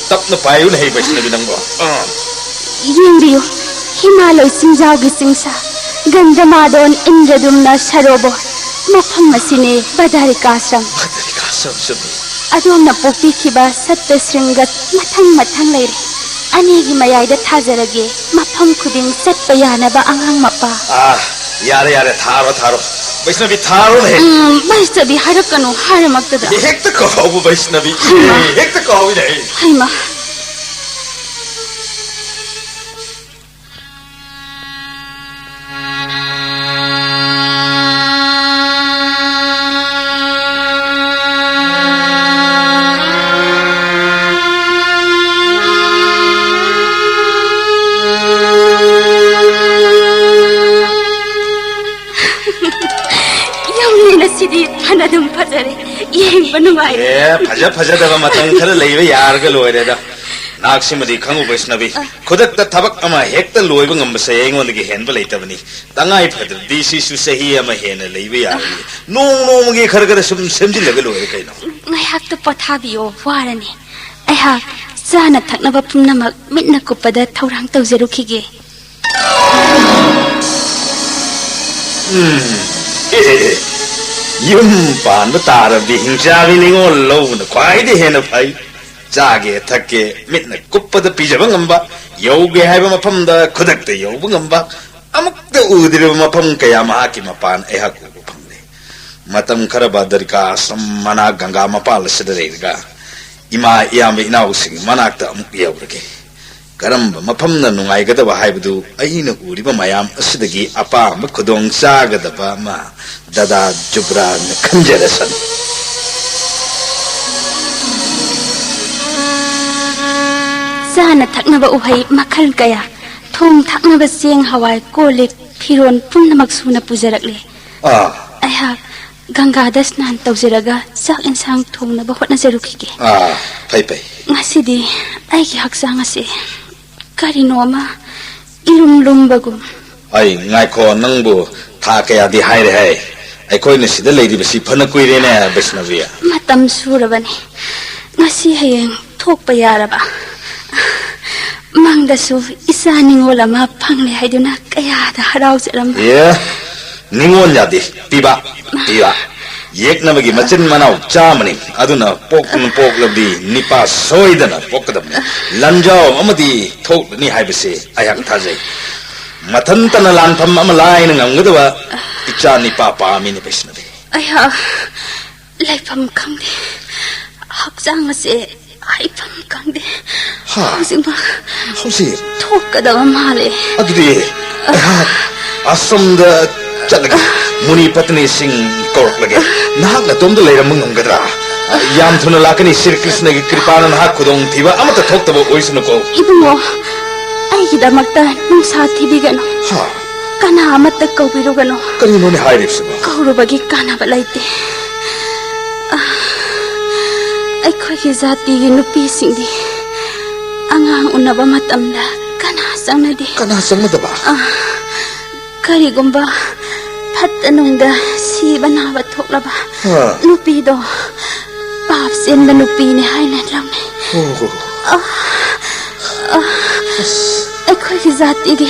ꯇꯞꯅ ꯄꯥꯏꯌꯨꯅꯦꯍꯦ, ꯕꯩꯁꯅꯕꯤ ꯅꯪꯕꯣ꯫ ꯑꯥ꯫ ꯌꯦꯡꯕꯤꯌꯨ, ꯍꯤꯃꯥꯂꯣꯏ ꯆꯤꯡꯖꯥꯎꯒꯤ ꯆꯤꯡꯁꯥ, ꯒꯟꯙꯃꯥꯗꯣꯟ ꯏꯟꯗ꯭ꯔꯗꯨꯝꯅ ꯁꯔꯣꯕꯣꯔ, ꯃꯐꯝ ꯑꯁꯤꯅꯦ ꯕꯗꯔꯤꯀꯥꯁ꯭ꯔꯝ꯫ ꯕꯗꯔꯤꯀꯥꯁ꯭ꯔꯝ ꯆꯨꯝꯃꯤ꯫ ꯑꯗꯣꯝꯅ ꯄꯣꯛꯄꯤꯈꯤꯕ ꯁꯠꯇ ꯁ꯭ꯔꯤꯡꯒ ꯃꯊꯪ ꯃꯊꯪ ꯂꯩꯔꯦ꯫ ꯑꯅꯤꯒꯤ ꯃꯌꯥꯏꯗ ꯊꯥꯖꯔꯒꯦ, ꯃꯐꯝ ꯈꯨꯗꯤꯡ ꯆꯠꯄ ꯌꯥꯅꯕ ꯑꯉꯥꯡ ꯃꯄꯥ꯫ ꯑꯥ, ꯌꯥꯔꯦ, ꯌꯥꯔꯦ, ꯊꯥꯔꯣ, ꯊꯥꯔꯣ꯫ ꯕꯩꯁꯅꯕꯤ, ꯊꯥꯔꯣꯅꯦꯍꯦ꯫ ꯎꯝ, ꯕꯩꯁꯅꯕꯤ ꯍꯥꯏꯔꯛꯀꯅꯨ, ꯍꯥꯏꯔꯃꯛꯇꯗ꯫ ꯍꯦꯛꯇ ꯀꯥꯎꯕ ꯕꯩꯁꯅꯕꯤ꯫ ꯍꯩꯃꯥ꯫ ꯍꯦꯛꯇ ꯀꯥꯎꯏꯅꯦ꯫ ꯍꯩꯃꯥ꯫ ꯑꯗꯨꯝ ꯐꯖꯔꯦ, ꯌꯦꯡꯕ ꯅꯨꯡꯉꯥꯏꯔꯦ꯫ ꯑꯦ, ꯐꯖ ꯐꯖꯗꯕ ꯃꯇꯝ ꯈꯔ ꯂꯩꯕ ꯌꯥꯔꯒ ꯂꯣꯏꯔꯦꯗ꯫ ꯅꯍꯥꯛꯁꯤꯃꯗꯤ ꯈꯪꯉꯨ ꯕꯩꯁꯅꯕꯤ, ꯑ꯫ ꯈꯨꯗꯛꯇ ꯊꯕꯛ ꯑꯃ ꯍꯦꯛꯇ ꯂꯣꯏꯕ ꯉꯝꯕꯁꯦ ꯑꯩꯉꯣꯟꯗꯒꯤ ꯍꯦꯟꯕ ꯂꯩꯇꯕꯅꯤ꯫ ꯇꯉꯥꯏ ꯐꯗ꯭ꯔꯗꯤ ꯁꯤꯁꯨ ꯆꯍꯤ ꯑꯃ ꯍꯦꯟꯅ ꯂꯩꯕ ꯌꯥꯔꯅꯤ꯫ ꯅꯣꯡ ꯅꯣꯡꯃꯒꯤ ꯈꯔ ꯈꯔ ꯁꯨꯝ ꯁꯦꯝꯖꯤꯜꯂꯒ ꯂꯣꯏꯔꯦ ꯀꯩꯅꯣ꯫ ꯉꯥꯏꯍꯥꯛꯇ ꯄꯣꯊꯥꯕꯤꯌꯣ, ꯋꯥꯔꯅꯤ꯫ ꯑꯩꯍꯥꯛ ꯆꯥꯅ ꯊꯛꯅꯕ ꯄꯨꯝꯅꯃꯛ ꯃꯤꯠꯅ ꯀꯨꯞꯄꯗ ꯊꯧꯔꯥꯡ ꯇꯧꯖꯔꯨꯈꯤꯒꯦ꯫ ꯎꯝ꯫ ꯑꯦ, ꯌꯨꯝ ꯄꯥꯟꯕ ꯇꯥꯔꯕꯗꯤ ꯍꯤꯡꯆꯥꯕꯤ ꯅꯤꯉꯣꯜ ꯂꯧꯕꯅ ꯈ꯭ꯋꯥꯏꯗꯒꯤ ꯍꯦꯟꯅ ꯐꯩ꯫ ꯆꯥꯒꯦ ꯊꯛꯀꯦ ꯃꯤꯠꯅ ꯀꯨꯞꯄꯗ ꯄꯤꯖꯕ ꯉꯝꯕ, ꯌꯧꯒꯦ ꯍꯥꯏꯕ ꯃꯐꯝꯗ ꯈꯨꯗꯛꯇ ꯌꯧꯕ ꯉꯝꯕ, ꯑꯃꯨꯛꯇ ꯎꯗ꯭ꯔꯤꯕ ꯃꯐꯝ ꯀꯌꯥ ꯃꯍꯥꯛꯀꯤ ꯃꯄꯥꯟ ꯑꯩꯍꯥꯛ ꯎꯕ ꯐꯪꯂꯦ꯫ ꯃꯇꯝ ꯈꯔ ꯕꯗꯔꯤꯀꯥ ꯑꯁ꯭ꯔꯝ ꯃꯅꯥꯛ ꯒꯪꯒꯥ ꯃꯄꯥꯜ ꯑꯁꯤꯗ ꯂꯩꯔꯒ ꯏꯃꯥ ꯏꯌꯥꯝꯕ ꯏꯅꯥꯎꯁꯤꯡ ꯃꯅꯥꯛꯇ ꯑꯃꯨꯛ ꯌꯧꯔꯒꯦ꯫ ꯀꯔꯝꯕ ꯃꯐꯝꯅ ꯅꯨꯡꯉꯥꯏꯒꯗꯕ ꯍꯥꯏꯕꯗꯨ ꯑꯩꯅ ꯎꯔꯤꯕ ꯃꯌꯥꯝ ꯑꯁꯤꯗꯒꯤ ꯑꯄꯥꯝꯕ ꯈꯨꯗꯣꯡ ꯆꯥꯒꯗꯕ ꯑꯃ ꯗꯗꯥ ꯖꯨꯕ꯭ꯔꯥꯟꯅ ꯈꯟꯖꯔꯁꯅꯨ꯫ ꯆꯥꯅ ꯊꯛꯅꯕ ꯎꯍꯩ ꯃꯈꯜ ꯀꯌꯥ, ꯊꯣꯡ ꯊꯥꯛꯅꯕ ꯆꯦꯡ ꯍꯋꯥꯏ ꯀꯣꯜ ꯂꯤꯛ ꯐꯤꯔꯣꯟ ꯄꯨꯝꯅꯃꯛ ꯁꯨꯅ ꯄꯨꯖꯔꯛꯂꯦ꯫ ꯑꯥ꯫ ꯑꯩꯍꯥꯛ ꯒꯪꯒꯥꯗ ꯁ꯭ꯅꯥꯟ ꯇꯧꯖꯔꯒ ꯆꯥꯛ ꯏꯟꯁꯥꯡ ꯊꯣꯡꯅꯕ ꯍꯣꯠꯅꯖꯔꯨꯈꯤꯒꯦ꯫ ꯑꯥ, ꯐꯩ, ꯐꯩ꯫ ꯉꯁꯤꯗꯤ ꯑꯩꯒꯤ ꯍꯛꯆꯥꯡ ꯑꯁꯤ ꯀꯔꯤꯅꯣ ꯑꯃ ꯏꯂꯨꯝ ꯂꯨꯝꯕꯒꯨꯝ꯫ ꯑꯩ, ꯉꯥꯏꯈꯣ, ꯅꯪꯕꯨ ꯊꯥ ꯀꯌꯥꯗꯤ ꯍꯥꯏꯔꯦ ꯍꯥꯏ? ꯑꯩꯈꯣꯏꯅ ꯁꯤꯗ ꯂꯩꯔꯤꯕꯁꯤ ꯐꯅ ꯀꯨꯏꯔꯦꯅꯦ, ꯕꯩꯁꯅꯕꯤ꯫ ꯃꯇꯝ ꯁꯨꯔꯕꯅꯤ꯫ ꯉꯁꯤ ꯍꯌꯦꯡ ꯊꯣꯛꯄ ꯌꯥꯔꯕ꯫ ꯃꯪꯗꯁꯨ ꯏꯆꯥ ꯅꯤꯉꯣꯜ ꯑꯃ ꯐꯪꯂꯦ ꯍꯥꯏꯗꯨꯅ ꯀꯌꯥꯗ ꯍꯔꯥꯎꯖꯔꯝꯕ꯫ ꯑꯦ, ꯅꯤꯉꯣꯜ ꯌꯥꯗꯦ, ꯄꯤꯕ, ꯄꯤꯕ꯫ ꯌꯦꯛꯅꯕꯒꯤ ꯃꯆꯤꯟ ꯃꯅꯥꯎ ꯆꯥꯝꯃꯅꯤ, ꯑꯗꯨꯅ ꯄꯣꯛꯇꯨꯅ ꯄꯣꯛꯂꯕꯗꯤ ꯅꯤꯄꯥ ꯁꯣꯏꯗꯅ ꯄꯣꯛꯀꯗꯕꯅꯤ꯫ ꯂꯥꯟꯖꯥꯎ ꯑꯃꯗꯤ ꯊꯣꯛꯂꯅꯤ ꯍꯥꯏꯕꯁꯦ ꯑꯩꯍꯥꯛ ꯊꯥꯖꯩ꯫ ꯃꯊꯟꯇꯅ ꯂꯥꯟꯐꯝ ꯑꯃ ꯂꯥꯏꯅ ꯉꯝꯒꯗꯕ ꯏꯆꯥ ꯅꯤꯄꯥ ꯄꯥꯝꯃꯤꯅꯦ ꯕꯩꯁꯅꯕꯤ꯫ ꯑꯩꯍꯥꯛ ꯂꯩꯐꯝ ꯈꯪꯗꯦ꯫ ꯍꯛꯆꯥꯡ ꯑꯁꯦ ꯍꯥꯏꯐꯝ ꯈꯪꯗꯦ꯫ ꯍꯥ? ꯍꯧꯖꯤꯛꯃꯛ ꯍꯧꯖꯤꯛ? ꯊꯣꯛꯀꯗꯕ ꯃꯥꯜꯂꯦ꯫ ꯑꯗꯨꯗꯤ ꯑꯩꯍꯥꯛ ꯑꯁꯣꯝꯗ ꯆꯠꯂꯒꯦ꯫ ꯃꯨꯅꯤ ꯄꯠꯅꯤꯁꯤꯡ ꯀꯧꯔꯛꯂꯒꯦ꯫ ꯅꯍꯥꯛ ꯅꯇꯣꯝꯇ ꯂꯩꯔꯝꯕ ꯉꯝꯒꯗ꯭ꯔꯥ? ꯌꯥꯝ ꯊꯨꯅ ꯂꯥꯛꯀꯅꯤ꯫ ꯁ꯭ꯔꯤ ꯀ꯭ꯔꯤꯁꯅꯒꯤ ꯀ꯭ꯔꯤꯄꯥꯅ ꯅꯍꯥꯛ ꯈꯨꯗꯣꯡꯊꯤꯕ ꯑꯃꯠꯇ ꯊꯣꯛꯇꯕ ꯑꯣꯏꯁꯅꯨꯀꯣ꯫ ꯏꯕꯨꯡꯉꯣ, ꯑꯩꯒꯤꯗꯃꯛꯇ ꯅꯨꯡꯁꯥ ꯊꯤꯕꯤꯒꯅꯨ꯫ ꯍꯥ? ꯀꯅꯥ ꯑꯃꯠꯇ ꯀꯧꯕꯤꯔꯨꯒꯅꯨ꯫ ꯀꯔꯤꯅꯣꯅꯦ ꯍꯥꯏꯔꯤꯕꯁꯤꯕꯣ? ꯀꯧꯔꯨꯕꯒꯤ ꯀꯥꯟꯅꯕ ꯂꯩꯇꯦ꯫ ꯑꯩꯈꯣꯏꯒꯤ ꯖꯥꯇꯤꯒꯤ ꯅꯨꯄꯤꯁꯤꯡꯗꯤ ꯑꯉꯥꯡ ꯎꯅꯕ ꯃꯇꯝꯗ ꯀꯅꯥ ꯆꯪꯅꯗꯦ꯫ ꯀꯅꯥ ꯆꯪꯅꯗꯕ? ꯑ, ꯀꯔꯤꯒꯨꯝꯕ ꯐꯠꯇ ꯅꯨꯡꯗ ꯁꯤꯕ ꯅꯥꯕ ꯊꯣꯛꯂꯕ ꯑ꯫ ꯅꯨꯄꯤꯗꯣ ꯄꯥꯞ ꯆꯦꯟꯕ ꯅꯨꯄꯤꯅꯤ ꯍꯥꯏꯅ ꯂꯧꯅꯩ꯫ ꯑꯣ꯫ ꯑ, ꯑ, ꯑꯩꯈꯣꯏꯒꯤ ꯖꯥꯇꯤꯒꯤ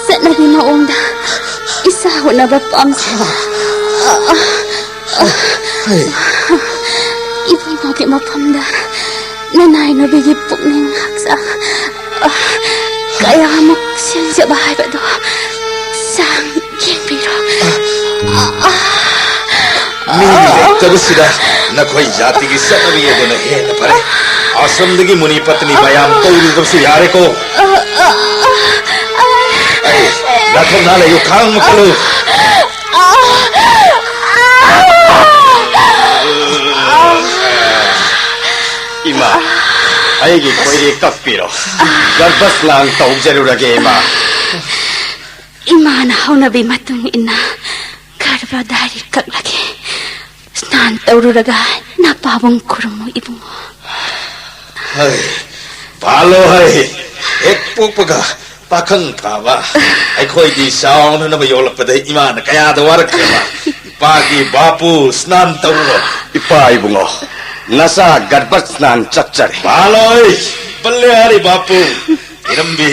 ꯆꯠꯅꯕꯤ ꯃꯑꯣꯡꯗ ꯏꯆꯥ ꯎꯅꯕ ꯄꯥꯝꯖꯩ꯫ ꯑ, ꯑ, ꯍꯩ꯫ ꯏꯕꯨꯡꯉꯣꯒꯤ ꯃꯐꯝꯗ ꯅꯅꯥꯏ ꯅꯨꯄꯤꯒꯤ ꯄꯨꯛꯅꯤꯡ ꯍꯛꯆꯥꯡ, ꯑ, ꯀꯌꯥꯃꯨꯛ ꯁꯦꯡꯖꯕ ꯍꯥꯏꯕꯗꯣ ꯆꯥꯡ ꯌꯦꯡꯕꯤꯔꯣ꯫ ꯃꯤ ꯂꯩꯇꯕꯁꯤꯗ ꯅꯈꯣꯏ ꯖꯥꯇꯤꯒꯤ ꯆꯠꯅꯕꯤ ꯑꯗꯨꯅ ꯍꯦꯟꯅ ꯐꯔꯦ꯫ ꯑꯥꯁ꯭ꯔꯝꯗꯒꯤ ꯃꯨꯅꯤ ꯄꯠꯅꯤ ꯃꯌꯥꯝ ꯀꯧꯔꯨꯕꯁꯨ ꯌꯥꯔꯦꯀꯣ꯫ ꯑꯩ, ꯅꯥꯊꯣꯛꯅ ꯂꯩꯌꯨ, ꯈꯥꯡ ꯃꯈꯜꯂꯨ꯫ ꯏꯃꯥ, ꯑꯩꯒꯤ ꯈꯣꯏꯔꯤ ꯀꯛꯄꯤꯔꯣ꯫ ꯒꯔꯚ ꯁ꯭ꯅꯥꯟ ꯇꯧꯖꯔꯨꯔꯒꯦ, ꯏꯃꯥ꯫ ꯏꯃꯥꯅ ꯍꯧꯅꯕꯤ ꯃꯇꯨꯡ ꯏꯟꯅ ꯒꯔꯚ ꯗꯥꯔꯤ ꯀꯛꯂꯒꯦ꯫ ꯁ꯭ꯅꯥꯟ ꯇꯧꯔꯨꯔꯒ ꯅꯄꯥꯕꯨꯡ ꯈꯨꯔꯨꯝꯃꯨ, ꯏꯕꯨꯡꯉꯣ꯫ ꯍꯩ, ꯄꯥꯜꯂꯣ ꯍꯩ꯫ ꯍꯦꯛ ꯄꯣꯛꯄꯒ ꯄꯥꯈꯪ ꯐꯥꯕ ꯑꯩꯈꯣꯏꯗꯤ ꯆꯥꯎꯅꯅꯕ ꯌꯣꯛꯂꯛꯄꯗ ꯏꯃꯥꯅ ꯀꯌꯥꯗ ꯋꯥꯔꯛꯈ꯭ꯔꯕ꯫ ꯏꯄꯥꯒꯤ ꯕꯥꯄꯨ ꯁ꯭ꯅꯥꯟ ꯇꯧꯔꯨꯔꯣ꯫ ꯏꯄꯥ ꯏꯕꯨꯡꯉꯣ, ꯅꯆꯥ ꯒꯔꯚ ꯁ꯭ꯅꯥꯟ ꯆꯠꯆꯔꯦ꯫ ꯄꯥꯜꯂꯣꯏ, ꯕꯜꯂꯤꯍꯥꯔꯤ ꯕꯥꯄꯨ꯫ ꯏꯔꯝꯕꯤ,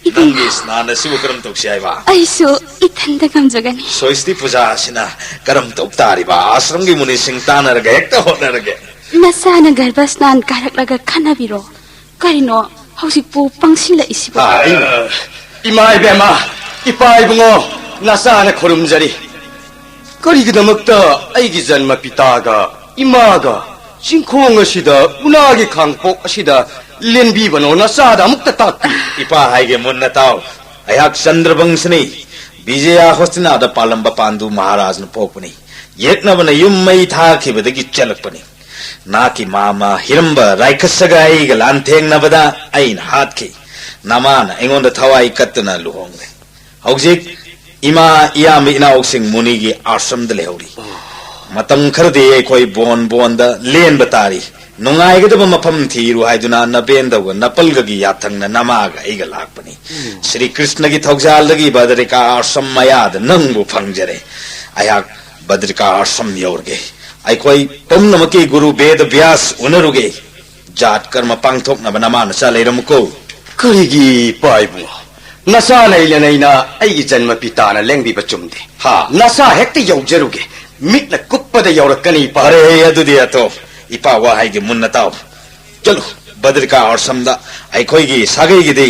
ꯏꯕꯨꯡꯉꯣ꯫ ꯅꯪꯒꯤ ꯁ꯭ꯅꯥꯟ ꯑꯁꯤꯕꯨ ꯀꯔꯝ ꯇꯧꯁꯤ ꯍꯥꯏꯕ? ꯑꯩꯁꯨ ꯏꯊꯟꯗ ꯉꯝꯖꯒꯅꯤ꯫ ꯁꯣꯏꯁꯇꯤ ꯄꯨꯖꯥ ꯑꯁꯤꯅ ꯀꯔꯝ ꯇꯧ ꯇꯥꯔꯤꯕ? ꯑꯥꯁ꯭ꯔꯝꯒꯤ ꯃꯨꯅꯤꯁꯤꯡ ꯇꯥꯟꯅꯔꯒ ꯍꯦꯛꯇ ꯍꯣꯠꯅꯔꯒꯦ꯫ ꯅꯆꯥꯅ ꯒꯔꯚ ꯁ꯭ꯅꯥꯟ ꯀꯥꯔꯛꯂꯒ ꯈꯟꯅꯕꯤꯔꯣ꯫ ꯀꯔꯤꯅꯣ ꯍꯧꯖꯤꯛꯄꯨ ꯄꯪꯁꯤꯜꯂꯛꯏꯁꯤꯕꯣ? ꯑ, ꯏꯃꯥ ꯏꯕꯦꯝꯃ, ꯏꯄꯥ ꯏꯕꯨꯡꯉꯣ, ꯅꯆꯥꯅ ꯈꯨꯔꯨꯝꯖꯔꯤ꯫ ꯀꯔꯤꯒꯤꯗꯃꯛꯇ ꯑꯩꯒꯤ ꯖꯟꯃ ꯄꯤꯇꯥꯒ ꯏꯃꯥꯒ ꯆꯤꯡꯈꯣꯡ ꯑꯁꯤꯗ ꯎꯅꯥꯒꯤ ꯈꯥꯡꯄꯣꯛ ꯑꯁꯤꯗ ꯂꯦꯟꯕꯤꯕꯅꯣ? ꯅꯆꯥꯗ ꯑꯃꯨꯛꯇ ꯇꯥꯛꯄꯤꯌꯨ꯫ ꯏꯄꯥ ꯍꯥꯏꯒꯦ ꯃꯨꯟꯅ ꯇꯥꯎ꯫ ꯑꯩꯍꯥꯛ ꯆꯟꯗ꯭ꯔꯕꯪꯁꯅꯤ꯫ ꯕꯤꯖꯌ ꯍꯣꯁꯇꯤꯅꯥꯗ ꯄꯥꯜꯂꯝꯕ ꯄꯥꯟꯗꯨ ꯃꯍꯥꯔꯥꯖꯅ ꯄꯣꯛꯄꯅꯤ꯫ ꯌꯦꯛꯅꯕꯅ ꯌꯨꯝ ꯃꯩ ꯊꯥꯈꯤꯕꯗꯒꯤ ꯆꯦꯜꯂꯛꯄꯅꯤ꯫ ꯅꯍꯥꯛꯀꯤ ꯃꯥꯃ ꯍꯤꯔꯝꯕ ꯔꯥꯏꯈꯁꯒ ꯑꯩꯒ ꯂꯥꯟꯊꯦꯡꯅꯕꯗ ꯑꯩꯅ ꯍꯥꯠꯈꯤ꯫ ꯅꯃꯥꯅ ꯑꯩꯉꯣꯟꯗ ꯊꯋꯥꯏ ꯀꯠꯇꯨꯅ ꯂꯨꯍꯣꯡꯂꯦ꯫ ꯍꯧꯖꯤꯛ ꯏꯃꯥ, ꯏꯌꯥꯝꯕ, ꯏꯅꯥꯎꯁꯤꯡ ꯃꯨꯅꯤꯒꯤ ꯑꯥꯁ꯭ꯔꯝꯗ ꯂꯩꯍꯧꯔꯤ꯫ ꯃꯇꯝ ꯈꯔꯗꯤ ꯑꯩꯈꯣꯏ ꯕꯣꯟ ꯕꯣꯟꯗ ꯂꯦꯟꯕ ꯇꯥꯔꯤ꯫ ꯅꯨꯡꯉꯥꯏꯒꯗꯕ ꯃꯐꯝ ꯊꯤꯔꯨ ꯍꯥꯏꯗꯨꯅ ꯅꯕꯦꯟꯗꯧꯒ ꯅꯄꯜꯒꯒꯤ ꯌꯥꯊꯪꯅ ꯅꯃꯥꯒ ꯑꯩꯒ ꯂꯥꯛꯄꯅꯤ꯫ ꯁ꯭ꯔꯤ ꯀ꯭ꯔꯤꯁꯅꯒꯤ ꯊꯧꯖꯥꯜꯗꯒꯤ ꯕꯗ꯭ꯔꯤꯀꯥ ꯑꯥꯁ꯭ꯔꯝ ꯃꯌꯥꯗ ꯅꯪꯕꯨ ꯐꯪꯖꯔꯦ꯫ ꯑꯩꯍꯥꯛ ꯕꯗ꯭ꯔꯤꯀꯥ ꯑꯥꯁ꯭ꯔꯝ ꯌꯧꯔꯒꯦ꯫ ꯑꯩꯈꯣꯏ ꯄꯨꯝꯅꯃꯛꯀꯤ ꯒꯨꯔꯨ ꯕꯦꯗ ꯕ꯭ꯌꯥꯁ ꯎꯅꯔꯨꯒꯦ꯫ ꯖꯥꯠ ꯀꯔꯃ ꯄꯥꯡꯊꯣꯛꯅꯕ ꯅꯃꯥ ꯅꯆꯥ ꯂꯩꯔꯝꯃꯨꯀꯣ꯫ ꯀꯔꯤꯒꯤ ꯏꯄꯥ ꯏꯕꯨꯡꯉꯣ? ꯅꯆꯥ ꯂꯩꯅ ꯂꯩꯅ ꯑꯩꯒꯤ ꯖꯟꯃ ꯄꯤꯇꯥꯅ ꯂꯦꯡꯕꯤꯕ ꯆꯨꯝꯗꯦ꯫ ꯍꯥ? ꯅꯆꯥ ꯍꯦꯛꯇ ꯌꯧꯖꯔꯨꯒꯦ꯫ ꯃꯤꯠꯅ ꯀꯨꯞꯄꯗ ꯌꯧꯔꯛꯀꯅꯤ ꯏꯄꯥ꯫ ꯐꯔꯦ, ꯑꯗꯨꯗꯤ ꯑꯇꯣ, ꯏꯄꯥ ꯋꯥꯍꯩꯒꯤ ꯃꯨꯟꯅ ꯇꯥꯎ꯫ ꯆꯠꯂꯨ, ꯕꯗ꯭ꯔꯤꯀꯥ ꯑꯥꯁ꯭ꯔꯝꯗ ꯑꯩꯈꯣꯏꯒꯤ ꯁꯥꯒꯩꯒꯤꯗꯤ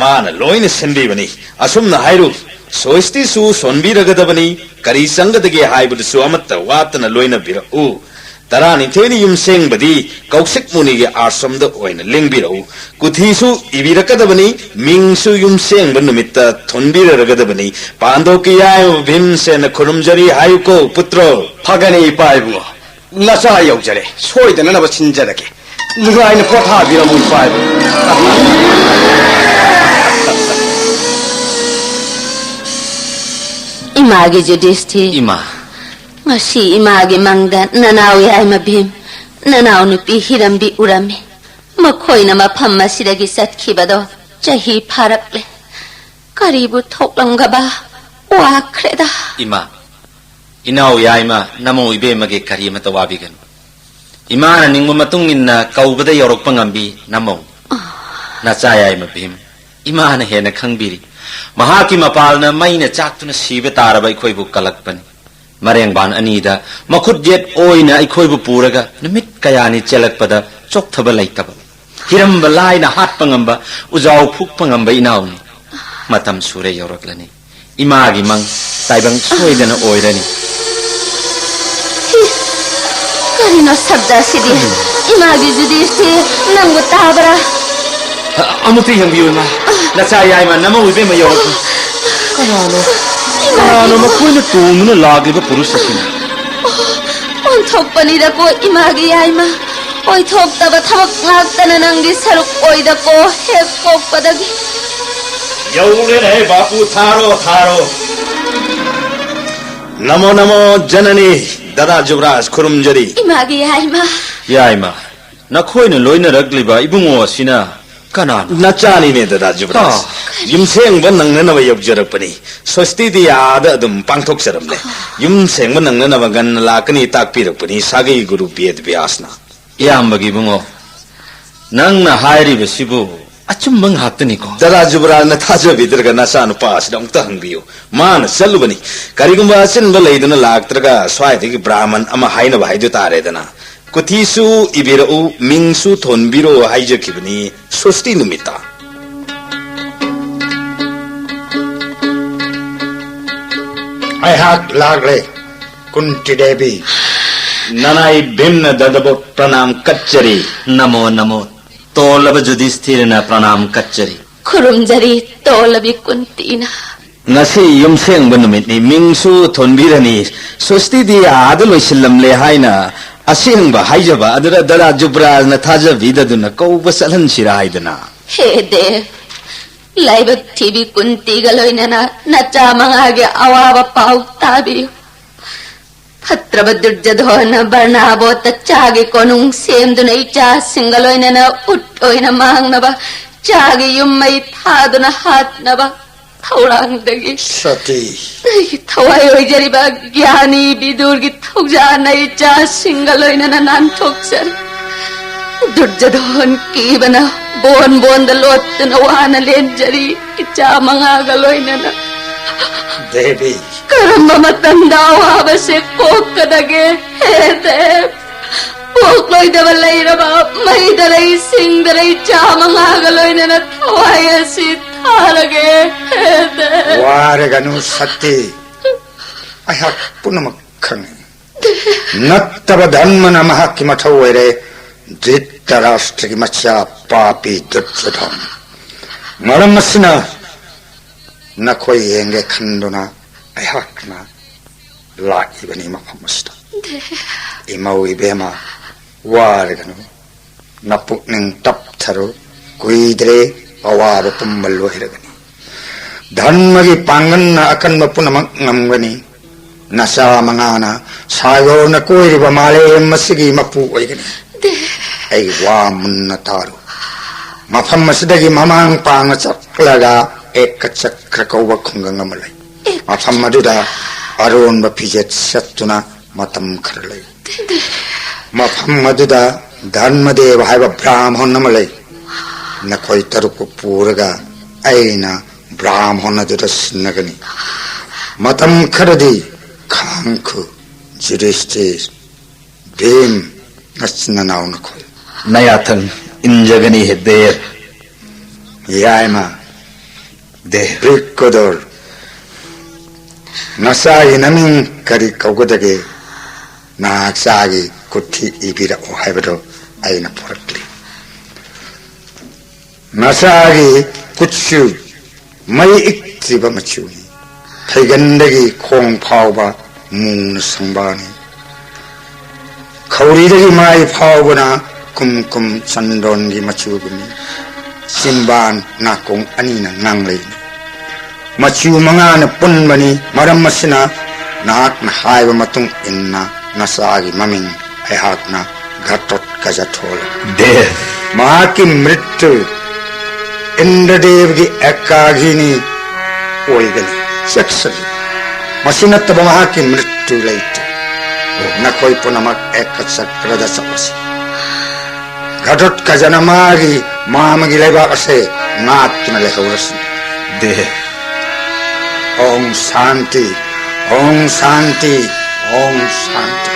ꯃꯥꯅ ꯂꯣꯏꯅ ꯁꯤꯟꯕꯤꯕꯅꯤ꯫ ꯑꯁꯨꯝꯅ ꯍꯥꯏꯔꯨ, ꯁꯣꯏꯁꯇꯤꯁꯨ ꯁꯣꯟꯕꯤꯔꯒꯗꯕꯅꯤ, ꯀꯔꯤ ꯆꯪꯒꯗꯒꯦ ꯍꯥꯏꯕꯗꯨꯁꯨ ꯑꯃꯠꯇ ꯋꯥꯠꯇꯅ ꯂꯣꯏꯅꯕꯤꯔꯛꯎ꯫ ꯇꯔꯥꯅꯤꯊꯣꯏꯅꯤ ꯌꯨꯝꯁꯦꯡꯕꯗꯤ ꯀꯧꯁꯤꯛ ꯃꯨꯅꯤꯒꯤ ꯑꯥꯁ꯭ꯔꯝꯗ ꯑꯣꯏꯅ ꯂꯦꯡꯕꯤꯔꯛꯎ꯫ ꯀꯨꯊꯤꯁꯨ ꯏꯕꯤꯔꯛꯀꯗꯕꯅꯤ, ꯃꯤꯡꯁꯨ ꯌꯨꯝꯁꯦꯡꯕ ꯅꯨꯃꯤꯠꯇ ꯊꯣꯟꯕꯤꯔꯔꯒꯗꯕꯅꯤ꯫ ꯄꯥꯟꯗꯣꯞꯀꯤ ꯌꯥꯏꯃ ꯚꯤꯝꯁꯦꯟꯅ ꯈꯨꯔꯨꯝꯖꯔꯤ ꯍꯥꯏꯌꯨꯀꯣ, ꯄꯨꯇ꯭ꯔꯣ꯫ ꯐꯒꯅꯤ ꯏꯄꯥ ꯏꯕꯨꯡꯉꯣ, ꯅꯆꯥ ꯌꯧꯖꯔꯦ, ꯁꯣꯏꯗꯅꯅꯕ ꯁꯤꯟꯖꯔꯒꯦ꯫ ꯅꯨꯡꯉꯥꯏꯅ ꯄꯣꯊꯥꯕꯤꯔꯝꯃꯨ ꯏꯄꯥ ꯏꯕꯨꯡꯉꯣ꯫ ꯏꯃꯥꯒꯤ ꯖꯨꯗꯤꯁꯇꯤ꯫ ꯏꯃꯥ꯫ ꯉꯁꯤ ꯏꯃꯥꯒꯤ ꯃꯪꯗ ꯅꯅꯥꯎ ꯌꯥꯏꯃ ꯚꯤꯝ, ꯅꯅꯥꯎ ꯅꯨꯄꯤ ꯍꯤꯔꯝꯕꯤ ꯎꯔꯝꯃꯤ꯫ ꯃꯈꯣꯏꯅ ꯃꯐꯝ ꯑꯁꯤꯗꯒꯤ ꯆꯠꯈꯤꯕꯗꯣ ꯆꯍꯤ ꯐꯥꯔꯛꯂꯦ꯫ ꯀꯔꯤꯕꯨ ꯊꯣꯛꯂꯝꯒꯕ? ꯋꯥꯈ꯭ꯔꯦꯗ꯫ ꯏꯃꯥ, ꯏꯅꯥꯎ ꯌꯥꯏꯃ ꯅꯃꯧ ꯏꯕꯦꯝꯃꯒꯤ ꯀꯔꯤ ꯑꯃꯠꯇ ꯋꯥꯕꯤꯒꯅꯨ꯫ ꯏꯃꯥꯅ ꯅꯤꯡꯕ ꯃꯇꯨꯡ ꯏꯟꯅ ꯀꯧꯕꯗ ꯌꯧꯔꯛꯄ ꯉꯝꯕꯤ ꯅꯃꯧ꯫ ꯅꯆꯥ ꯌꯥꯏꯃ ꯚꯤꯝ, ꯏꯃꯥꯅ ꯍꯦꯟꯅ ꯈꯪꯕꯤꯔꯤ꯫ ꯃꯍꯥꯛꯀꯤ ꯃꯄꯥꯜꯅ ꯃꯩꯅ ꯆꯥꯛꯇꯨꯅ ꯁꯤꯕ ꯇꯥꯔꯕ ꯑꯩꯈꯣꯏꯕꯨ ꯀꯜꯂꯛꯄꯅꯤ꯫ ꯃꯔꯦꯡꯕꯥꯟ ꯑꯅꯤꯗ ꯃꯈꯨꯠ ꯌꯦꯠ ꯑꯣꯏꯅ ꯑꯩꯈꯣꯏꯕꯨ ꯄꯨꯔꯒ ꯅꯨꯃꯤꯠ ꯀꯌꯥꯅꯤ ꯆꯦꯜꯂꯛꯄꯗ ꯆꯣꯛꯊꯕ ꯂꯩꯇꯕ, ꯍꯤꯔꯝꯕ ꯂꯥꯏꯅ ꯍꯥꯠꯄ ꯉꯝꯕ, ꯎꯖꯥꯎ ꯐꯨꯛꯄ ꯉꯝꯕ ꯏꯅꯥꯎꯅꯤ꯫ ꯃꯇꯝ ꯁꯨꯔꯦ ꯌꯧꯔꯛꯂꯅꯤ꯫ ꯏꯃꯥꯒꯤ ꯃꯪ ꯇꯥꯏꯕꯪ ꯁꯣꯏꯗꯅ ꯑꯣꯏꯔꯅꯤ꯫ ꯀꯔꯤꯅꯣ ꯁꯕꯗ ꯑꯁꯤꯗꯤ? ꯏꯃꯥꯒꯤ ꯖꯨꯗꯤꯁꯇꯤ ꯅꯪꯕꯨ ꯇꯥꯕ꯭ꯔꯥ? ꯑꯃꯨꯛꯇ ꯌꯦꯡꯕꯤꯌꯨ ꯏꯃꯥ, ꯅꯆꯥ ꯌꯥꯏꯃ ꯅꯃꯧ ꯏꯕꯦꯝꯃ ꯌꯧꯔꯛꯂꯦ꯫ ꯀꯅꯥꯅꯣ? ꯀꯅꯥꯅꯣ ꯃꯈꯣꯏꯅ ꯇꯣꯡꯗꯨꯅ ꯂꯥꯛꯂꯤꯕ ꯄꯨꯔꯨꯁ ꯑꯁꯤꯅ? ꯑꯣꯟꯊꯣꯛꯄꯅꯤꯗꯀꯣ ꯏꯃꯥꯒꯤ ꯌꯥꯏꯃ꯫ ꯑꯣꯏꯊꯣꯛꯇꯕ ꯊꯕꯛ ꯉꯥꯛꯇꯅ ꯅꯪꯗꯤ ꯁꯔꯨꯛ ꯑꯣꯏꯗꯀꯣ ꯍꯦꯛ ꯄꯣꯛꯄꯗꯒꯤ꯫ ꯌꯧꯔꯦꯅꯦ ꯕꯥꯄꯨ, ꯊꯥꯔꯣ ꯊꯥꯔꯣ꯫ ꯅꯃꯣ ꯅꯃꯣ ꯖꯅꯅꯤ꯫ ꯗꯗꯥ ꯖꯨꯕꯔꯥꯖ, ꯈꯨꯔꯨꯝꯖꯔꯤ꯫ ꯏꯃꯥꯒꯤ ꯌꯥꯏꯃ꯫ ꯌꯥꯏꯃ, ꯅꯈꯣꯏꯅ ꯂꯣꯏꯅꯔꯛꯂꯤꯕ ꯏꯕꯨꯡꯉꯣ ꯑꯁꯤꯅ ꯀꯅꯥꯅꯣ? ꯅꯆꯥꯅꯤꯅꯦ, ꯗꯗꯥ ꯖꯨꯕꯔꯥꯖ꯫ ꯑꯥ꯫ ꯌꯨꯝꯁꯦꯡꯕ ꯅꯪꯅꯅꯕ ꯌꯧꯖꯔꯛꯄꯅꯤ꯫ ꯁ꯭ꯋꯁꯇꯤꯗꯤ ꯑꯥꯗ ꯑꯗꯨꯝ ꯄꯥꯡꯊꯣꯛꯆꯔꯝꯂꯦ꯫ ꯌꯨꯝꯁꯦꯡꯕ ꯅꯪꯅꯅꯕ ꯉꯟꯅ ꯂꯥꯛꯀꯅꯤ ꯇꯥꯛꯄꯤꯔꯛꯄꯅꯤ ꯁꯥꯒꯩ ꯒꯨꯔꯨ ꯕꯦꯗ ꯕ꯭ꯌꯥꯁꯅ꯫ ꯏꯌꯥꯝꯕꯒꯤ ꯏꯕꯨꯡꯉꯣ, ꯅꯪꯅ ꯍꯥꯏꯔꯤꯕꯁꯤꯕꯨ ꯑꯆꯨꯝꯕ ꯉꯥꯛꯇꯅꯤꯀꯣ? ꯗꯗꯥ ꯖꯨꯕꯔꯥꯖꯅ ꯊꯥꯖꯕꯤꯗ꯭ꯔꯒ ꯅꯆꯥꯅꯨꯄꯥ ꯑꯁꯤꯗ ꯑꯃꯨꯛꯇ ꯍꯪꯕꯤꯌꯨ꯫ ꯃꯥꯅ ꯆꯠꯂꯨꯕꯅꯤ꯫ ꯀꯔꯤꯒꯨꯝꯕ ꯑꯆꯤꯟꯕ ꯂꯩꯗꯨꯅ ꯂꯥꯛꯇ꯭ꯔꯒ ꯁ꯭ꯋꯥꯏꯗꯒꯤ ꯕ꯭ꯔꯥꯍꯃꯟ ꯑꯃ ꯍꯥꯏꯅꯕ ꯍꯥꯏꯗꯨ ꯇꯥꯔꯦꯗꯅ꯫ ꯀꯨꯊꯤꯁꯨ ꯏꯕꯤꯔꯛꯎ, ꯃꯤꯡꯁꯨ ꯊꯣꯟꯕꯤꯔꯛꯎ ꯍꯥꯏꯖꯈꯤꯕꯅꯤ ꯁ꯭ꯋꯁꯇꯤ ꯅꯨꯃꯤꯠꯇ꯫ ꯑꯩꯍꯥꯛ ꯂꯥꯛꯂꯦ, ꯀꯨꯟꯇꯤ ꯗꯦꯕꯤ꯫ ꯅꯅꯥꯏ ꯚꯤꯝꯅ ꯗꯗꯕꯨ ꯄ꯭ꯔꯅꯥꯝ ꯀꯠꯆꯔꯤ꯫ ꯅꯃꯣ ꯅꯃꯣ꯫ ꯇꯣꯜꯂꯕ ꯌꯨꯙꯤꯁꯊꯤꯔꯅ ꯄ꯭ꯔꯅꯥꯝ ꯀꯠꯆꯔꯤ꯫ ꯈꯨꯔꯨꯝꯖꯔꯤ, ꯇꯣꯜꯂꯕꯤ ꯀꯨꯟꯇꯤꯅ꯫ ꯉꯁꯤ ꯌꯨꯝꯁꯦꯡꯕ ꯅꯨꯃꯤꯠꯅꯤ, ꯃꯤꯡꯁꯨ ꯊꯣꯟꯕꯤꯔꯅꯤ꯫ ꯁ꯭ꯋꯁꯇꯤꯗꯤ ꯑꯥꯗ ꯂꯣꯏꯁꯤꯜꯂꯝꯂꯦ ꯍꯥꯏꯅ ꯑꯁꯦꯡꯕ ꯍꯥꯏꯖꯕ ꯑꯗꯨꯗ ꯗꯗꯥ ꯖꯨꯕ꯭ꯔꯥꯖꯅ ꯊꯥꯖꯕꯤꯗꯗꯨꯅ ꯀꯧꯕ ꯆꯠꯍꯟꯁꯤꯔꯥ ꯍꯥꯏꯗꯅ꯫ ꯍꯦ ꯗꯦꯕ, ꯂꯥꯏꯕꯛ ꯊꯤꯕꯤ ꯀꯨꯟꯇꯤꯒ ꯂꯣꯏꯅꯅ ꯅꯆꯥ ꯃꯉꯥꯒꯤ ꯑꯋꯥꯕ ꯄꯥꯎ ꯇꯥꯕꯤꯌꯨ꯫ ꯐꯠꯇ꯭ꯔꯕ ꯗꯨꯔꯖꯣꯙꯣꯟꯅ ꯕꯔꯅꯥꯕꯣꯠꯇ ꯆꯥꯒꯤ ꯀꯣꯅꯨꯡ ꯁꯦꯝꯗꯨꯅ ꯏꯆꯥꯁꯤꯡꯒ ꯂꯣꯏꯅꯅ ꯎꯠ ꯑꯣꯏꯅ ꯃꯥꯡꯅꯕ, ꯆꯥꯒꯤ ꯌꯨꯝ ꯃꯩ ꯊꯥꯗꯨꯅ ꯍꯥꯠꯅꯕ ꯊꯧꯔꯥꯡꯗꯒꯤ ꯁꯇꯤ꯫ ꯑꯩꯒꯤ ꯊꯋꯥꯏ ꯑꯣꯏꯖꯔꯤꯕ ꯒ꯭ꯌꯥꯅꯤ ꯕꯤꯗꯨꯔꯒꯤ ꯊꯧꯖꯥꯅ ꯏꯆꯥꯁꯤꯡꯒ ꯂꯣꯏꯅꯅ ꯅꯥꯟꯊꯣꯛꯆꯔꯤ꯫ ꯗꯨꯔꯖꯣꯙꯣꯟ ꯀꯤꯕꯅ ꯕꯣꯟ ꯕꯣꯟꯗ ꯂꯣꯠꯇꯨꯅ ꯋꯥꯅ ꯂꯦꯟꯖꯔꯤ, ꯏꯆꯥ ꯃꯉꯥꯒ ꯂꯣꯏꯅꯅ꯫ ꯗꯦꯕꯤ꯫ ꯀꯔꯝꯕ ꯃꯇꯝꯗ ꯑꯋꯥꯕꯁꯦ ꯀꯣꯛꯀꯗꯒꯦ? ꯍꯦ ꯗꯦꯕ, ꯄꯣꯛꯂꯣꯏꯗꯕ ꯂꯩꯔꯕ, ꯃꯩꯗ ꯂꯩ ꯁꯤꯡꯗ ꯂꯩ ꯆꯥ ꯃꯉꯥꯒ ꯂꯣꯏꯅꯅ ꯊꯋꯥꯏ ꯑꯁꯤ ꯊꯥꯔꯒꯦ꯫ ꯍꯦ ꯗꯦꯕ꯫ ꯋꯥꯔꯒꯅꯨ ꯁꯇꯤ, ꯑꯩꯍꯥꯛ ꯄꯨꯝꯅꯃꯛ ꯈꯪꯏ꯫ ꯅꯠꯇꯕ ꯙꯔꯃꯅ ꯃꯍꯥꯛꯀꯤ ꯃꯊꯧ ꯑꯣꯏꯔꯦ, ꯙ꯭ꯔꯤꯇꯔꯥꯁꯇ꯭ꯔꯒꯤ ꯃꯆꯥ ꯄꯥꯄꯤ ꯗꯨꯔꯖꯣꯙꯟ꯫ ꯃꯔꯝ ꯑꯁꯤꯅ ꯅꯈꯣꯏ ꯌꯦꯡꯒꯦ ꯈꯟꯗꯨꯅ ꯑꯩꯍꯥꯛꯅ ꯂꯥꯛꯏꯕꯅꯤ ꯃꯐꯝ ꯑꯁꯤꯗ꯫ ꯏꯃꯧ ꯏꯕꯦꯝꯃ, ꯋꯥꯔꯒꯅꯨ, ꯅꯄꯨꯛꯅꯤꯡ ꯇꯞꯊꯔꯨ, ꯀꯨꯏꯗ꯭ꯔꯦ ꯑꯋꯥꯕ ꯄꯨꯝꯕ ꯂꯣꯏꯔꯒꯅꯤ꯫ ꯙꯔꯃꯒꯤ ꯄꯥꯡꯒꯜꯅ ꯑꯀꯟꯕ ꯄꯨꯝꯅꯃꯛ ꯉꯝꯒꯅꯤ꯫ ꯅꯆꯥ ꯃꯉꯥꯅ ꯁꯥꯒꯣꯔꯅ ꯀꯣꯏꯔꯤꯕ ꯃꯥꯂꯦꯝ ꯑꯁꯤꯒꯤ ꯃꯄꯨ ꯑꯣꯏꯒꯅꯤ꯫ ꯑꯩ ꯋꯥ ꯃꯨꯟꯅ ꯇꯥꯔꯨ꯫ ꯃꯐꯝ ꯑꯁꯤꯗꯒꯤ ꯃꯃꯥꯡ ꯄꯥꯡꯅ ꯆꯠꯂꯒ ꯑꯦꯀꯆꯀ꯭ꯔ ꯀꯧꯕ ꯈꯨꯡꯒꯪ ꯑꯃ ꯂꯩ꯫ ꯃꯐꯝ ꯑꯗꯨꯗ ꯑꯔꯣꯟꯕ ꯐꯤꯖꯦꯠ ꯁꯦꯠꯇꯨꯅ ꯃꯇꯝ ꯈꯔ ꯂꯩ꯫ ꯃꯐꯝ ꯑꯗꯨꯗ ꯙꯔꯃꯗꯦꯕ ꯍꯥꯏꯕ ꯕ꯭ꯔꯥꯍꯃꯟ ꯑꯃ ꯂꯩ꯫ ꯅꯈꯣꯏ ꯇꯔꯨꯛꯄꯨ ꯄꯨꯔꯒ ꯑꯩꯅ ꯕ꯭ꯔꯥꯍꯃꯟ ꯑꯗꯨꯗ ꯁꯤꯟꯅꯒꯅꯤ꯫ ꯃꯇꯝ ꯈꯔꯗꯤ ꯈꯥꯡꯈꯨ꯫ ꯖꯨꯗꯤꯁꯇꯤꯔ, ꯚꯤꯝ, ꯅꯆꯤꯟ ꯅꯅꯥꯎ ꯅꯈꯣꯏ꯫ ꯅꯌꯥꯊꯪ ꯏꯟꯖꯒꯅꯤ ꯍꯦ ꯗꯦꯕ꯫ ꯌꯥꯏꯃ꯫ ꯗꯦꯕ꯫ ꯕ꯭ꯔꯤꯛꯀꯣꯗꯣꯔ, ꯅꯆꯥꯒꯤ ꯅꯃꯤꯡ ꯀꯔꯤ ꯀꯧꯒꯗꯒꯦ? ꯅꯆꯥꯒꯤ ꯀꯨꯊꯤ ꯏꯕꯤꯔꯛꯑꯣ ꯍꯥꯏꯕꯗꯣ ꯑꯩꯅ ꯄꯨꯔꯛꯂꯤ꯫ ꯅꯆꯥꯒꯤ ꯀꯨꯠꯁꯨ ꯃꯩ ꯏꯛꯇ꯭ꯔꯤꯕ ꯃꯆꯨꯅꯤ꯫ ꯐꯩꯒꯟꯗꯒꯤ ꯈꯣꯡ ꯐꯥꯎꯕ ꯃꯨꯅ ꯁꯪꯕꯥꯅꯤ꯫ ꯈꯧꯔꯤꯗꯒꯤ ꯃꯥꯏ ꯐꯥꯎꯕꯅ ꯀꯨꯝ ꯀꯨꯝ ꯆꯟꯗꯣꯟꯒꯤ ꯃꯆꯨꯒꯨꯝꯃꯤ꯫ ꯆꯤꯟꯕꯥꯟ ꯅꯥꯀꯣꯡ ꯑꯅꯤꯅ ꯉꯥꯡꯂꯩꯅꯤ꯫ ꯃꯆꯨ ꯃꯉꯥꯅ ꯄꯨꯟꯕꯅꯤ꯫ ꯃꯔꯝ ꯑꯁꯤꯅ ꯅꯍꯥꯛꯅ ꯍꯥꯏꯕ ꯃꯇꯨꯡ ꯏꯟꯅ ꯅꯆꯥꯒꯤ ꯃꯃꯤꯡ ꯑꯩꯍꯥꯛꯅ ꯘꯇꯣꯠꯀꯖ ꯊꯣꯜꯂꯤ꯫ ꯗꯦꯕ꯫ ꯃꯍꯥꯛꯀꯤ ꯃ꯭ꯔꯤꯇ꯭ꯌꯨ ꯏꯟꯗ꯭ꯔꯗꯦꯕꯒꯤ ꯑꯦꯀꯥꯘꯤꯅꯤ ꯑꯣꯏꯒꯅꯤ꯫ ꯆꯦꯛꯁꯤꯜꯂꯨ, ꯃꯁꯤ ꯅꯠꯇꯕ ꯃꯍꯥꯛꯀꯤ ꯃ꯭ꯔꯤꯇ꯭ꯌꯨ ꯂꯩꯇꯦ꯫ ꯅꯈꯣꯏ ꯄꯨꯝꯅꯃꯛ ꯑꯦꯀꯆꯀ꯭ꯔꯗ ꯆꯠꯂꯁꯤ꯫ ꯘꯇꯣꯠꯀꯖꯅ ꯃꯥꯒꯤ ꯃꯥꯃꯒꯤ ꯂꯩꯕꯥꯛ ꯑꯁꯦ ꯉꯥꯛꯇꯨꯅ ꯂꯩꯍꯧꯔꯁꯤ꯫ ꯗꯦꯕ꯫ ॐ शांति, ॐ शांति, ॐ शांति।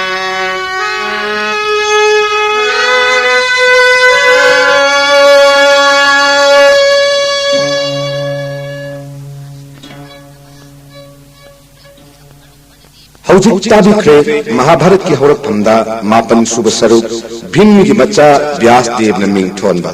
ꯍꯧꯖꯤꯛ ꯇꯥꯕꯤꯈ꯭ꯔꯦ ꯃꯍꯥꯚꯥꯔꯠꯀꯤ ꯍꯧꯔꯛꯐꯝꯗ ꯃꯥꯄꯟ ꯁꯨꯕ ꯁꯔꯨꯛ, ꯚꯤꯝꯒꯤ ꯃꯆꯥ ꯕ꯭ꯌꯥꯁꯗꯦꯕꯅ ꯃꯤꯡ ꯊꯣꯟꯕ꯫